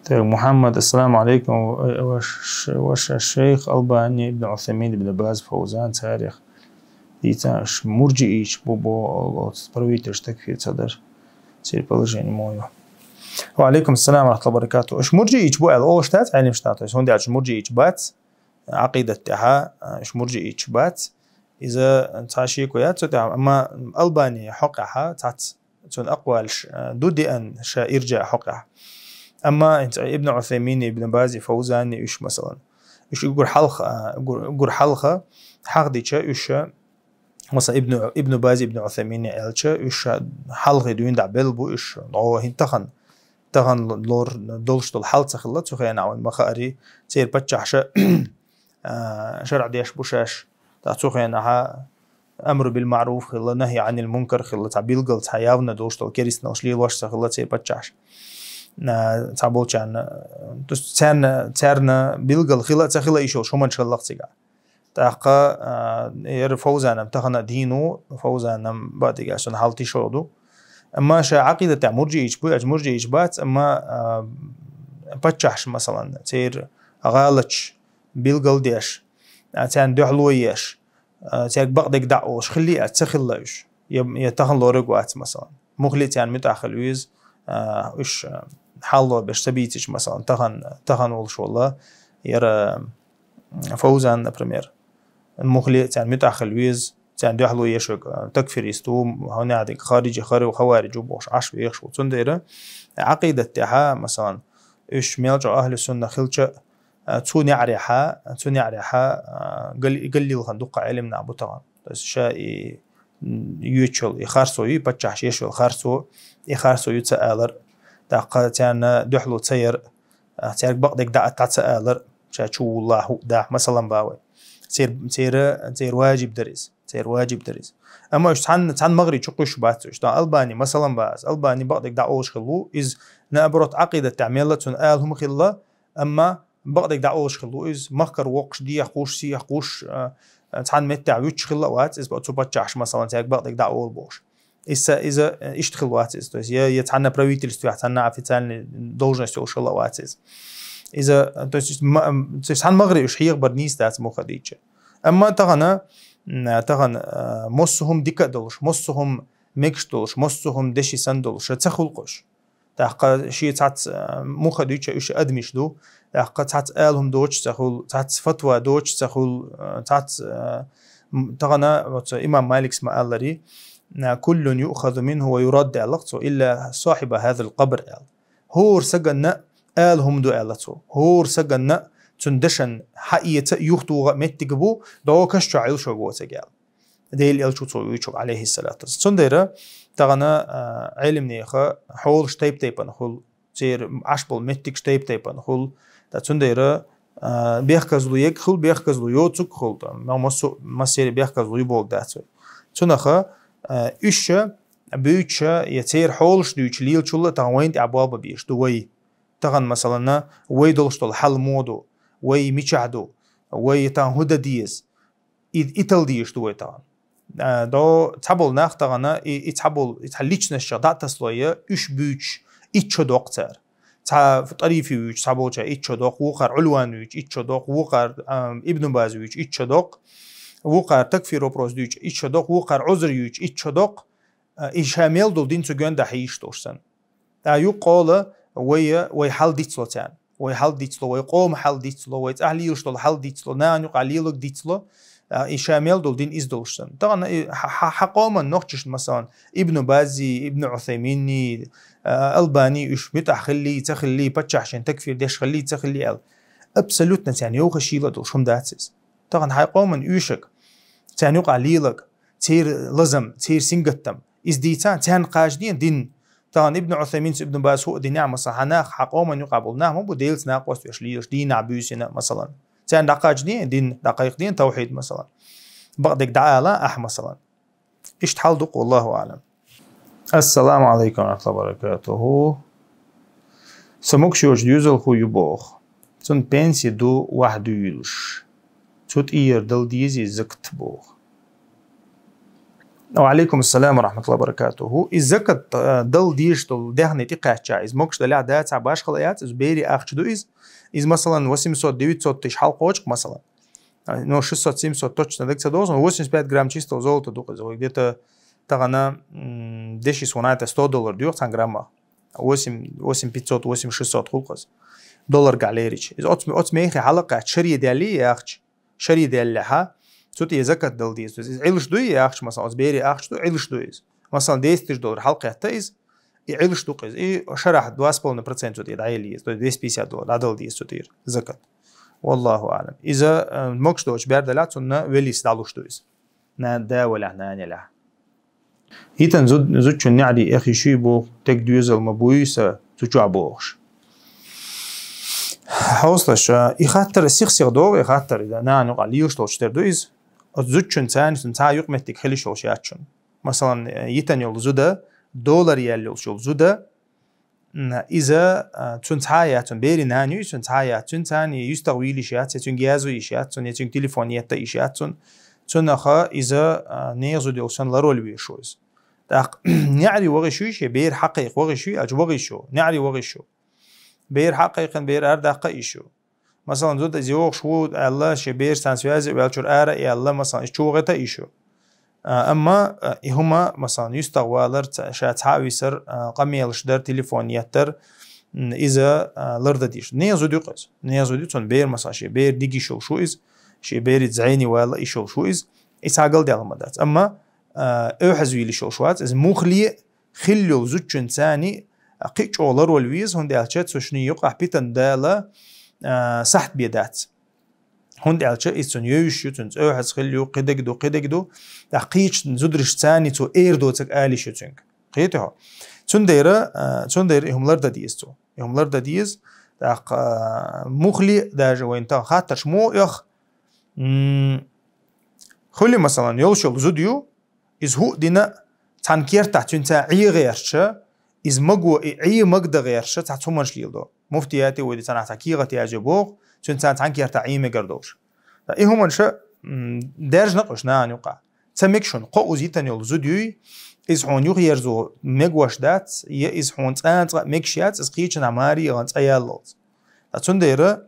Так, Мухаммад, ассаламу алейкум. Ваш, ваш шейх Албани, Ибн Усаймин, Ибн Баз, Фаузан, царах дийцина, уьш мурджиийча бу бо, оцу правительство такфир ца дар. Церан положение мо ю. Ва алейкум ассалам ва рахматуллахи ва баракатух. Уьш мурджиийча бу аьлла олуш дац, Ӏелимаш нах, то есть хӀунда аьлча мурджиийча бац, Ӏакъидат тӀехьа, уьш мурджиийча бац. Иза цхьа шеко яц цу тӀехь, амма Албани хьокъехьа цхьацца цуьнан акъвалаш, а, ду деана ша ирджа хьокъехь. Амма хӀинца Ибн Усаймини, Ибн Бази, Фаузани уьш, масалан, уьш угур хьалха, а, угур, угур хьалха хьахдича уьш, масалан, Ибн, Ибн Бази, Ибн Усаймини аьлча, уьш хьалхе дуьйна дӀа белла бу уьш, дӀо хӀинца тахана, тахана лор долуш долу хьал ца хилла, цу хенахь вайн ма-хаъара, церан паччахьаша, а, шарӀ деш бу шаьш, ткъа цу хенахьа амру бил маъруф хилла, нахьи Ӏанил мункар хилла, цхьа билггал, цхьа явно долуш долу керистаналш лелош ца хилла церан паччахьаш. А, цхьаболчарна, то есть царна, царна билггал хила а ца хила йиш йолуш хӀуманаш хилла-кх цигахь. ТӀаккха, а, яра Фавзанам тахана дийна ву, Фавзанам баъдига шун хьал тишо ду. Амма ша Ӏакъидатехь мурджиич бу, аьлча мурджиич бац, амма, а, паччахьаш, масалан, церан гӀалаташ билгалдеш, а, царна дуьхьало еш, а, цаьрга бакъдерг дӀа а олуш хилли а, ца хилла уьш. Я, я тахана лориг вац, масалан. Мухли царна муьтӀахь хила веза, а, уьш, а, хьалло беш ца бийцича, масалан, тахан, тахан волуш волла, яра, м, Фаузан, например, мухли царна муьтӀахь хила веза, царна дуьхьало еш верг, а, такфирист ву, хьуна дика хариджи, хари-, хавариджи ву бохуш, Ӏаш вехаш ву. Цундела Ӏакъидат тӀехьа, масалан, уьш мел чӀогӀа ахьлу сунна хилча, а, цу неӀарехьа, цу неӀарехьа, а, гал-, галлилхан дуккха Ӏелим нах бу тахана. То есть ша и, м, йоьчул, и харцо ю, и паччахьаш еш йолу харцо, и харцо ю ца алар, тӀаккха царна дуьхьало ца яр, а, цаьрга бакъдерг дӀа, дӀа ца алар, ша чу вуллахь хӀу дахь, масалан, бан вай. Цер-, цера, цера важиб дара иза, цера важиб дара иза. Амма уьш цхьанна, цхьанна магӀаре чу кхуьйсуш бац уьш. Дан Албани, масалан, бан ас, Албани бакъдерг дӀа олуш хилла ву, иза, наоборот, Ӏакъидат тӀехь мелла цунна ала хӀума хилла, амма бакъдерг дӀа олуш хилла ву иза, махкара воккхуш, дехьа кхуш, сехьа кхуш, а, а, цхьана меттехь вуьтуш хилла а вац иза, цу паччахьаш, масалан, цаьрга бакъдерг дӀа олу бохуш. Иза, иза, э, иштта хилла вац иза. То есть я, я цхьанна правительствехь, цхьанна официальный должность йолуш хилла а вац иза. Иза, то есть, ма-, м, то есть цхьана магӀаре уьш хьехабар нийса дац муха дийча. Амма тахана, м, тахана, а, массо а хӀума дика а долуш, массо а хӀума мегаш долуш, массо а хӀума деши санна долуш, ца хуьлу-кх уьш. ТӀаккха шен цхьацца, а, муха дуьйцу уьш адамаш ду, тӀаккха цхьацца ала хӀума доцуш ца хуьлу, цхьацца фатва доцуш ца хуьлу, а, цхьацца, а, м-, тахана оцу имам Маликс ма-аллара, а, «Куллун юъхазу минху ва юрад», аьлла цо, «илла сахьиба хазал къабр», аьлла. ХӀора саганна ала хӀума ду, аьлла цо. ХӀора саганна цуьнан дашан хьаэца а, юхатоха а меттиг бу, дӀо каш чохь Ӏуьллуш верг воцург, аьлла. Делан элча ву цо вуьйцург, алейхиссалату вассалам. Цундела тахана, а, Ӏелимнеха хьолаш тайп-тайпана хуьлу, церан Ӏаш болу меттигаш тайп-тайпана хуьлу. Ткъа цундела, а, бехказло ерг хуьлу, бехказло йоцург хуьлу, ткъа ма-, массо-, массеран бехказло ю бохург дац вай. Цунаха, а, уьш ша буьйцуша я церан хьолаш дуьйцуш лелачул а тахана вайна тӀехь болх бан безаш ду вай. Тахана, масалан, вай долуш долу хьал муха ду, вай мичахь ду, вай тахана хӀун дан деза. И, и тала дезаш ду вай тахана. А, до цхьаболу нах тахана, и, и цхьаболу, и цхьа личностех дӀа а тасалой, уьш буьйцуш, итт шо доккху цара. Цхьа ТӀарифи вуьйцу, цхьаболчара итт шо доккху, вукхара Ӏулван вуьйцу, итт шо доккху, вукхара, а, Ибн Баз вуьйцу, итт шо доккху, вукхара такфир вопрос дуьйцу, итт шо доккху, вукхара Ӏузр юьйцу, итт шо доккху. А, и ша мел долу дин цу гоьнда хьийзаш долуш санна. ТӀаккха юккъе олу, вай, вай хьал дицло царна. Вай хьал дицло, вай къоман хьал дицло, вай цӀахь лелаш долу хьал дицло, нахана юкъахь лелорг дицло, а, и ша мел долу дин иза долуш санна. Тахана и хьа-, хьа-, хьан къоман нохчашна, масалан, Ибн Бази, Ибн Усаймини, а, Албани, уьш муьтӀахь хилли, ца хилли, паччахьашна такфир деш хилли, ца хилли аьлла. Абсолютно царна йовха шийла долуш хӀума дац иза. Тахана хьайн къоман оьшург, царна юкъахь лелорг, церан лазам, церан сингаттам, иза дийцахь, царна кхачадехьа дин. Тахана Ибн Усайминца, Ибн Базца хӀуъа динехь, масалан, хьан нах, хьан къоман юкъахь болу нах ма бу, Делаца накъост веш лелаш, дийнахь буьйсина, масалан. Царна дӀакхачадехьа дин, дӀакхайкхадехьа тавхьид, масалан. Бакъдерг дӀаала ахь, масалан. Иштта хьал ду-кх, валлаху аълам. Ассаламу алейкум ва рахматуллахи ва баракатуху. Сан могуш йоцу доьзалхо ю боху. Цунна пенси ду, ваьхьа дуьйлуш. Цу тӀера дала дезий закат боху. Ва алейкум ассалам ва рахматуллахи ва баракатуху. И закат, а, дала дезаш долу даьхни тӀекхаьчча, иза могуш далехь дацахь башхала яц, иза берийн ахча ду иза. Иза, масалан, восемьсот, девятьсот тысяч хьалкхочу-кх, масалан. А, ну, шестьсот, семьсот точно дага ца догӀу, но восемьдесят пять грамм чистого золота ду-кх иза. Вай где-то тахана, м, деши сунайта сто доллар доьху цхьана граммах. Восемь, восемь пятьсот, восемь шестьсот хуьлу-кх иза. Доллар гахь лерича. Иза оцу, оцу мехе хьала а кхаьчча, шаре даьллий и ахча? Шаре даьллехьа, цу тӀе закат дала деза. Иза Ӏилуш дуй и ахча, масалан, оцу берийн ахча ду, Ӏилуш ду иза. Масалан, десять тысяч доллар хьалакхетта иза, и Ӏилуш ду-кх иза. И шарахь два с половиной процента цу тӀе дӀаелла еза, то есть двести пятьдесят доллар дӀадала деза цу тӀера закат. Валлаху аълам. Иза, э, могуш доцуш бер далехь, цунна велис дӀалуш ду иза. На-, да валехь, нана елехь. Йитан зуд-, зудчун неӀарий эхь йиш юй боху, тега доьзал ма буй сан цу чохь бохуш. Хьовсалаш, а, и хаттар сих-сиха догӀу, и хаттар, и нана юкъахь лелаш долчу тера ду иза. Оцу зудчун царна цхьа юкъаметтиг хила йиш йолуш яц шуна. Масалан, э, йитан йолу зуда, доллар яьлла йолуш йолу зуда, м, иза, а, цун цхьа яц, цун берий нана ю, цун цхьа яц, цун царна юстагӀ вийла йиш яц, я цуьнга язва йиш яц, цун, я цуьнга телефон етта йиш яц, цун, цунаха иза, а, нехан зуда йолуш санна ларвала везаш ву иза. ТӀаккха неӀаре ваха йиш юй, шен бер хьакхайкха ваха йиш юй, аьлча ваха йиш ю, неӀаре ваха йиш ю. Бер хьакхайкхина, бер арадаккха йиш ю. Масалан, зуда иза йогӀуш ву аьлла, шен берашца связи ваьллачуьра ара а яьлла, масалан, иза чу вахийта йиш ю. А, амма, а, и хӀума, масалан, юстагӀ валар, ца-, ша цхьаъ висар, а, къамелаш дар, телефон еттар, м, иза, а, лардан дезаш. Нехан зуда ю-кх иза. Нехан зуда ю, цунна бер, масалан, шен бер дигиш йолуш ву иза, шен берица зӀене вала йиш йолуш ву иза. И цхьа галдаьлла хӀума дац. Амма, а, оьхьазвийла йиш йолуш вац, иза муххале хилла йолу зудчун царна, а, кхин а чӀогӀа ларвала веза, хӀунда аьлча цу шинна юкъахь питана Дала, а, сахьт бен дац. ХӀунда аьлча иза цунна евзаш ю, цунна цӀе хьаьжча хилла ю, кхидерг ду, кхидерг ду, тӀаккха кхечу зударшца царна цо эр доцург ала йиш ю цуьнга. Кхетий хьо? Цундела, а, цундела и хӀума лардан деза цо. И хӀума лардан деза, тӀаккха, а, муххале даже вайна тахана хаттарш муха оьху, м, хуьлу, масалан, йолуш йолу зуда ю, иза хӀуъа дина, цхьана кертахь цуьнца Ӏе гӀерташ, иза маго и Ӏе магадан гӀерташ цхьацца хӀуманаш леладо. Муфтияте вуьйцу цхьанхьа цхьа кехат язйо боху, цуьнца цхьана кертахь Ӏе мегар долуш. Ткъа и хӀуманаш, м, даьржина-кх уьш нахана юкъахь. Ца мега шуна, кхо уза йитина йолу зуда юй, иза хьуна юхаерзо мегош дац, я иза хьуна цкъа-цкъа а мегаш яц, иза кхечанхьа маре а гӀан цӀа яллалц. Ткъа цундела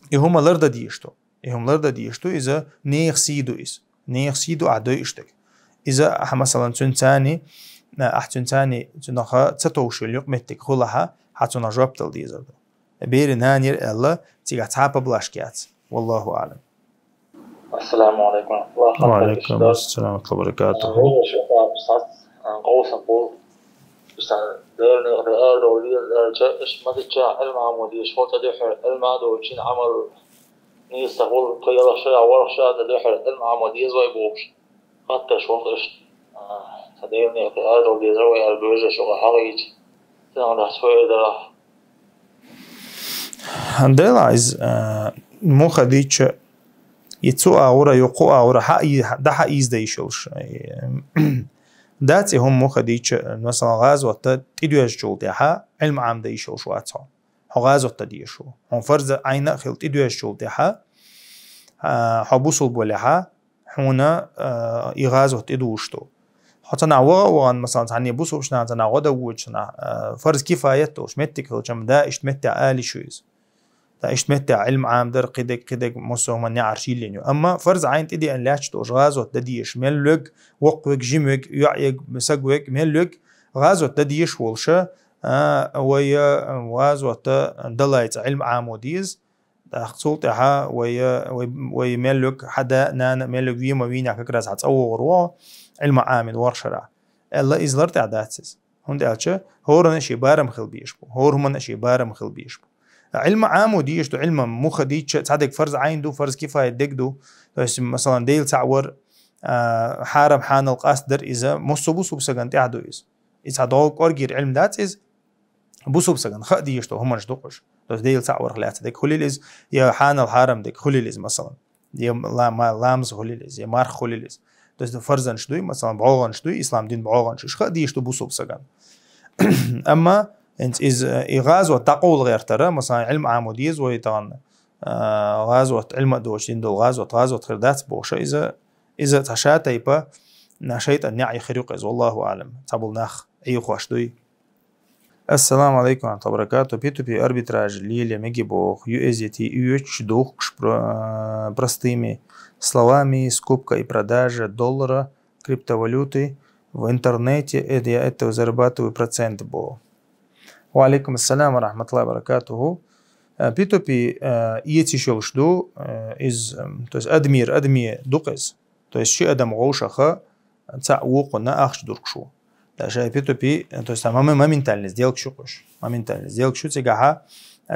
и хӀума лардан дезаш ду. И хӀума лардан дезаш ду, иза нехан сий ду иза. Нехан сий ду ахь дойуш дерг. Иза ахь, масалан, цуьнан царна, ахь цуьнан царна цуьнах ца товш йолу юкъаметтиг хуьлахь, хьан цунах жоп дала дезар ду. Берийн нана яра аьлла, цигахь цхьа а поблажка яц. Валлаху аӀлам. Ассаламу алейкум. Ва алейкум ассалам ва рахматуллахи ва баракатуху. Вежарий, шу къа-, сац, а, къовсам бу. Сан Делан некъа арадовлийла аьлча, иш ма дича, Ӏилма Ӏамо дезаш, хӀокху тӀе дуьхьал Ӏилма а доцуш, Ӏамал нийса хуьлу, кху ялх шарахь, ворхӀ шарахь тӀе дуьхьал Ӏилма Ӏамо деза вай бохуш. Хаттарш ву-кх иштта. А, сан Делан некъа арадовла дезара вай аьлла, вежарий, шу къа хьахийча, цунах дац хӀоьру дара. Делахь иза, а, муха дийча, и цу агӀора, ю кху агӀора хьа-, и-, дӀа-хьа ийза дан йиш йолуш. Дац и хӀума муха дийча, масалан, гӀазота тӀедоьжначул тӀаьхьа Ӏилма Ӏамо дан йиш йолуш вац хьо. Хьо гӀазот дан дезаш ву. Хьуна фарз айна а хилла тӀедоьжначул тӀаьхьа, а, хьо бусулба валехьа, хьуна, а, и гӀазот тӀедужуш ду. Хьо цхьанхьа ваха а вахана, масалан, цхьанне бусулбачу нахана цхьанхьа гӀо дан воьдучу нах, а, фарз кифаят долуш меттиг хилча-м, да иштта меттехь ала йиш ю иза. Да иштта меттехь Ӏилма Ӏамо дар, кхидерг, кхидерг, массо а хӀуманна неӀарш йиллина ю. Амма фарз Ӏайн тӀедеана лаьтташ долуш гӀазот дан дезаш мел верг, воккха верг, жима верг, йоӀ ерг, саг верг, мел верг, гӀазот дан дезаш волуша, а, вай, а, гӀазот далайца Ӏилма Ӏамо деза. ТӀаккха цул тӀаьхьа вай, вай, вай мел верг, хьан да, нана, мел верг вен ма вийнехь, как раз хьан цӀа вогӀур ву, Ӏилма Ӏамийна ворхӀ шарахь. Аьлла, иза лартӀехь дац иза. ХӀунда аьлча хӀоранна шен барам хила безаш бу, хӀора хӀуманна шен барам хила безаш бу. Ӏилма Ӏамо дезаш ду, Ӏилма муха дийча, цхьа дерг фарз Ӏайн ду, фарз кифаят дерг ду. То есть, масалан, Дела цхьаъ вар, а, хьарам хьанал къастадар, иза массо а бусулба сагана тӀехь ду иза. Иза цхьа догӀу кӀоргера Ӏилма дац иза, бусулба сагана хаа дезаш долу хӀуманаш ду-кх уьш. То есть Дела цхьаъ варх лаьцна дерг хуьлийла иза, я хьанал хьарам дерг хуьлийла иза, масалан. Я ла-, ма-, ламаз хуьлийла иза, я марха хуьлийла иза. То есть фарзанаш дуй, масалан, бӀогӀанаш дуй, ислам дин бӀогӀанаш, уьш хаа дезаш ду бусулба сагана. Амма хӀинца иза, и гӀазот дӀакъовла гӀертара, масалан, Ӏилма Ӏамо деза вай тахана, а, гӀазот, Ӏилма а доцуш дина долу гӀазот, гӀазот хир дац бохуша, иза, иза цхьа ша тайпа, на, шайтӀан неӀ хир ю-кх иза, валлаху аӀлам. Цхьаболу нах Ӏехош дуй. Ассаламу алейкум ва рахматуллахи ва баракату. Пи ту пи арбитраж леле меги боху. Ю эс ди ти оьцуш духкуш про-, простыми словами, скупка и продажа доллара, криптовалюты в интернете, это я этого зарабатываю процент бо. Ва алейкум ассалам ва рахматуллахи ва баракатуху. Э, пи ту пи, э, эцаш йолуш ду, э, из, эм, то есть адмир, адми ду-кх иза. То есть ши адам гӀовшаха цхьаъ вукхунна ахча дуркуш ву. Ша пи ту пи, то есть там моме-, моментальный сделкаш ю-кх уьш. Моментальный сделкаш ю цигахьа,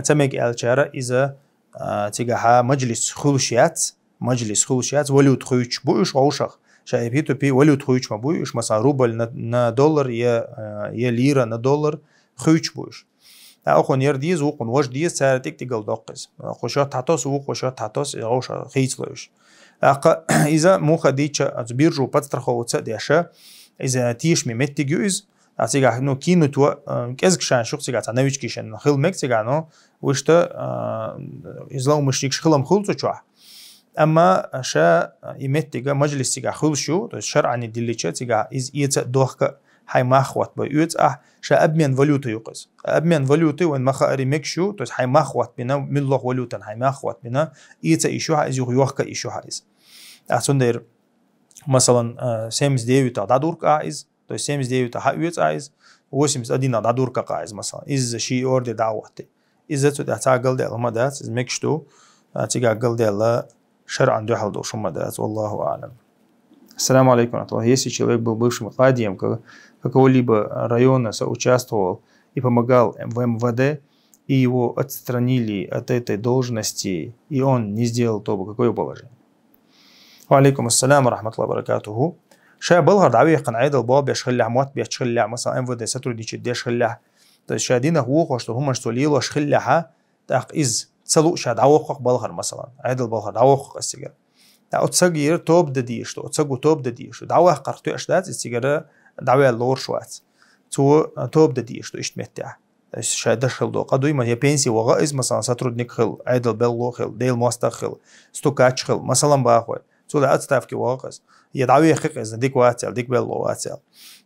ца мега аьллачара иза, а, цигахьа мажлис хуьлуш яц, мажлис хуьлуш яц, валюта хуьйцуш бу уьш гӀовшах. Ша пи ту пи валюта хуьйцуш ма буй уьш, масалан, рубль на, на доллар я, а, я лира на доллар хуьйцуш бу уьш. ТӀаккха окхунна яра деза, вукхунна важа деза, цара тӀиг-тӀигал доккху иза. Кху шот хьатосу, вукху шот хьатосу, и гӀовша хийцалуш. ТӀаккха иза муха дийча, оцу биржу подстраховаться а деш, иза тешаме меттиг ю иза. А цигахь, ну, кинуть ва, а, кӀезиг шанс ю-кх цигахь, цхьа новички шен хила мег цигахь, ну, вуьшта, а, и злоумышленникаш хилам хуьлу цу чохь. Амма ша и меттига мажлис цигахь хуьлуш ю, то есть шарӀани диллича цигахь иза эца а, дохка а, хьайн мах хӀоттабой оьцу ахь, ша обмен валюты ю-кх иза. Обмен валюты вайн ма-хаъара мегаш ю, то есть хьайн мах хӀоттабина, муьлхха валютан хьайн мах хӀоттабина, эца а йиш ю хьан иза, юха йохка а йиш ю хьан иза. Ахь цундела, масалан, а, семьдесят девятах дӀадург ахь иза, то есть семьдесят девятах хьан оьцу ахь иза, восемьдесят одинах дӀадург ахь иза, масалан. Иза ши орде дӀа а хӀоттий. Иза цу тӀехь цхьа галдаьлла хӀума дац, иза мегаш ду, а, цигахь галдаьлла шарӀан дуьхьал долуш хӀума дац, валлаху аӀлам. Ассаламу алейкум, ва рахматуллах. Если человек был бывшим кадием ка-, какого-либо района, соучаствовал и помогал в М В Д, и его отстранили от этой должности, и он не сделал тобу, какое его положение? Ва алейкум ассалам ва рахматуллахи ва баракатуху. Ша балхара дӀавехкана Ӏедал боху беш хиллехь, мотт беш хиллехь, масалан, М В Д сотрудничать деш хиллехь, то есть ша динах вохош долу хӀуманаш цо лелош хиллехьа, тӀаккха иза ца луъу ша дӀавоккху-кх балхара, масалан, Ӏедал балхара дӀавоккху-кх аса цигара. ТӀаккха оцу сагера тоба дан дезаш ду, оцу саго тоба дан дезаш ду. ДӀаваккхарх тоьаш дац, иза цигара дӀаваьлла лоруш вац. Цо, а, тоба дан дезаш ду иштта меттехь. То есть ша даш хила долу къа дуй, ма, я пенси ваха иза, масалан, сотрудник хила, Ӏедал белхало хила, Делан мостагӀа хила, стукач хила, масалан, бахой. Цул а отставке ваха иза. Я дӀавехи-кх иза, дика вац аьлла, дика белхало вац аьлла.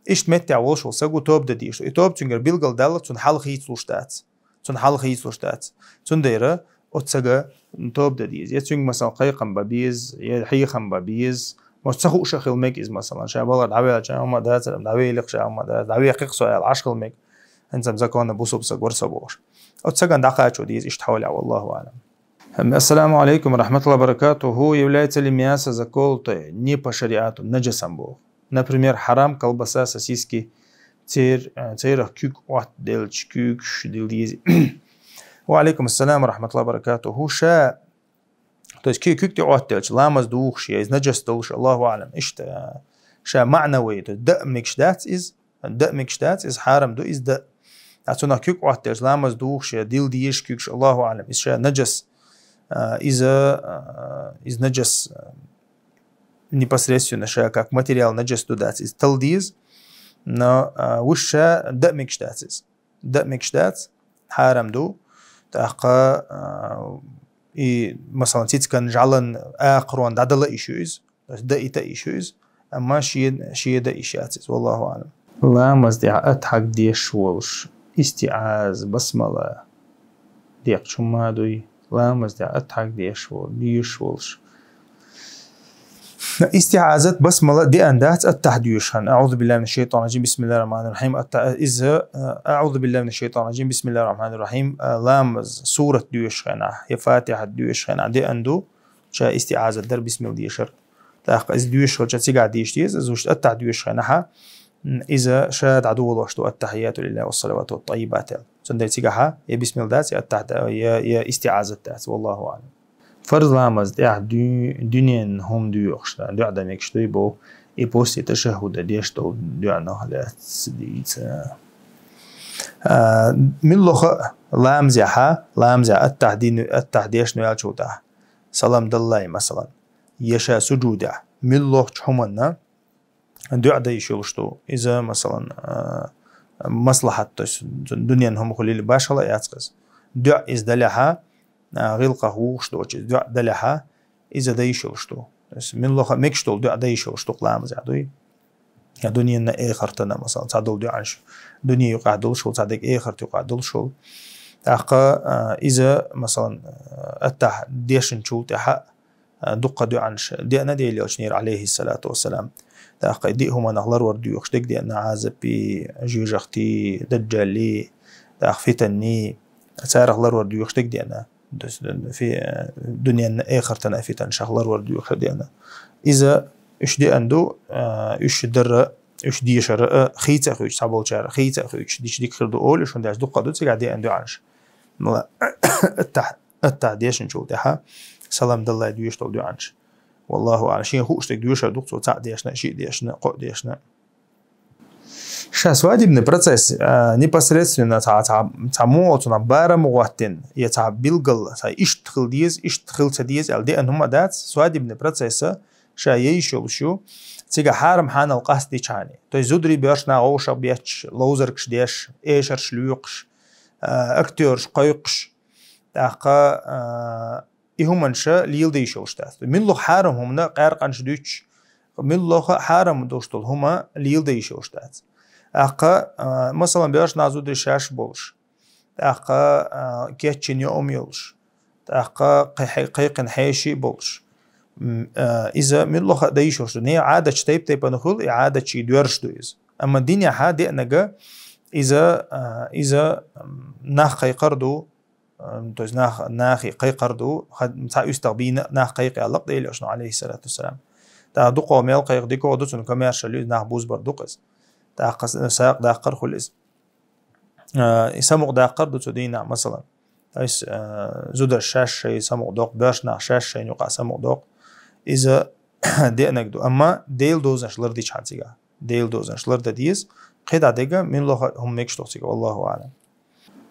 Иштта меттехь волуш волу саго тоба дан дезаш ду. И тоба цуьнгара билгалдалла, цунна хьал хийцалуш дац. Цунна хьал хийцалуш дац. Цундела оцу сага тоба дан деза. Я цуьнга, масалан, кхайкхам бан беза, я хьехам бан беза. Мо ца хууш а хила мега иза, масалан, ша балхара дӀаваьлча, хӀума дацара, дӀавелира ша, хӀума дац, дӀавехи-кх со аьлла, Ӏаш хила мега. ХӀинца-м законна бусалба саг вара со бохуш. Оцу сагана дӀакхачо деза иштта хьолехь, валлаху аӀлам. Ассаламу алейкум ва рахматуллахи ва баракатуху. Является ли мясо заколотое не по шариату наджасом боху? Например, хьарам колбаса, сосиски, цер-, э, церах куьг Ӏоттаделча, куьйгаш дилла деза. Ва алейкум ассалам ва рахматуллахи ва баракатуху. Ша, то есть ки-, куьг тӀе Ӏоттаделча, ламаз духуш, я иза наджас долуш, Аллаху аӀлам. Иштта, ша маънавай, то есть дан мегаш дац иза, дан мегаш дац, иза хьарам ду, иза дан. А цунах куьг Ӏоттаделча, ламаз духуш, я дилла дезаш куьгаш, Аллаху аӀлам. Иза ша наджас, а, иза, а, иза наджас, а, непосредственно ша как материал наджас ду дац, иза тала деза, но, а, вуьш ша дан мегаш дац иза. Дан мегаш дац, хьарам ду. ТӀаккха, а, и, масалан, цицкан, жӀалан, акхарон дӀадала йиш ю иза. То есть дан ита йиш ю иза. Амма шен, шен дан йиш яц иза. Валлаху аӀлам. Ламаз тӀехь атхьаг деш волуш, истиӀаза, басмала декъачу хӀума дуй. Ламаз тӀехь атхьаг деш волуш, деш волуш. ИстиӀазат, басмала деана дац атахьа доьшуш хенахь. أعوذ بالله من الشيطان الرجيم، بسم الله الرحمن الرحيم. Атахьа-, иза, а, أعوذ بالله من الشيطان الرجيم، بسم الله الرحمن الرحيم. А, ламаз, сурат доьшуш хенахь, я фатихьат доьшуш хенахь деана ду, ша истиӀазат дар, бисмилла дешар. ТӀаккха иза доьшуш хилча цигахь деша деза, иза вуьшта атахьа доьшуш хенахьа, м, иза ша дӀадолош ду: «Аттахьияту лиллахи вассалавату ваттаййибат», – аьлла. Цундела цигахьа я бисмилла дац, я атахьа да-, я, я истиӀазат дац, валлаху аӀлам. Фарз ламаз тӀехь дуь-, дуьненан хӀума доьхуш, дуьӀа дан мегаш дуй боху, и после ташаххуда деш долу дуьӀанах лаьцна дийца. А, муьлхха а ламазехьа, ламазехь аттахь дин-, аттахь дешна ваьллачул тӀаьхьа, салам даллалц, масалан, я ша сужудехь, муьлххачу хӀуманна дуьӀа дан йиш йолуш ду. Иза, масалан, а, маслахьат, то есть дуьненан хӀума хуьлийла башхала а яц-кх иза. ДуьӀа иза далехьа, а, гӀиллакхах вухуш доцу иза дуьӀа далехьа, иза дан йиш йолуш ду. То есть муьлхха а мегаш долу дуьӀа дан йиш йолуш ду-кх ламазехь дуй. Я дуьненна, эхартана, масалан, цхьадолу дуьӀанаш, дуьне юкъахь долуш хуьлу, цхьадерг эхарт юкъахь долуш хуьлу. ТӀаккха, а, иза, масалан, а, аттахь дешначул тӀаьхьа, а, дуккха дуьӀанаш деана Делан элчанера, алейхиссалату вассалам. ТӀаккха и диъ хӀуманах ларвар доьхуш дерг деана, Ӏазапи, жоьжахти, даджали, тӀаккха фитанни, царах ларвар доьхуш дерг деана. То есть, фи-, дуьненна, эхартана фитанашах ларвар доьхуш деана. Иза уьш деана ду, а, уьш дара, уьш дешара а, хийца а хуьйцуш, цхьаболчара хийца а хуьйцуш, дича дика хир ду олий, шуна деш дуккха ду цигахь деана дуьӀанаш. Мала, аттахь, аттахь дешначул тӀаьхьа салам даллалц доьшуш долу дуьӀанаш. Валлаху аӀлам, шен хууш дерг доьшур ду-кх цо, цхьаъ дешна, шиъ дешна, кхоъ дешна. Ша свадебный процесс, а, непосредственно цхьа, цхьа, цхьа муха цунах барам гӀоттина, я цхьа билггал, цхьа иштта хила деза, иштта хила ца деза аьлла деана хӀума а дац, свадебный процесса ша яйиш йолуш ю, цига хьарам хьанал къастдичхьани. То есть зударий боьршна гӀовша беташ, ловзаргаш деш, эшарш лоькхуш, а, актёрш кхойкхуш, тӀаккха, а, и хӀуманаш леладайиш йолуш дац. Миллох хьарам хӀумана къаьркъанаш дуьтуш, миллоха хьарам долуш долу хӀума леладайиш йолуш дац. ТӀаккха, а, масалан, боьршна зударий шаьш болуш, тӀаккха, а, кечйина йоӀам йолуш, тӀаккха кхе-, кхайкхина хьеший болуш. М, а, иза миллоха а дайиш йолуш ду. Не, Ӏадаташ тайп-тайпана хуьлу, и Ӏадаташ доьрзуш ду иза. Амма динехьа деанарг иза, а, иза, м, нах кхайкхар ду, ам, то есть нах, нахе кхайкхар ду, ха-, цхьа уьстагӀ бийна нах кхайкхи аьлла Делан Элчано, алейхиссалату вассалам. ТӀаккха дукха мел кхайкха дика ду, цунна комаьршалла ю, нах бузбар ду-кх иза. ТӀаккха с-, сагӀа даккхар хуьлу иза. А, и самукъадаккхар ду цу дийнахь, масалан. То есть, а, зударш шаьш шайн самукъадоккху, боьрша нах шаьш шайна юкъахь самукъадоккху. Иза деанарг ду. Амма Делан дозанаш лардичхьана цигахь. Делан дозанаш лардан деза. КхидӀа дерг муьлхха а хӀума мегаш ду-кх цигахь. Валлаху аӀлам.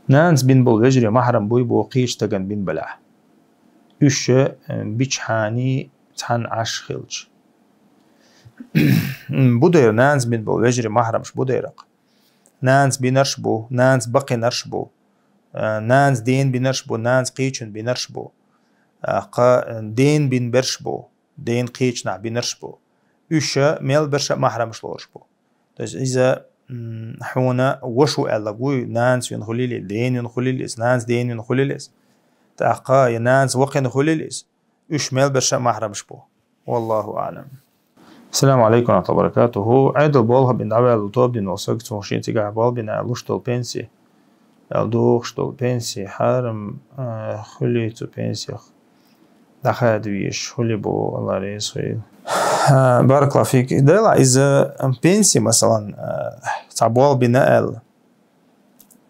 Нанас бина болу вежарий махьрам буй боху кхечу стагана бина балахь. Уьш, э, бичхьана цхьаьна Ӏаш хилча. Бу дера, нанас бина болу вежарий махьрамаш бу дера-кх. Нанас бинарш бу, нанас баккхийнарш бу, э, нанас дена бинарш бу, нанас кхечунна бинарш бу. Э, кха, э, дена бина берш бу, дена кхечу нах бинарш бу. Уьш мел берш а махьрамаш лоруш бу. То есть иза, м, хьуна ваша ву аьлларг вуй, нанас вина хуьлийла, дена вина хуьлийла иза, нанас дена вина хуьлийла иза. ТӀаккха я нанас вакхина хуьлийла иза. Уьш мел берш а махьрамаш бу. Валлаху аӀлам. Ассаламу алейкум ва рахматуллахи ва баракатуху. Ӏедал болх бина дӀаваьлла тоба дина волу саг, цунах шен цигахь болх бина аьлла луш долу пенси, аьлла дохуш долу пенси, хьарам, а, хуьлий цу пенсех дӀахада везаш, хуьлий бу, Алла реза хуьлийла. А, баракаллаху фик. Делахь иза пенси, масалан, а, цхьа болх бина аьлла,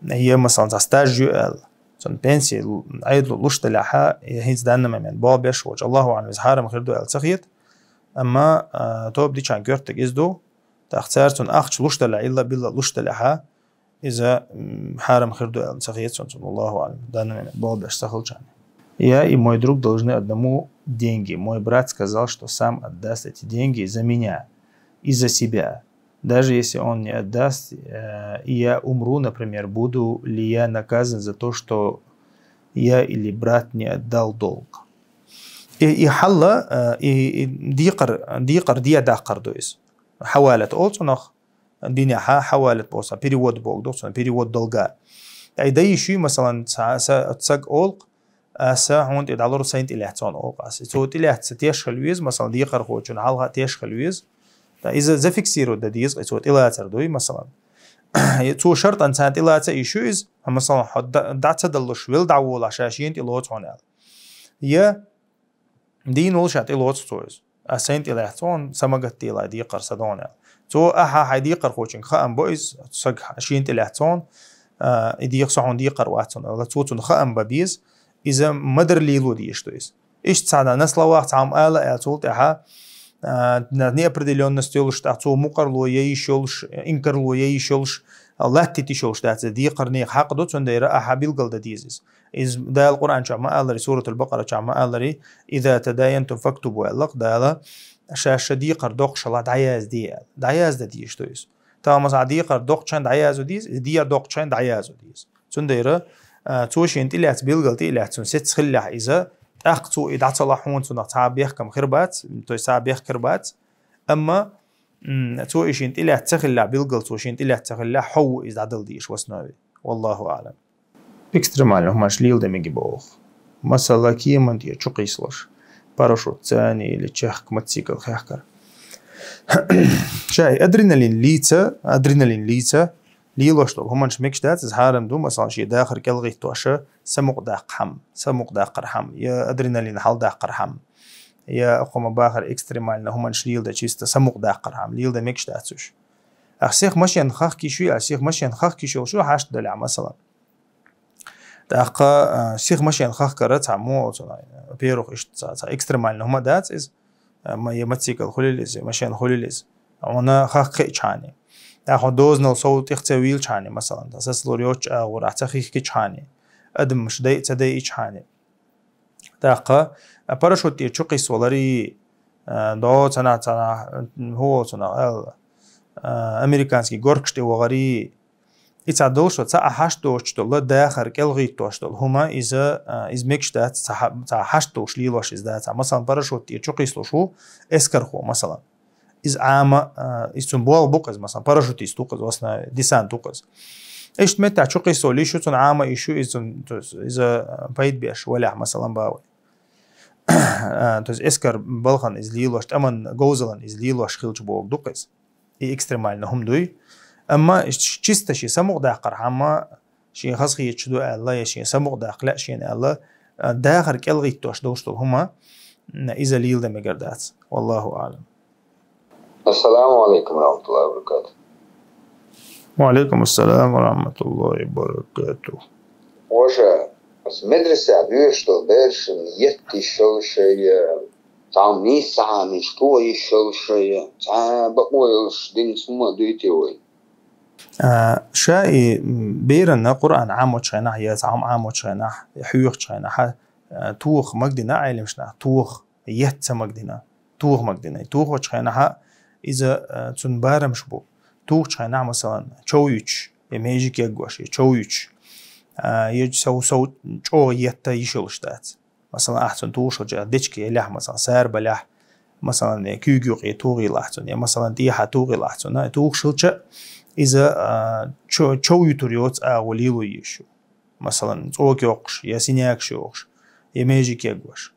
я, масалан, цхьа стаж ю аьлла, цунна пенси Ӏедало луш делахь, я хӀинца данна момент болх беш воцуш, Аллаху аӀлам, иза хьарам хир ду аьлла ца хета. Амма, а, тоба дичхьана коьртаг иза ду. ТӀаккха цара цунна ахча луш делахь, илла-билла луш делахь, иза, м, хьарам хир ду аьлла ца хета суна цунна, Аллаху аӀлам, данна момент болх беш ца хилчхьана. Я и мой друг должны одному деньги. Мой брат сказал, что сам отдаст эти деньги за меня и за себя. Даже если он не отдаст, э, и я умру, например, буду ли я наказан за то, что я или брат не отдал долг? И, и хьалла, э, и, и декхар, декхар де даккхар ду иза. Хьавалат олу цунах, динехьа хьавалат боху цхьа перевод боху ду цунах, перевод долга. Ай дайиш ю, масалан, ца, ца, цаг олу-кх, аса хьуна тӀе дӀалур сайна тӀе лаьцна олу-кх аса. Цо тӀе лаьцна теш хила веза, масалан, декхархочун хьалха теш хила веза. Ткъа иза зафиксировать дан деза, и цо тӀелацар дуй, масалан. Цо шартӀан царна тӀелаца йиш ю иза, масалан, хьо да-, дӀа ца даллуш, вел дӀаволахь, ша шена тӀе лоцу хьуна аьлла. Я дийна волу ша тӀелоцу цо иза. Ас сайна тӀе лаьцна, сан магат делахь декхар сан догӀу аьлла. Цо ахьа хьайн декхархочуьнга хаам бо иза, саг шена тӀе лаьцна, а, и декхар со хьуна декхар вац хьуна аьлла. Цо цунна хаам бан беза, иза ма-дарра лело дезаш ду иза. Иштта цхьана на словах цхьамма ала аьлла, цул тӀаьхьа, а, на неопределённость йолуш, тӀаккха цо мукъарло яйиш йолуш, инкарло яйиш йолуш, латтийта йиш йолуш дац иза. Декхарнех хьакъ ду, цундела ахьа билгал дан деза иза. Иза Дала Къуръан чохь ма аллари, Суратул Бакъара чохь ма аллари, «Иза тадаянтум фактубу», аьлла-кх Дала, ша-ша декхар доккхуш хилахь дӀаязде аьлла. ДӀаяздан дезаш ду иза. Тахана, масала, декхар доккхучхьана дӀаязо деза, иза декхар доккхучхьана дӀаязо деза. Цундела, а, цо шена тӀелаьцна билгал тӀе а лаьцна, цунна сецца хиллехь иза, тӀаккха цо и дӀа ца лахь хьуна цунах цхьа а бехкам хир бац, то есть цхьа а бехк хир бац. Амма, м, цо и шена тӀелаьцна ца хиллехь, билгал цо шена тӀелаьцна ца хиллехь, хьо ву иза дӀадала дезаш в основе. Валлаху аӀлам. Экстремальный хӀуманаш леладан мегий боху. Масала, кеман тӀера чу кхийсалаш, парашютца или чехка мотоцикл хехкар. Шай, адреналин лийца, адреналин лийца, лелош долу хӀуманаш мегаш дац, иза хьарам ду, масала, шен дахар кӀелгӀиттош, самукъадаккхархьама, самукъадаккхархьама, я адреналин хьаладаккхархьама, я хӀума бахар экстремальный хӀуманаш леладан, чисто самукъадаккхархьама, леладан мегаш дац уьш. Ахь сиха машен хахкийш ю, ахь сиха машен хахкийш йолуш ю, хьашт далахь, масала. ТӀаккха, а, сиха машен хахкара цхьа мо, цхьа, во-первых, иштта цхьа, цхьа экстремальный хӀума дац иза. А, ма-, я мотоцикл хуьлийла иза, я машен хуьлийла иза. Хьуна хахка хиъчхьана. ТӀаккха хьо дозанал сов тӀех ца вийлчхьана, масалан, сан сацалур йоцучу агӀор ахь ца хихкичхьана. Адамаш дайа ца дайичхьана. ТӀаккха, а, парашют тӀера чу кхиссавалари, а, дӀо цхьанахьа, цхьанахьа, хӀу волчунах аьлла, а, американский горкаш тӀе вахари, и цхьа долуш, цхьа а хьашт доцуш долу, дахар кӀелгӀиттош долу хӀума, иза, а, иза мегаш дац, цхьа хьа-, цхьа хьашт долуш лелош иза дац. Масалан, парашют тӀера чу кхийсалуш ву эскархо, масалан. Иза Ӏама, а, иза цунна болх бу-кх иза, масалан, парашютист ву-кх иза, в основе десант ву-кх иза. Иштта меттехь чу кхийсалуш ю, цунна Ӏама йиш ю, иза цунна, то есть, иза, а, пайда беш валахь, масалан, бахьа вай. А, то есть эскар балхана иза лелош, тӀаман говзаллина иза лелош хилча бохург ду-кх иза. И экстремально хӀума дуй. Амма ш-, чисто шен самукъадаккхархьама, шен хазахеташ ду аьлла, я шен самукъадаккха лаьа шена аьлла, а, дахар кӀелгӀиттош долуш долу хӀума, м, иза леладан мегар дац. Валлаху аълам. Ассаламу алейкум ва рахматуллахи ва баракатух. Ва алейкум ассалам ва рахматуллахи ва баракатух. Ваша, ас медресе доьшуш долу берашна етта йиш йолуш я, цхьа нийса цхьа хӀума чӀогӀа йиш йолуш я, цхьа бакъо йолуш динца хӀума дуй те вай? А, ша и, м, берана Къуръан Ӏамочу хенахь, я цхьа хӀума Ӏамочу хенахь, я хьоьхучу хенахь, а, тоха магадина Ӏеламнаха, тоха етта ца магадина, тоха магадина. И тохочу хенахь иза, а, цунна барамаш бу. Тухучу хенахь, масалан, чов юьтуш, я меже кегош, я чов юьтуш, а, я сов, сов чӀогӀа етта йиш йолуш дац. Масалан, ахь цунна тухуш хилча, дечка елахь, масалан, сара балахь, масалан, э, куьйга юкъе тухийла ахь цунна, я, масалан, тӀехьа тухийла ахь цунна, тухуш хилча, иза, а, чо-, чов юьтур йоцу агӀо лело йиш ю. Масалан, цӀока йоккхуш, я синякаш йохуш, я меже кегош.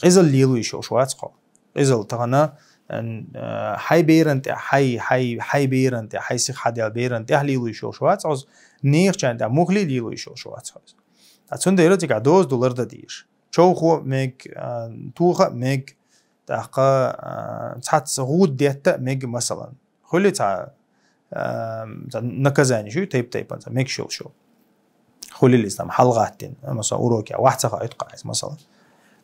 Къизалла лело йиш йолуш вац хьо. Къизалла тахана, ан, а, хьайн берана тӀехь, хьайн, хьайн, хьайн берана тӀехь, хьайн сиха хьадаьлла берана тӀехь лело йиш йолуш вац хьо иза, нехачарна тӀехь муххале а лело йиш йолуш вац хьо иза. Ткъа цундела цигахь доза ду лардан дезаш. Чов хӀу а мега, а, тоха а мега, тӀаккха, а, цхьацца гӀуда детта а мега, масалан. Хуьли цхьа, а, цхьа наказание ю, тайп-тайпана, цхьа мегаш йолуш йолу. Хуьлийла иза там хьалагӀаттийна, а, масалан, урокехь вахь ца хаийта кхаьчча, масалан.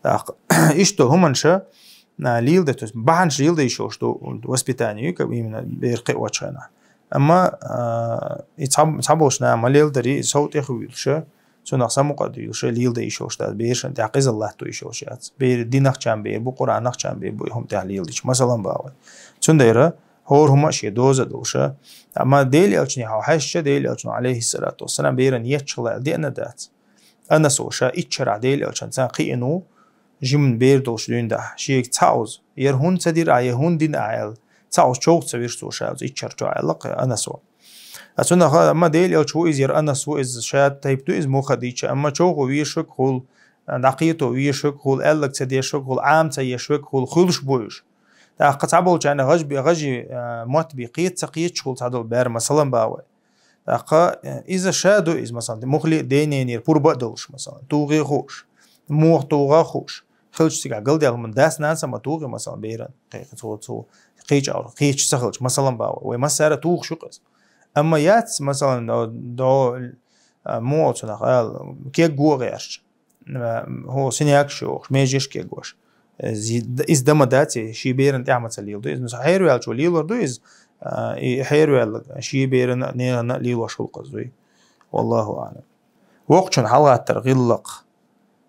ТӀаккха иштта долу хӀуманаш, а, леладан, то есть бахьанаш леладан йиш йолуш ду, воспитание ю, как бы именно бер кхиочу хенахь. Амма, а, и цхьа-, цхьаболчу наха ма леладари, и сов тӀехуьйлуш, цунах самукъадуьйлуш, леладан йиш йолуш дац, берашна тӀехь къизалла латто йиш йолуш яц. Бер динах чам бер бу, Къуръанах чам бер бу, и хӀума тӀехь леладича, масалан, бахьа вай. Цундела хӀора хӀума а шен доза долуш. Амма Делан элчане хьо хьаьжча, Делан элчано, алейхиссалату вассалам, берана етташ хилла аьлла деана дац. Анасо ша итт шарахь Делан элчанца кхиъна ву, жимма бер долуш дуьйна дахь, шега цхьаъ уза, яра хӀунда ца дира ахь, я хӀунда дина ахь аьлла, цхьаъ уза чов ца вира цо ша уза итт шар чохь аьлла-кх Анасо. А цунах, амма Делан элча ву иза, яра Анас ву иза, ша тайпа ду иза муха дийча, амма чов хӀу вешверг хуьлу, дӀакхето вешверг хуьлу, аьлларг ца дешверг хуьлу, Ӏама ца ешверг хуьлу, хуьлуш бу уьш. ТӀаккха цхьаболчарна гӀаж бе-, гӀажи, а, мотт бе кхета ца кхеташ хуьлу цхьадолу бер, масалан, бахьа вай. ТӀаккха, э, иза ша ду иза, масалан, муххале а ден-ненера пурба а долуш, масалан, тухе а хууш, муха туху а хууш, хилча цигахь галдаьлла хӀуманна дас-нанас а ма тухий, масалан, беран, кхе-, кхе-, цо, цо, кхечу агӀор, кхечу ца хилча, масалан, бахьа вай. Вай массара а тухуш ю-кх иза. Амма яц, масалан, до, до, а, муха цунах ала, кегго а гӀерташ. Э, хӀу синякаш йохуш, межеш кегош. Э, зи-, д-, иза дан ма дац, и шен берана тӀехь ма ца леладо иза. Ну, хьераваьллачо лелор ду иза, а, и хьераваьлла шен берана а, ненана а лелош хуьлу-кх иза дуй. Валлаху аълам. Воккхачун хьалагӀаттар гӀиллакх.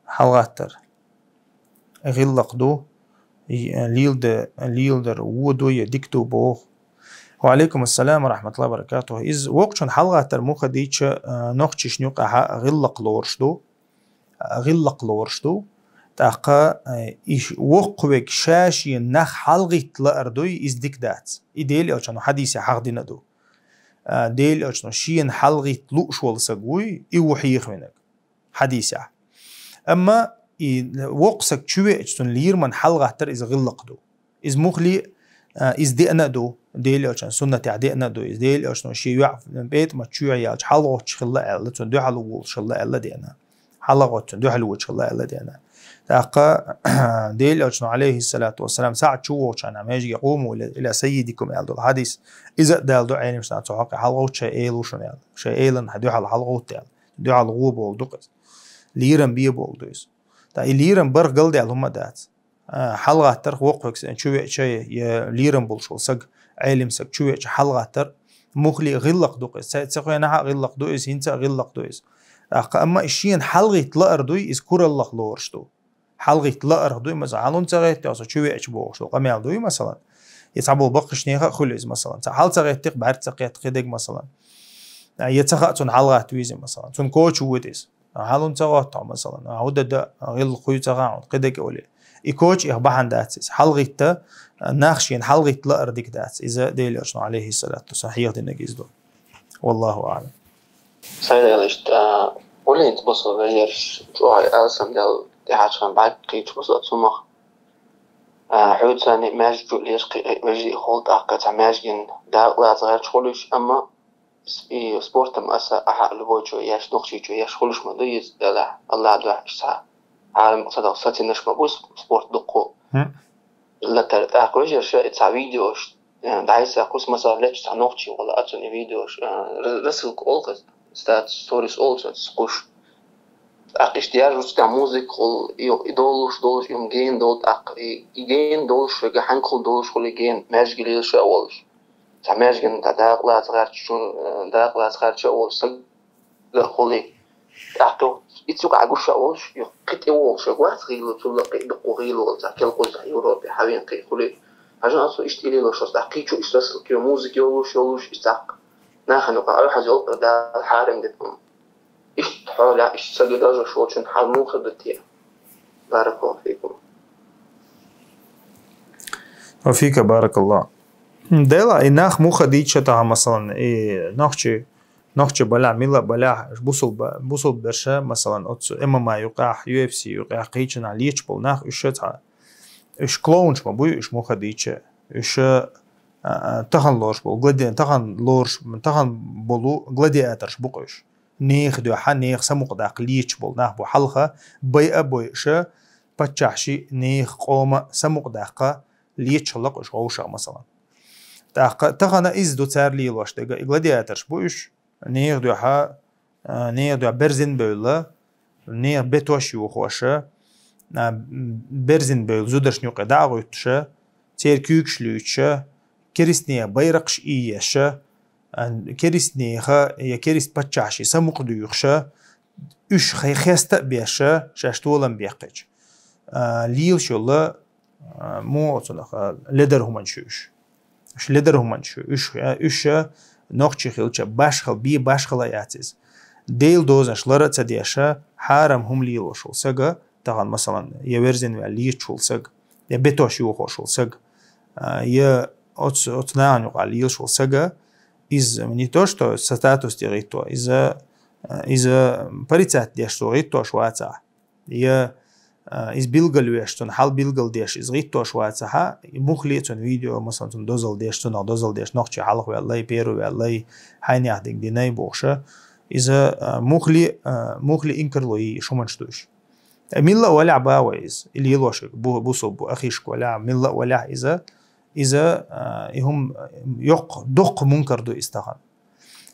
ХьалагӀаттар гӀиллакх ду, и, лелада-, леладар вон ду я дика ду боху. Ва алейкум ассалам ва рахматуллахи ва баракатух. Иза воккхачун хьалагӀаттар муха дийча, а, нохчашна юкъахь гӀиллакх лоруш ду. гӀиллакх лоруш ду. ТӀаккха, э, и ш-, воккхавег ша-шен нах хьалагӀитта лаар дуй, иза дика дац. И Делан элчано хьадисехь хьахдина ду. А, Делан элчано шена хьалагӀитта лууш волу саг вуй, и ву хьехавинарг. Хьадисехь. Амма и воккха саг чувеача, цунна лераман хьалагӀаттар иза гӀиллакх ду. Иза муххале а, иза деана а ду, Делан элчан суннатехь деана а ду, иза Делан элчано шен йоӀ ПетӀамат чоьхьа яьлча хьалагӀоттуш хилла аьлла, цунна дуьхьал воьлуш хилла аьлла деана. ХьалагӀотту цунна дуьхьал воьлуш хилла аьлла деана. ТӀаккха Делан элчано, алейхиссалату вассалам, сагӀат чу вогӀучу хенахь, межиге къуму иля, иля саййидикум аьлла долу хьадис. Иза а далла ду Ӏеламнаха цу хьокъехь, хьалагӀовтту шайн эла ву шуна аьлла. Шайн элана дуьхьал хьалагӀовтта аьлла. Дуьхьал гӀо болу ду-кх иза. Лерам бе болу ду иза. ТӀаккха и лерам барх галдаьлла хӀума а дац. А, хьалагӀаттарх воккхавег санна чувеача, я лерам болуш волу саг, Ӏелим саг чувеача хьалагӀаттар, муххале а гӀиллакх ду-кх иза. Ца, ца хенахь а гӀиллакх ду иза, хӀинца а гӀиллакх ду иза. ТӀаккха амма и шена хьалагӀитта лаар дуй, иза кураллах лоруш ду. хьалгӀитта лаарах дуй, масалан, хьалун ца гӀеттех со чу веача бохуш долу къамел дуй, масалан. Я цхьаболу баккхийчу нехан а хуьлу иза, масалан. Ца хьал ца гӀеттех бӀаьрг ца кхетта кхидерг, масалан. Я ца хаьа цунна хьалгӀатта визе, масалан. Цунна коча вода иза. Хьалун ца гӀоттахь, масалан. ХӀу дан да, гӀилла кхуй ца хаьа хьуна, кхидерг а олий. И коча эха бахьана дац иза. ХьалгӀитта, нах шена хьалгӀитта лаар дика дац. Иза Делан Элчано, алейхиссалату вассалам, хьехадинарг иза ду. Валлаху аълам. Сайна аьлла иштта, а, уллехь бусулба вежарш чӀогӀа алсам дел тӀаьхьачу хана бӀаьрг кхийча бусулба цумах. А, хьоьца царна маьждиг чу леш кхин а вежарий хуьлу тӀаккха цхьа маьждиган дакъа лаца гӀерташ хуьлуш, амма с-, и спортом аса ахьа любой чу еш, нохчий чу еш хуьлуш ма ду иза, делахь, Аллах дуьхьа иштта цхьа хьарам садах сацинаш ма бу с-, спорт дуккху. Хм. Латар тӀаккха вежарша и цхьа видеош, э, дӀайса кхус масал лечу цхьа нохчий вала, а цунна и видеош, э, ра-, рассылка олу хаза, статус, сторис олу цунна кхуш. ТӀаккха иштта яржуш тӀехь музыка хуьлу, и, и долуш, долуш, и гена долу тӀаккха, и, и гена долуш, вега хьанкхул долуш хуьлу и гена, маьждиге лелаш а волуш. Цхьа маьждиган тӀе дакъа лаца гӀерташ, чу, э, дакъа лаца гӀерташ а волуш, саг хуьлий. ТӀаккха и цу кӀа гуш а волуш, юха кхин тӀе волуш вац гӀийла, цул а кхин дуккха гӀийла волу цхьа кхел кхузахь Европе хьавен кхин хуьлий. Хьажа, аса иштта и лелош, аса тӀаккха кхин чу иштта рассылка, музыка йолуш, йолуш, иштта цхьаккха. Нахана юкъа ойхьаза йолу Дала хьарам дитина. Иштта хьолехь, иштта сага дажош волчун хьал муха ду те? Баракаллаху фикум. Ва фика баракаллах. Дела, и нах муха дийча тахьа, масалан, и нохчи, нохчи балахь, мила балахь, бусулба, бусулба берша, масалан, оцу М М А юкъахь, U F C юкъахь, кхийчанахь леча болу нах, уьш цхьа, уьш клоунш ма буй, уьш муха дийча, уьш, а, а, тахана лоруш болу, глади-, тахана лоруш, тахана болу гладиаторш бу-кх уьш. Нехан дуьхьа, нехан самукъадаккха леча болу нах бу хьалха, бай а бойша, паччахьши, нехан къома самукъадаккха леча хилла-кх уьш гӀовшах, масалан. ТӀаккха тахана иза ду цара лелош дерг, и гладиаторш бу уьш, нехан дуьхьа, а, нехан дуьхьа берзина бевлла, нехан бетош юхоша, а, берзина бевлла зударшна юкъе дӀа а гӀуьттуша, церан куьйгаш луьйчуша, керист нехан байракхаш ийеша, а, керист нехан я керист паччахьши самукъадуьйхуша, уьш хе-, хеста а беша, шаьш толам беккхича. А, лелаш йолла, а, муха оцунах, а, ледар хӀуманаш ю уьш. Уьш ледар хӀуманаш ю. Уьш, а, уьш, а, нохчий хилча, башхал, бе башхала яц иза. Делан дозанаш лара а ца деша, хьарам хӀума лелош волу сага, тахана, масалан, я верзина ваьлла лечаш волу саг, я бетош юхош волу саг, а, я оцу, оцу нахана юкъахь лелаш волу сага, иза не то, что со статус тӀе гӀитто, иза, а, иза порицать деш цо гӀиттош вацахь, я, а, иза билгалвеш, цунна хьал билгалдеш, иза гӀиттош вацахьа, мухли цунна видео, масалан, цунна дозалла деш, цунах дозалла деш, нохчий хьалха ваьллай, перу ваьллай, хьайнех динг динай бохуша, иза, а, мухли, а, мухли инкарло йий, шуманаш ду уьш. Э, милла а валехь ба вай иза, и лелош бу-, бусулба ахишка валехь, милла а валехь иза, иза, а, и хӀума, а, йоккха, доккха мункар ду иза тахана.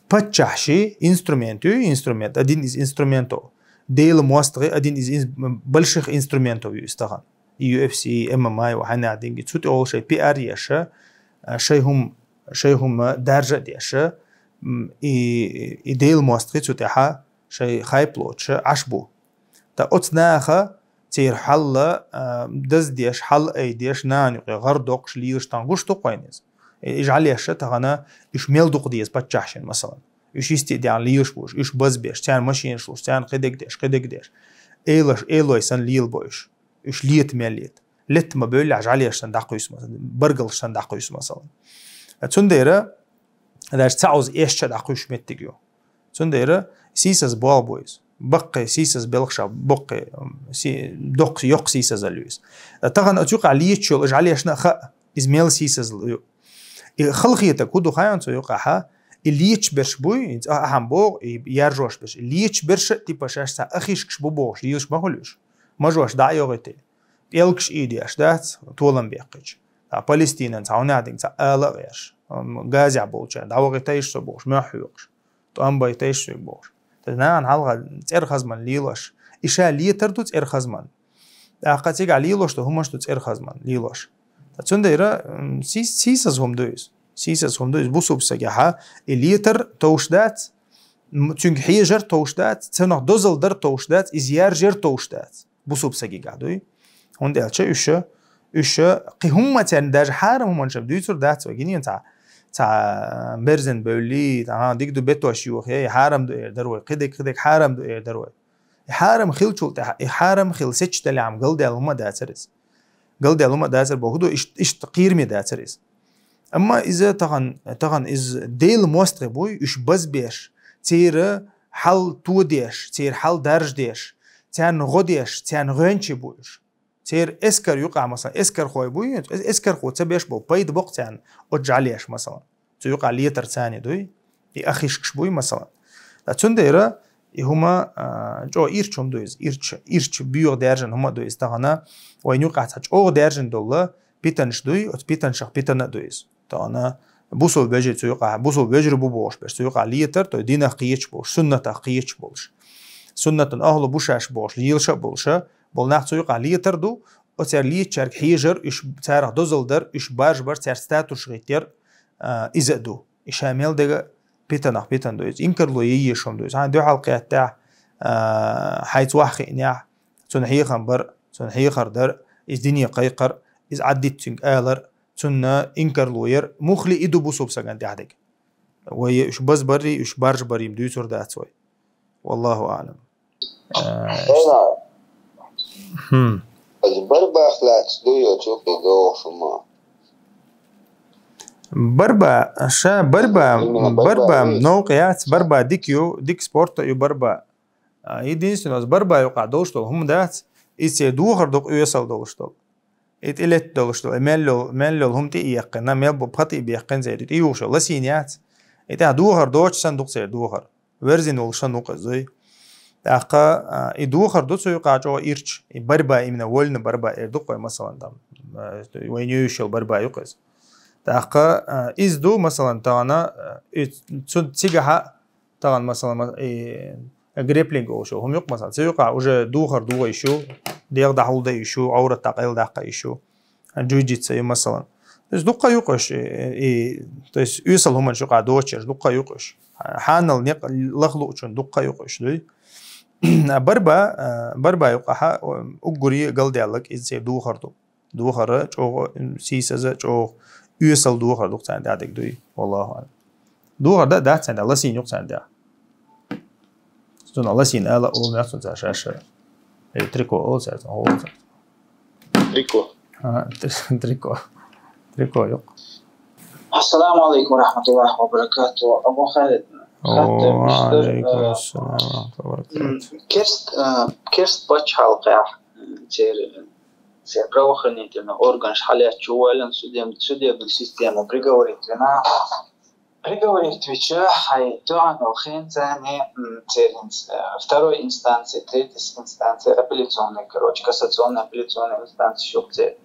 Паччахьши инструмент ю, инструмент, один из инструментов. Делан мостагӀий один из ин-, больших инструментов ю иза тахана. И U F C, и M M A, и хьайна динги. Цу тӀе олу шайн пиар еша, а, шайн хӀума, шайн хӀума даржа а деша, м, и, и Делан мостагӀий цу тӀехьа шайн хайп лоцуша Ӏаш бу. Ткъа оцу наха церан хьалла, а, даздеш, хьал айдеш, нана юкъе гӀар доккхуш лелаш тхан гуш ду-кх вайна иза. И жӀалеша тахана уьш мел дукха деза паччахьшина, масалан. Уьш йисте а дегӀан лелаш бу уьш, уьш базбеш, царна машинаш луш, царна кхидерг деш, кхидерг деш. Элаш, элой санна лелабо уьш. Уьш лета мел лета. Летта ма бевллехь, жӀалеша санна дӀакхуьйсу, масалан, баргалш санна дӀакхуьйсу, масалан. Цундела даже цхьа оза эшча дӀакхуьйсуш меттиг ю. Цундела сийсаз болх бу иза. Баккхий сийсаз белхашах, баккхий, м, си-, доккха, йоккха сийсазалла ю иза. Тахана оцу юкъахь леташ йолу жӀалешна а хаьа, иза мел сийсазалла ю. И халахетарг хӀун ду хаьий цу юкъахьа? И леташ берш буй, и цӀа ахьа богӀу, и яржош берш. И леташ берш а типа шаьш цхьа ахишкаш бу бохуш, лелаш ма хуьлу уьш. Мажош дӀа а йогӀийта. ПӀелгаш ийдеш дац, толам беккхича. Ткъа Палестинан цхьа хӀуннехь динга цхьа ала а гӀерш, м, Газехь болчарна дӀавахийтайша со бохуш, мохь хьоькхуш, тӀом байтайша соьга бохуш. Ткъа нахана хьалха цӀерхазман лелош. И ша летар ду цӀерхазман. ТӀаккха цигахь лелош ду, хӀуманаш ду цӀерхазман лелош. Ткъа цундела, м, сий-, сийсаз хӀума ду иза. Сийсаз хӀума ду иза. Бусулба сагехьа и летар товш дац, м, цуьнга хьежар товш дац, цунах дозалла дар товш дац, иза яржар товш дац. Бусулба сагигахь дуй. ХӀунда аьлча уьш, уьш кхин хӀумма царна даже хьарам хӀуманаш дуьйцур дац вай. Гинийна цхьа, цхьа берзан бевлли, тӀаккха дика ду бетош юха, е хьарам ду эр дара вай, кхидерг, кхидерг хьарам ду эр дара вай. И хьарам хилчул тӀехьа, и хьарам хила сецча дале хӀама галдаьлла хӀума дацар иза. Галдаьлла хӀума дацар боху ду, ишт-, иштта кхераме дацар иза. Амма иза тахана, тахана иза Делан мостагӀий буй, уьш базбеш, церан хьал тодеш, церан хьал даржадеш, царна гӀо деш, царна гӀоьнчий бу уьш. Церан эскар юкъахь, масалан, эскархой буй, эс-, эскархо ца беш болу пайда боккху царна, оцу жӀаьлеш, масалан. Цу юкъахь летар царна дуй, и ахишкаш буй, масалан. Ткъа цундела и хӀума, а, чӀогӀа ирча хӀума ду иза, ирча, ирча боьха даьржина хӀума а ду иза тахана, вайна юкъахь цхьа чӀогӀа даьржина долу питанаш дуй, оцу питанашах питана а ду иза. Тахана бусул вежарий цу юкъахь, бусул вежарий бу бохуш берш, цу юкъахь летар, то есть динах кхеташ болуш, суннатах кхеташ болуш. Суннатан ахӀлу бу шаьш бохуш, лелаш а болуш, болу нах цу юкъахь летар ду, оцара летачаьрга хьежар, уьш царах дозалла дар, уьш баржабар, цаьрца статус гӀиттар, а, иза а ду. И ша мел дега питанах питана ду иза. Инкарло е езаш хӀума ду иза. Хьайн дуьхьал кхеттехь, а, хьайца ваха хиънехь, цунна хьехам бар, цунна хьехар дар, иза дине кхайкхар, иза Ӏаддита цуьнга алар, цунна инкарло яр, муххале и ду бусулба сагана тӀехь дерг. Вай уьш базбаррий, уьш баржабаррий дуьйцур дац вай. Валлаху аӀлам. А, Хьена, хм. Ас барбах лаьцна ду йо цу кхин догӀу хӀума. Барба, ша барба, Именно барба барба вуй. Новкъа яц, барба дика ю, дика спорта ю барба. А, единственное, ас барба юкъахь долуш долу хӀума дац, иза церан духар дукха оьсал долуш долу. И тӀелетта долуш долу, и мел йолу, мел йолу хӀума тӀе а яьккхина, мел бу пха тӀе а бехкина церан, и тӀеюхуш йолу ласийна яц. И тӀехь духар доцуш санна дукха церан духар. Верзина волуш санна ву-кх иза дуй. ТӀаккха, а, и духар ду цу юкъахь чӀогӀа ирча, и барба, именно вольно барба эр ду-кх вай, масалан, там, а, вайна йовзуш йолу барба ю-кх иза. ТӀаккха, а, иза ду, масалан, тахана, а, и цу цигахьа, тахана, масалан, ма-, и грэпплинг олуш йолу хӀума ю-кх, масалан, цу юкъахь уже духар догӀуш ю, дегӀ дӀахьулдайш ю, Ӏоврат дӀакъайладаккхайш ю, джиу-джитсу ю, масалан. Иза дуккха а ю-кх уьш, и, и, то есть оьсал хӀуманаш юкъахь доцуш ерш дуккха а ю-кх уьш. Хьанал некъ лаха луучун дуккха а ю-кх уьш дуй. А барба, а, барба юкъахьа, уггаре галдаьлларг иза церан духар ду. Духар чӀогӀа, м, сийсаза, чӀогӀа оьсал духар ду-кх царна тӀехь дерг дуй. Валлаху аӀлам. Духар дан а дац царна тӀехь, ласийна ю-кх царна тӀехь. Цунах ласийна ала олу моьтту цара шаьш. Или трико олу цара, цунах олу цара. Трико. А, три-, трико. Трико ю-кх. Ассаламу алейкум ва рахматуллахи ва баракату. Абу Халид. Ва алейкум ассалам ва рахматуллахи ва баракату. М, керст, а, керст пачхьалкхехь, м, церан церан правоохранительный органаш хьалаьцча ву аьлла, судеб-, судебная система приговорить вина. Приговорить вича, хьайн тоьхна хенца, м, церан, э, второй инстанции, третьей инстанции, апелляционной, короче, кассационная, апелляционная инстанция шу церан.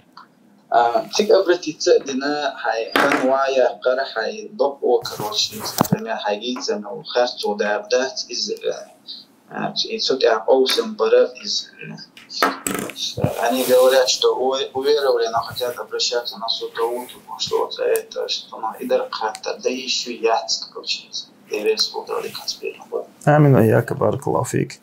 А, цига обратиться а дина, хьайн хан ва яккхар, хьайн бакъо, короче, например, хьайн гийцина харцо дара дац, иза, э, А, и цу тӀехь къовсам бара иза. Они говорят, что у, у веры уже хотят обращаться на суд, то вот, что вот за это, что, ну, и дар хаттар да ещё яц, получается. Дерес футболе конспирировал. Амин, ва ияка, баракаллаху фик.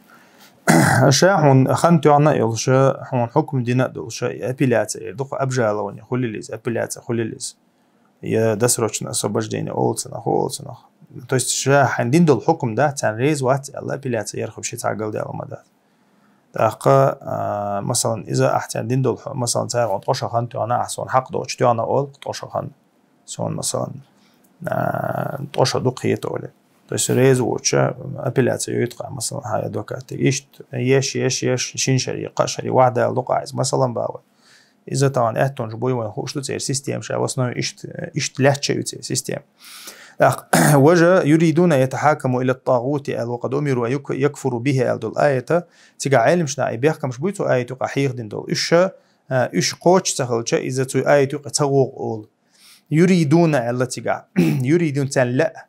Ша хьуна хан тоьхна а йолуша, хьуна хьукм дина а долуша, и апелляция, и дукха обжалование хуьлийла иза, апелляция хуьлийла иза. Я досрочное освобождение олу цунах, олу цунах. То есть ша хьайн дина долу хьукм дац, царна реза вац аьлла, апелляция яр хӀума ши цхьа галдаьлла ма дац. ТӀаккха, а, масалан, иза ахь царна дина долу хьу-, масалан, цара ткъо шо хан тоьхна, ахь суна хьакъ доцуш тоьхна олу ткъо шо хан. Суна, масалан, а, ткъо шо дукха хета олу. То есть реза воцуша апелляция йойту-кх, масалан, хьайн адвокатига. Иштта еш, еш, еш, шин шаре, кхаа шаре, вахдала ду-кх иза, масалан, бахьа. Иза тахана аьттонаш буй вайн хууш ду церан система ша, в основном ишт-, иштта лаьтташ ю церан система. ТӀаккха, «Ва жа юридуна ятахьакаму иля тагӀути» аьлла, «ва къад умиру ан юк-, якфуру бихи» аьлла долу аята, цигахь Ӏеламнаха и бехкамаш буй цу аята юкъахь хьехадина долу. Уьш ша, а, уьш кхочуш ца хилча, иза цу аята юкъа ца вогӀу олу. Юридуна аьлла цигахь. Юридуна царна лаьа.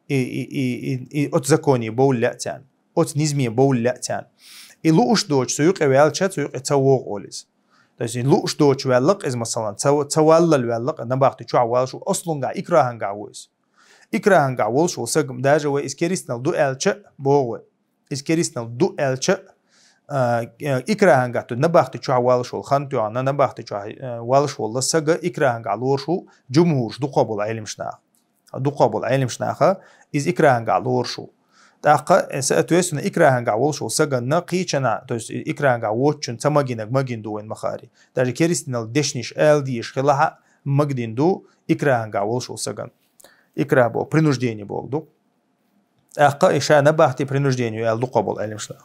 И, и, и, и, и оцу законе бовла лаьа царна, оцу низаме бовла лаьа царна. И лууш доцуш, цу юкъе ваьлча, цу юкъе ца вогӀу олу иза. То есть и лууш доцуш ваьлла-кх иза, масалан, ца, ца валлал ваьлла-кх, набахти чохь валлуш ву, аслунгахь, икрахьангахь ву иза. Икрахьангахь волуш ву саг, даже вай иза керистанал ду аьлча а, боху вай. Иза керистанал ду аьлча а, А, э, икрахӀангахь ду, набахти чохь валаш волу хан тоьхна, набахти чохь, э, валаш волу сага икрахӀангахь лоруш ву, джумхӀурш дукхо болу Ӏеламнаха. Дукхо болу Ӏеламнаха, иза икрахӀангахь лоруш ву. ТӀаккха, э, соответственно, икрахӀангахь волуш волу саганна кхечанхьа, то есть икрахӀангахь воцучун ца магинарг магийна ду вайн махари. Даже керстанал дешнаш ала дезаш хилахь а, магийна ду икрахӀангахь волуш волу саган. ИкрахӀ боху, принуждение боху ду. ТӀаккха и ша набахти принуждение ю аьлла дукхо болу Ӏеламнаха.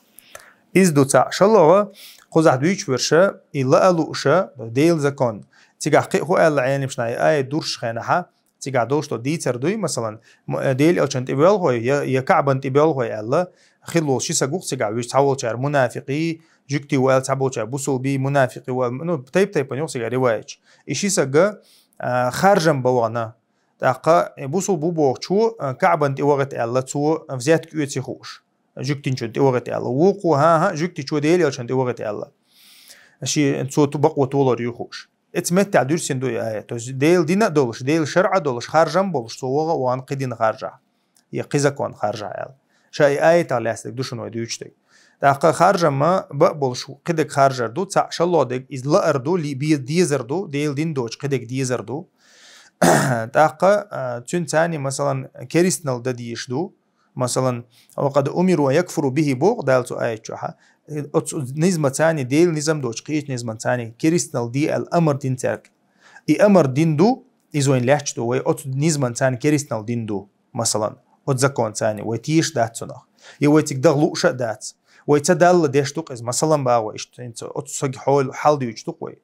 Иза ду цхьаъ. ШолгӀа, кхузахь дуьйцуш верша, и лаа лууша, Делан закон. Цигахь кхин а хӀун аьлла Ӏеламнаха, и аят дуршучу хенахьа, цигахь долуш долу дийцар дуй, масалан, м-, э, Делан элчан тӀе боьлхой, я, я КаӀбан тӀе боьлхой аьлла, хилла волу ши саг ву-кх цигахь, вуьш цхьаволчара мунафикъий, жуьгтий ву аьлла цхьаболчара бусулбий, мунафикъий ву аьлла, ну, тайп-тайпана ю-кх цигахь риваяташ. И ши сага, а, харжам бан вахана. ТӀаккха, э, бусулба ву бохучо, э, КаӀбан тӀе вахийта аьлла, цо взятка оьций хууш. Жуьгтинчун тӀе вахийта аьлла. Вукхо, хӀан-хӀа, жуьгтичо Делан элчан тӀе вахийта аьлла. Ши, цо ту-, бакъо толор ю хууш. Эца меттехь дуьрсина ду и аят. То есть Делан дин а долуш, Делан шарӀ а долуш, харжам а болуш, цо ваха а вахана кхин дин харжахь. Я кхин закон харжахь аьлла. Ша и аятах лаьцнарг ду шуна вай дуьйцуш дерг. ТӀаккха харжам а бан а болуш, кхин дерг харжар ду, цхьаъ, шолгӀа дерг, иза лаар ду, ли-, бе-, дезар ду, Делан дин доцуш кхин дерг дезар ду. ТӀаккха, а, цуьнан царний, масалан, керстанал дан дезаш ду. Масалан, «Ва къад умиру ан якфуру бихи» боху Дала цу аят чохь. Оцу низман царний, Делан низам доцуш кхечу низман царний керстанал де аьлла амар дина цаьрга. И амар дина ду, иза вайн лаьтташ ду, вай оцу низман царний керстанал дина ду, масалан, оцу закон царний, вай тешаш дац цунах. Я вай цига даха лууш а дац. Вай ца далла деш ду-кх иза, масалан, баху вай иштта, хӀинца оцу сага хьол-, хьал дуьйцуш ду-кх вай.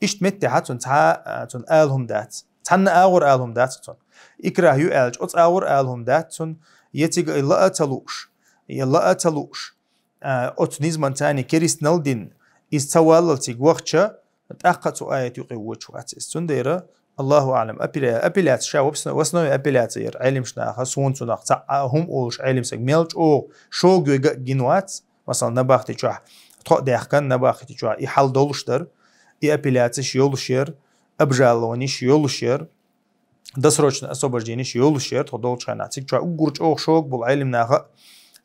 Иштта меттехь цунна цхьа, а, цунна ала хӀума дац. Цхьанна агӀор ала хӀума дац цунна. Икрахь ю аьлча, оцу агӀор ала хӀума дац цунна, я цига и лаа ца лууш, я лаа ца лууш, а, оцу низман царний керстанал дина, иза ца валлал цига вахча, тӀаккха цу аят юкъе вочу вац иза. Цундела, Аллаху аълам, апелля-, апелляция, ша в обс-, в основе апелляция яра Ӏелимнаха, суна цунах цхьа а хӀума олуш Ӏелимсаг мел чӀогӀа шога йойга а гина вац, масалан, набахти чохь тхо а даьхкан, набахти чохь и хьал долуш дара, и апелляцеш йолуш яра, обжалованиш йолуш яра, досрочное освобождениш йолуш яра тхо долчу хенахь. Цига чохь уггар чӀогӀа шога болу Ӏелимнаха а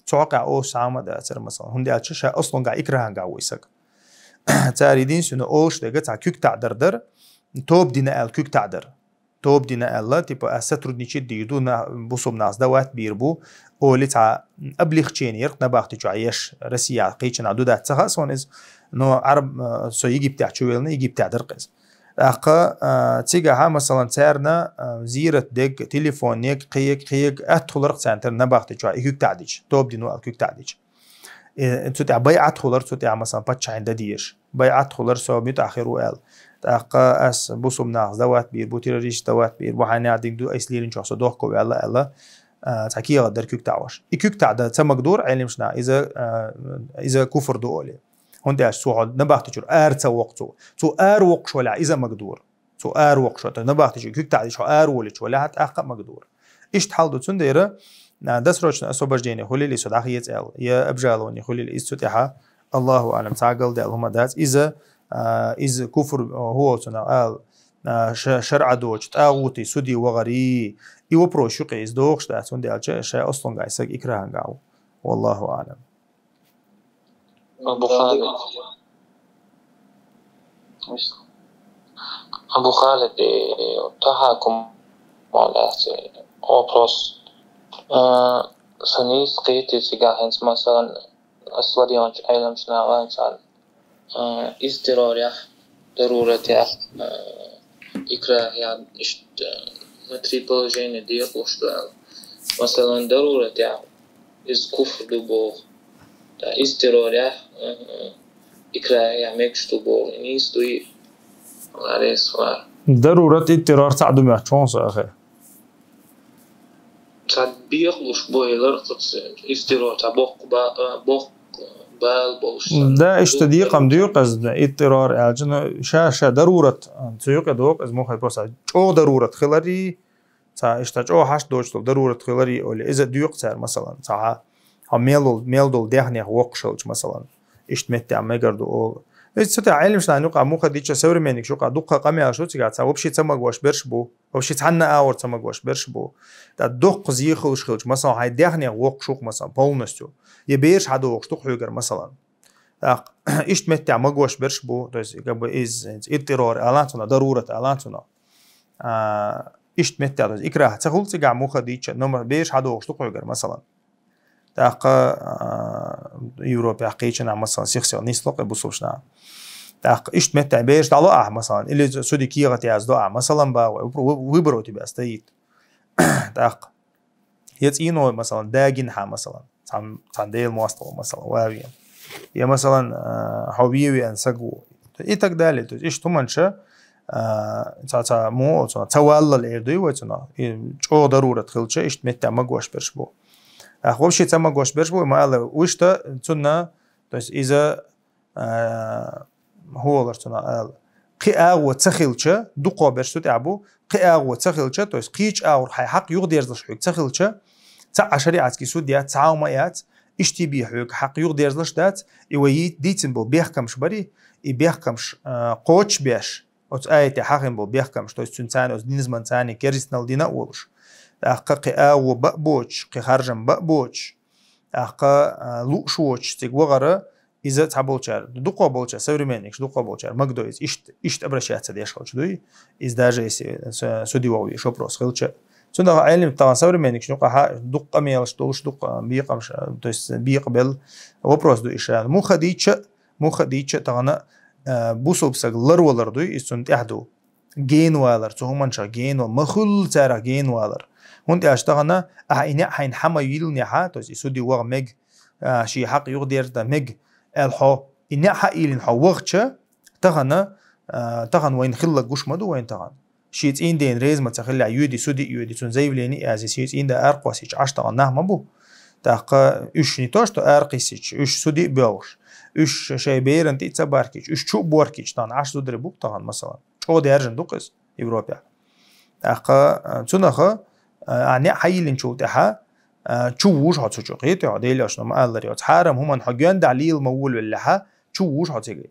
цу хьокъехь олуш цхьа хӀума а дацара, масалан. ХӀунда аьлча ша аслунгахь икрахьангахь ву и саг. Цара единственное олуш дерг цхьа куьг таӀдар дара, тоба дина аьлла куьг таӀдар. Тоба дина аьлла, типа, ас сотрудничать дийр ду, на-, бусулба нах сдавать бийр бу, олий цхьа облегчение яра-кх набахти чохь еш, Россия кхечанхьа ду дац ца хаьа суна иза, но Ӏараб, э, со Египтехь чувеллина, Египтехь дара-кх иза. ТӀаккха, э, цигахьа, масалан, царна, э, зерат дерг, телефон дерг, кхег, кхег, атта хилар-кх царна тера набахти чохь и куьг таӀдича, тоба дино аьлла куьг таӀдича. Э, цу тӀехь байӀат хилар, цу тӀехь, масалан, паччахьна дан дезаш. БайӀат хилар со муьтӀахь хир ву аьлла. ТӀаккха ас бусулба нах сдавать бийр бу, террорист сдавать бийр бу, хьайн наха динг ду, айса лелийначохь со дохко ваьлла аьлла, а, цхьа кехат дара куьг таӀош. И куьг таӀдан ца магадора Ӏелимаш наха, иза, а, иза куфр ду олий. ХӀунда аьлча цо хьо набахти чуьра ара ца воккху цо. Цо ара воккхуш валахь, иза а магадора. Цо ара воккхуш валахь, набахти чуьра куьг таӀдича хьо ара волуьйтуш валахь, тӀаккха а магадора. Иштта хьал ду цундела, а, досрочное освобождение хуьлийла и со дӀахеца аьлла, я обжалование хуьлийла иза цу тӀехьа, Аллаху аълам, цхьа галдаьлла хӀума дац. Иза, а, иза куфр, а, хӀу волчунах ала, а, ша-, шарӀа доцу тӀагӀути суде вахарий, и вопрос юкъе иза дохуш дац, хӀунда аьлча ша аслунгахь саг икрахьангахь ву. Валлаху аълам. Абу Халид. Абу Халид, э, тахьакум, вопрос. Э, сан нийса кхетий цигахь хӀинца, масалан, ас ладоьгӀначу Ӏеламчу наха царна, э, изтирорехь, даруратехь, э, икрахьехь, иштта, э, на три положения декъалуш ду аьлла. Масалан, даруратехь иза куфр ду боху. Ткъа изтирорехь, э, икрахьехь мегаш ду боху. Нийса дуй? Аллах реза хуьлда. Дарурат, изтирор цхьаъ ду моьтту хьуна сан, ахи? Цхьа бекъалуш бу хилар, кхуьца изтирор цхьа боккха ба-, э, боккха бала болуш санна. Да, иштта декъам ду-кх иза, изтирор аьлча, но ша-ша дарурат, цу юкъе догӀу иза муххале просто чӀогӀа дарурат хиларий, цхьа иштта чӀогӀа хьашт доцуш долу дарурат хиларий олий, иза доькъу цара, масалан, цхьа хьо мел долу, мел долу даьхнех воккхуш хилча, масалан, иштта меттехь мегар ду олу. Иза цу тӀехь Ӏеламаш нахана юкъахь муха дича, современникаш юкъахь дуккха къамел шу цигахь, цхьа вообще ца магош берш бу, вообще цхьанна агӀор ца магош берш бу. ТӀаккха доккха зе хуьлуш хилча, масалан, хьайн даьхнех воккхуш ву-кх, масалан, полностью. Я бераш хьадогӀуш ду-кх хьоьгара, масалан. ТӀаккха иштта меттехь магош берш бу, то есть, как бы, из, из террор алан цунах, дарурат алан цунах. А, иштта меттехь, то есть, икрахь ца хуьлу цигахь муха дийча, номер бераш хьадогӀуш ду кхуьгара, масалан. ТӀаккха, а, Европехь кхечанахь, масалан, сих-сиха нисло кхе бусулбанаш. ТӀаккха иштта меттехь бераш дӀало ахь, масалан, или суди кехат яздо ахь, масалан, бахой, вы-, выбор у тебя стоит. ТӀаккха. Я цӀийно, масалан, дагинхьа, масалан, цхьан, цхьан Делан мостагӀа, масалан, вавен. Я, масалан, а, хьо вевен саг ву. И так далее. То есть, иштта хӀуманаш, а, ца, ца, мо, ца, ца валлал эр дуй вай цунах. И чӀогӀа дарурат хилча, иштта меттехь магош берш бу. Ах, вообще ца магош берш бу, ма ала, вуьшта цунна, то есть, иза а, хӀолар цунах ала. Кхин агӀо ца хилча, дукхо берш цу тӀехь бу, кхин агӀо ца хилча, то есть кхечу агӀор хьайн хьакъ юхадерзалаш хьоьга ца хилча, цхьа а шариатский суд яц, цхьа а хӀума яц, иштта бен хьоьга хьакъ юхадерзалаш дац, и вай дийцина болу бехкамаш барий, и бехкамаш, а, кхочушбеш, оцу аятехь хьахийна болу бехкамаш, то есть цуьнан царна оцу низаман царна керстанал дина а волуш. ТӀаккха кхин агӀо бан а боцуш, кхин харжам бан а боцуш, тӀаккха, а, лууш воцуш цига вахара, иза цхьаболчара, дукхо болчара, современникаш дукхо болчара, магадо иза иштта, иштта обращаться деш хилча дуй, иза даже если с-, суди вогӀу веш вопрос хилча. Цундела Ӏелим тахана современникаш юкъахьа дукха къамелаш долуш, дукха бекъамаш, то есть бекъабелла вопрос ду иша. Муха дийча, муха дийча тахана, а, бусулба саг ларвалар дуй, иза цунна тӀехь ду. Генавалар, цу хӀуманашах генавалар, ма хуьллу царах генавалар. ХӀунда аьлча тахана, ахьа и неӀ хьайна хьа ма йиллинехьа, то есть и суди ваха мега, а, шен хьакъ юхадерзадан мега, аьлла хьо, и неӀ хьа а йиллина хьо вахча, тахана, а, тахана вайна хилла гуш ма ду вайна тахана. Шен цӀийнан дена реза ма ца хилла, йоьди суди а йоьди, цунна заявление а язйи, шен цӀийнан да аракхоссийча Ӏаш тахана нах ма бу. ТӀаккха уьш не то, что аракхиссича, уьш суди а боьлхуш, уьш шайн беран тӀе а ца баркийча, уьш чу а боркийча, тахана Ӏаш зударий бу-кх тахана, масалан. ЧӀогӀа даьржина ду-кх иза Европехь. ТӀаккха, а, цунаха, а, а, неӀ хьайиллинчул тӀаьхьа, а, чу вужа хьо цу чу, кхетий хьо, Делан Элчано ма-аллара, оцу хьарам хӀуманна хьо гоьнда дӀа лела ма волавеллехьа, чу вужа хьо цига.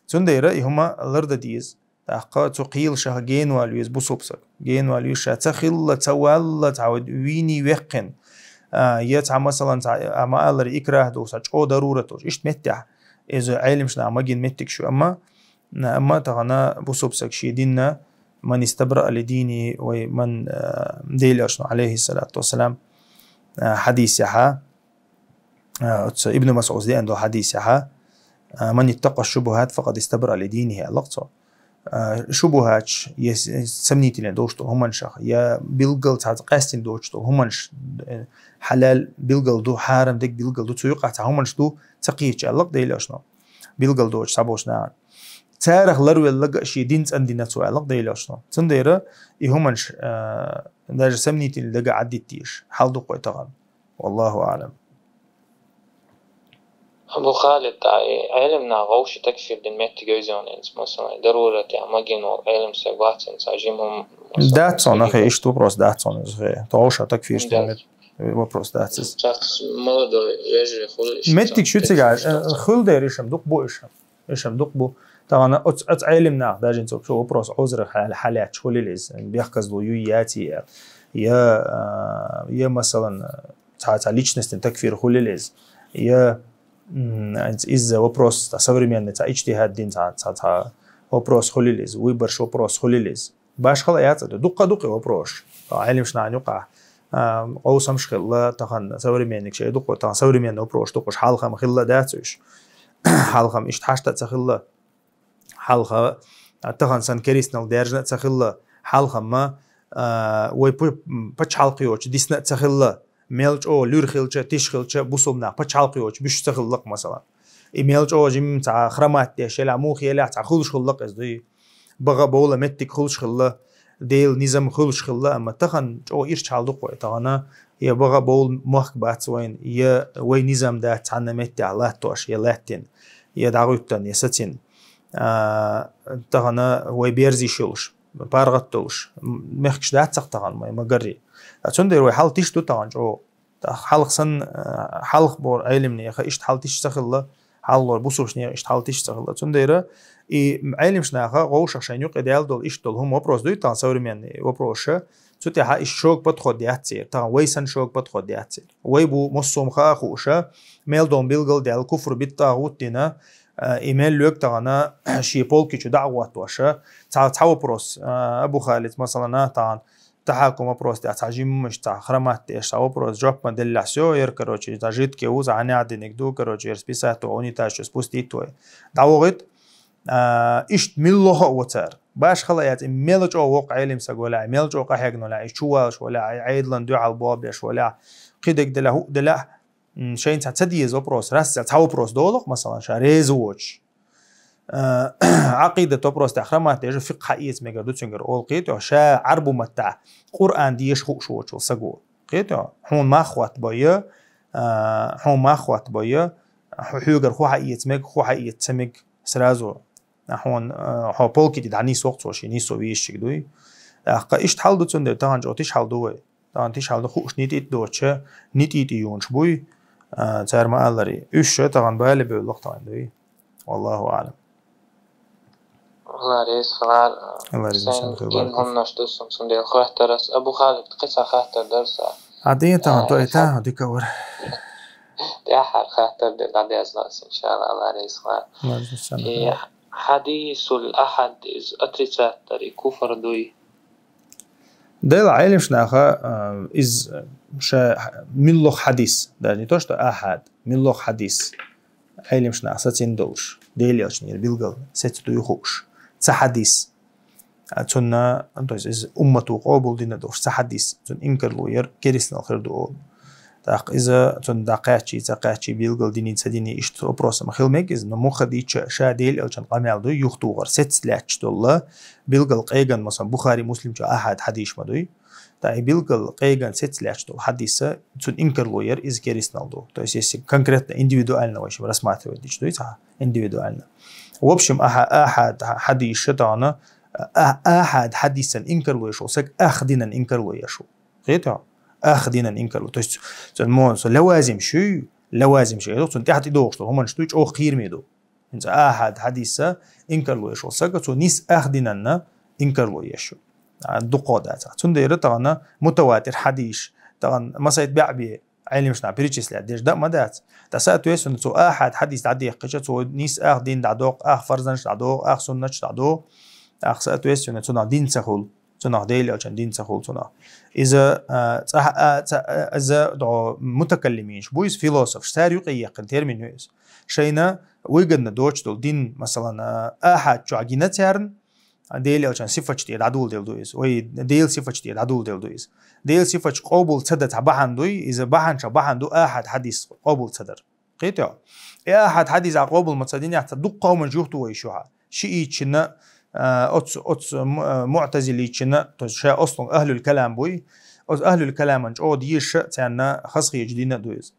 Цундела и хӀума лардан деза. ТӀаккха цу кхелашха генавала веза бусулба саг. Генавала веза ша ца хилла, ца валла, цхьа вийний веккхина. А, я цхьа, масалан, цхьа, а, ма-аллара, икрахь долуш, цхьа чӀогӀа дарурат долуш. Иштта меттехь, иза Ӏелимаш наха магийна меттигаш ю, амма Амма тахана бусулба саг шен динна, «Ман истабраъа ли динихи», вай ман, а, Делан Элчано, алейхиссалату вассалам, а, хьадисехьа, а, оцу Ибн МасӀуда деана долу хьадисехьа, а, «Ман иттакъа шубухат, факъад истабраъа ли динихи», аьлла цо. А, шубухаташ, я с-, сомнительный долуш долу хӀуманашах, я билггал цхьа къаьстина доцуш долу хӀуманаш, э, хьалал билггал ду, хьарам дерг билггал ду, цу юкъахь цхьа хӀуманаш ду, ца кхетча, аьлла Делан Элчано. Билггал доцуш цхьаболчу нахана. Царах ларвелларг а шен дин цӀандина цо, аьлла Делан Элчано. Цундела и хӀуманаш, а, даже сомнительный дага Ӏаддитта дезаш, хьал ду-кх вай тахана. Валлаху аълам. Абу Халид, а, и Ӏелим наха вовши такфир дина меттиг йойзонца, масалан, дарурат я магийна волу Ӏелим саг вац, цхьа жима хӀума, масалан, Дац цо нахе, иштта вопрос дац цо нахе. Тхо вовша такфир дина мет-, вопрос дац иза. Цхьацца молодой вежарий хуьлу иштта. Меттиг шу цига, э, хуьлу дера ишам дукха бу ишам. Ишам дукха бу. Тахана оц-, оц Ӏелим нах, даже цо шу вопрос Ӏузра хьал-, хьалаьтташ хуьлийла иза. Бехказло юй яций я. Я, а, я, масалан, цхьа, цхьа личностин такфир хуьлийла иза. Я, м, иза вопрос, цхьа современный, цхьа иджтихад дин, цхьа, цхьа, цхьа вопрос хуьлийла иза. Выборш вопрос хуьлийла иза. Башхала яц а ду. Дуккха дукха вопрос. Ӏелимаш нахана юкъахь, а, къовсамаш хилла, тахана современник шай дукха, тахана современный вопрос дукха, хьалха ма хилла дац уьш. Хьалха ма иштта хьашта а ца хилла. Хьалха, а, тахана санна керстанал даьржина а ца хилла. Хьалха ма, а, вай пу-, пачхьалкх йоцуш дисна а ца хилла. Мел чӀогӀа луьра хилча, тиша хилча, бусулба нах пачхьалкх йоцуш буьсуш ца хилла-кх, масалан. И мел чӀогӀа жимма цхьа храмат деш елахь, муха елахь, цхьа хуьлуш хилла-кх иза дуй. Бага бовла меттиг хуьлуш хилла, Делан низам хуьлуш хилла, амма тахана чӀогӀа ирча хьал ду-кх вай. Тахана я бага бовла мохк бац вайна, я вай низам дац цхьанна меттехь латтош, я лаьттина, я дӀагӀуьттина, я сацина. А, тахана вай берзийш йолуш, паргӀат долуш, м-, мехкаш дац-кх тахана вай ма-гарри. А цундела вай хьал тиша ду тахана чӀогӀа. ТӀаккха хьалха санна, а, хьалха бохург Ӏелимнеха иштта хьал тиша ца хилла, хьалха бохург бусулбанеха иштта хьал тиша ца хилла. Цундела и Ӏелимаш наха вовшах шайна юкъа даьлла долу иштта долу хӀума вопрос дуй, тахана современный вопрос ша, Цу тӀехьа иштта шога подход яц церан, тахан вай санна шога подход яц церан. Вай бу массо а хаа хууша, мел долу билгал а даьлла, куфр бит тӀагӀут дина, а, и мел лоьгу тахана шен полки чу дӀа а гӀоттоша, цхьа, цхьа вопрос, а, Абу Халид, масалана, тахана тахьакум вопрос тӀехь цхьа жиммаш, цхьа храмат деш, цхьа вопрос жоп ма деллехь, всё, яр, короче, цхьа жидке ву, цхьа хьанехь диниг ду, короче, яр списать ву, унитаз чу спустить ву. ДӀавогӀит, а, иштта миллоха а ву цара. Баш хала яц, и мела чӀогӀа воккха Ӏелим саг валахь, мела чӀогӀа къахьегна валахь, и чувалаш валахь, и Ӏедалан дуьхьал болх беш валахь, кхидерг делахь, хӀуъ делахь, м, шайна цхьа ца деза вопрос, расцел цхьа вопрос долу-кх, масалан, ша реза воцуш. А, Ӏакъидат вопрос тӀехь храмат деш, фикъхӀ хьаэца мегар ду цуьнгара олу, кхетий хьо, ша Ӏарбу маттахь Къуръан деша хууш воцуш волу саг ву. Кхетий хьо, хьуна мах хӀоттабой, а, хьуна мах хӀоттабой, хьо-, хьоьгара хӀу хьаэца мега, хӀу хьаэца ца мега, сразу. Хьуна, а, хьо полки тӀе дӀанисвоккху цо шен нисо везачиг дуй. ТӀаккха иштта хьал ду цундела, тахана чӀогӀа тиша хьал ду вай. Тахана тиша хьал ду, хууш нитӀит доцуша, нитӀитӀе юнуш буй, а, цара ма-алларе. Уьш ша тахана бале бевлла-кх тахана дуй. Валлаху аӀлам. Алла реза хилар. Алла реза хилар. Сайн хӀуманаш ду сан, цундела хоттар ас. Абу Халид, кхин цхьа хаттар дара сан. Хьан ден тахана, а, той хьа-, тахана дика вара. ТӀаьххьара хаттар де дӀадезна ас, иншалла, Алла реза хилар. Алла реза хилар. И хьадисул ахьад, иза отрицать дар, и куфр дуй? Дела Ӏелимаш наха, а, иза ша миллох хьадис, даже не то, что ахьад, миллох хьадис Ӏелимаш наха сацина долуш, Делан элчанера билгал сеца дуй хууш. Цхьа хьадис, а, цунна, то есть иза уммато къобалдина долуш, цхьа хьадис, цунна инкарло яр керстанал хир ду олу. ТӀаккха иза цунна дӀакхаьччий, ца кхаьччий, билгал диний, ца диний, иштта вопрос ма хила мега иза, но муха дийча ша Делан элчан къамел дуй, юхатухар сеца лаьтташ долла, билгал къеган, масалан, Бухари, Муслим чу ахьад хьадис ма дуй. ТӀаккха и билгал къеган сеца лаьтташ долу хьадиса, цунна инкарло яр иза керстанал ду. То есть, если конкретно, индивидуально, в общем, рассматривать дича дуй цхьа, индивидуально. В общем, аха-, ахьад хьадис ша тахана, а-, ахьад хьадисан инкарло еш волу саг ах динан инкарло еш ву. Кхетий хьо? Ах динан инкарло. То есть, цуьнан мо-, со лавазим шуй, лавазим шуй, цунна тӀаьхьа тӀедогӀуш долу хӀуманаш дуй, чӀогӀа кхераме ду. ХӀинца ахьад хьадиса инкарло еш волу сага, цо нис ах динанна инкарло еш ю. А, дукхо дац. Цундела тахана мутаватир хьадис, тахана масайт баьӀ бе Ӏелимаш наха перечислять деш дан а ма дац. Ткъа, соответственно, цо ахьад хьадис дӀадехкича, цо нис ах дин дӀадоккху, ах фарзанаш дӀадоху, ах суннаташ дӀадоху. Ах, соответственно, цунах дин ца хуьлу. Цунах Делан элчан дин ца хуьлу цунах. Иза, а, цӀа-, а, цӀа-, а, иза догӀу мутакаллиминаш бу, иза философаш, цара юкъе яьккхина термин ю иза. Шайна выгодно доцуш долу дин, масалан, а, ахьад чохь гина царна, а, Делан элчан сифаташ тӀера дӀадоладелла ду иза. Вай Делан сифаташ тӀера дӀадоладелла ду иза. Делан сифаташ къобал ца дан цхьа бахьана дуй, иза бахьана ша бахьана ду ахьад хьадис къобал ца дар. Кхетий хьо? И ахьад хьадис а къобал ма ца динехь, цхьа дуккха хӀуманаш юхатухуш ю хьа. Шиитчина, а, оцу, оцу му-, а, муътазилитчина, то есть ша ослун ахлюл калам буй, оцу ахлюл каламан чӀогӀа дезаш а, царна хазахеташ дина а ду иза.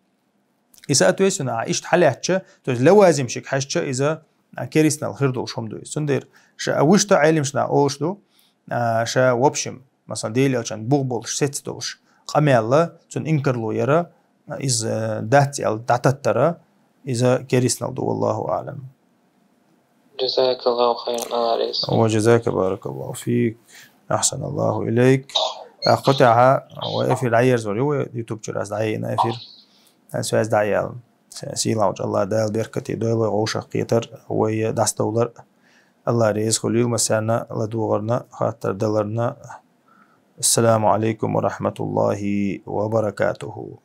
И, соответственно, а иштта хьалаьцча, то есть лавазимшиг хьаьжча, иза, а, керстанал хир долуш хӀума ду иза. Цундела ша, а, вуьшта Ӏелимаш наха олуш ду, а, ша, в общем, масалан, Делан элчан бух болуш, сеца долуш къамел, цунна инкарло яра, иза дац аьлла дӀататтара, иза керстанал ду, валлаху аӀлам. Джазакаллаху хайран, Алла реза. Ва джазака, баракаллаху фик. Ахсаналлаху илайк. ТӀаккха тӀаьхьа вай эфир дӀаерзор ю, вай YouTube чуьра ас дӀаяйна эфир. Ас ваьз дӀаяьлла. Сийлахьчу Алла Дала беркате дойла вай вовшах кхетар, вай дӀасадовлар. Алла реза хуьлийла массарна ладогӀарна, хаттар даларна. Ассаламу алейкум ва рахматуллахи ва баракатуху.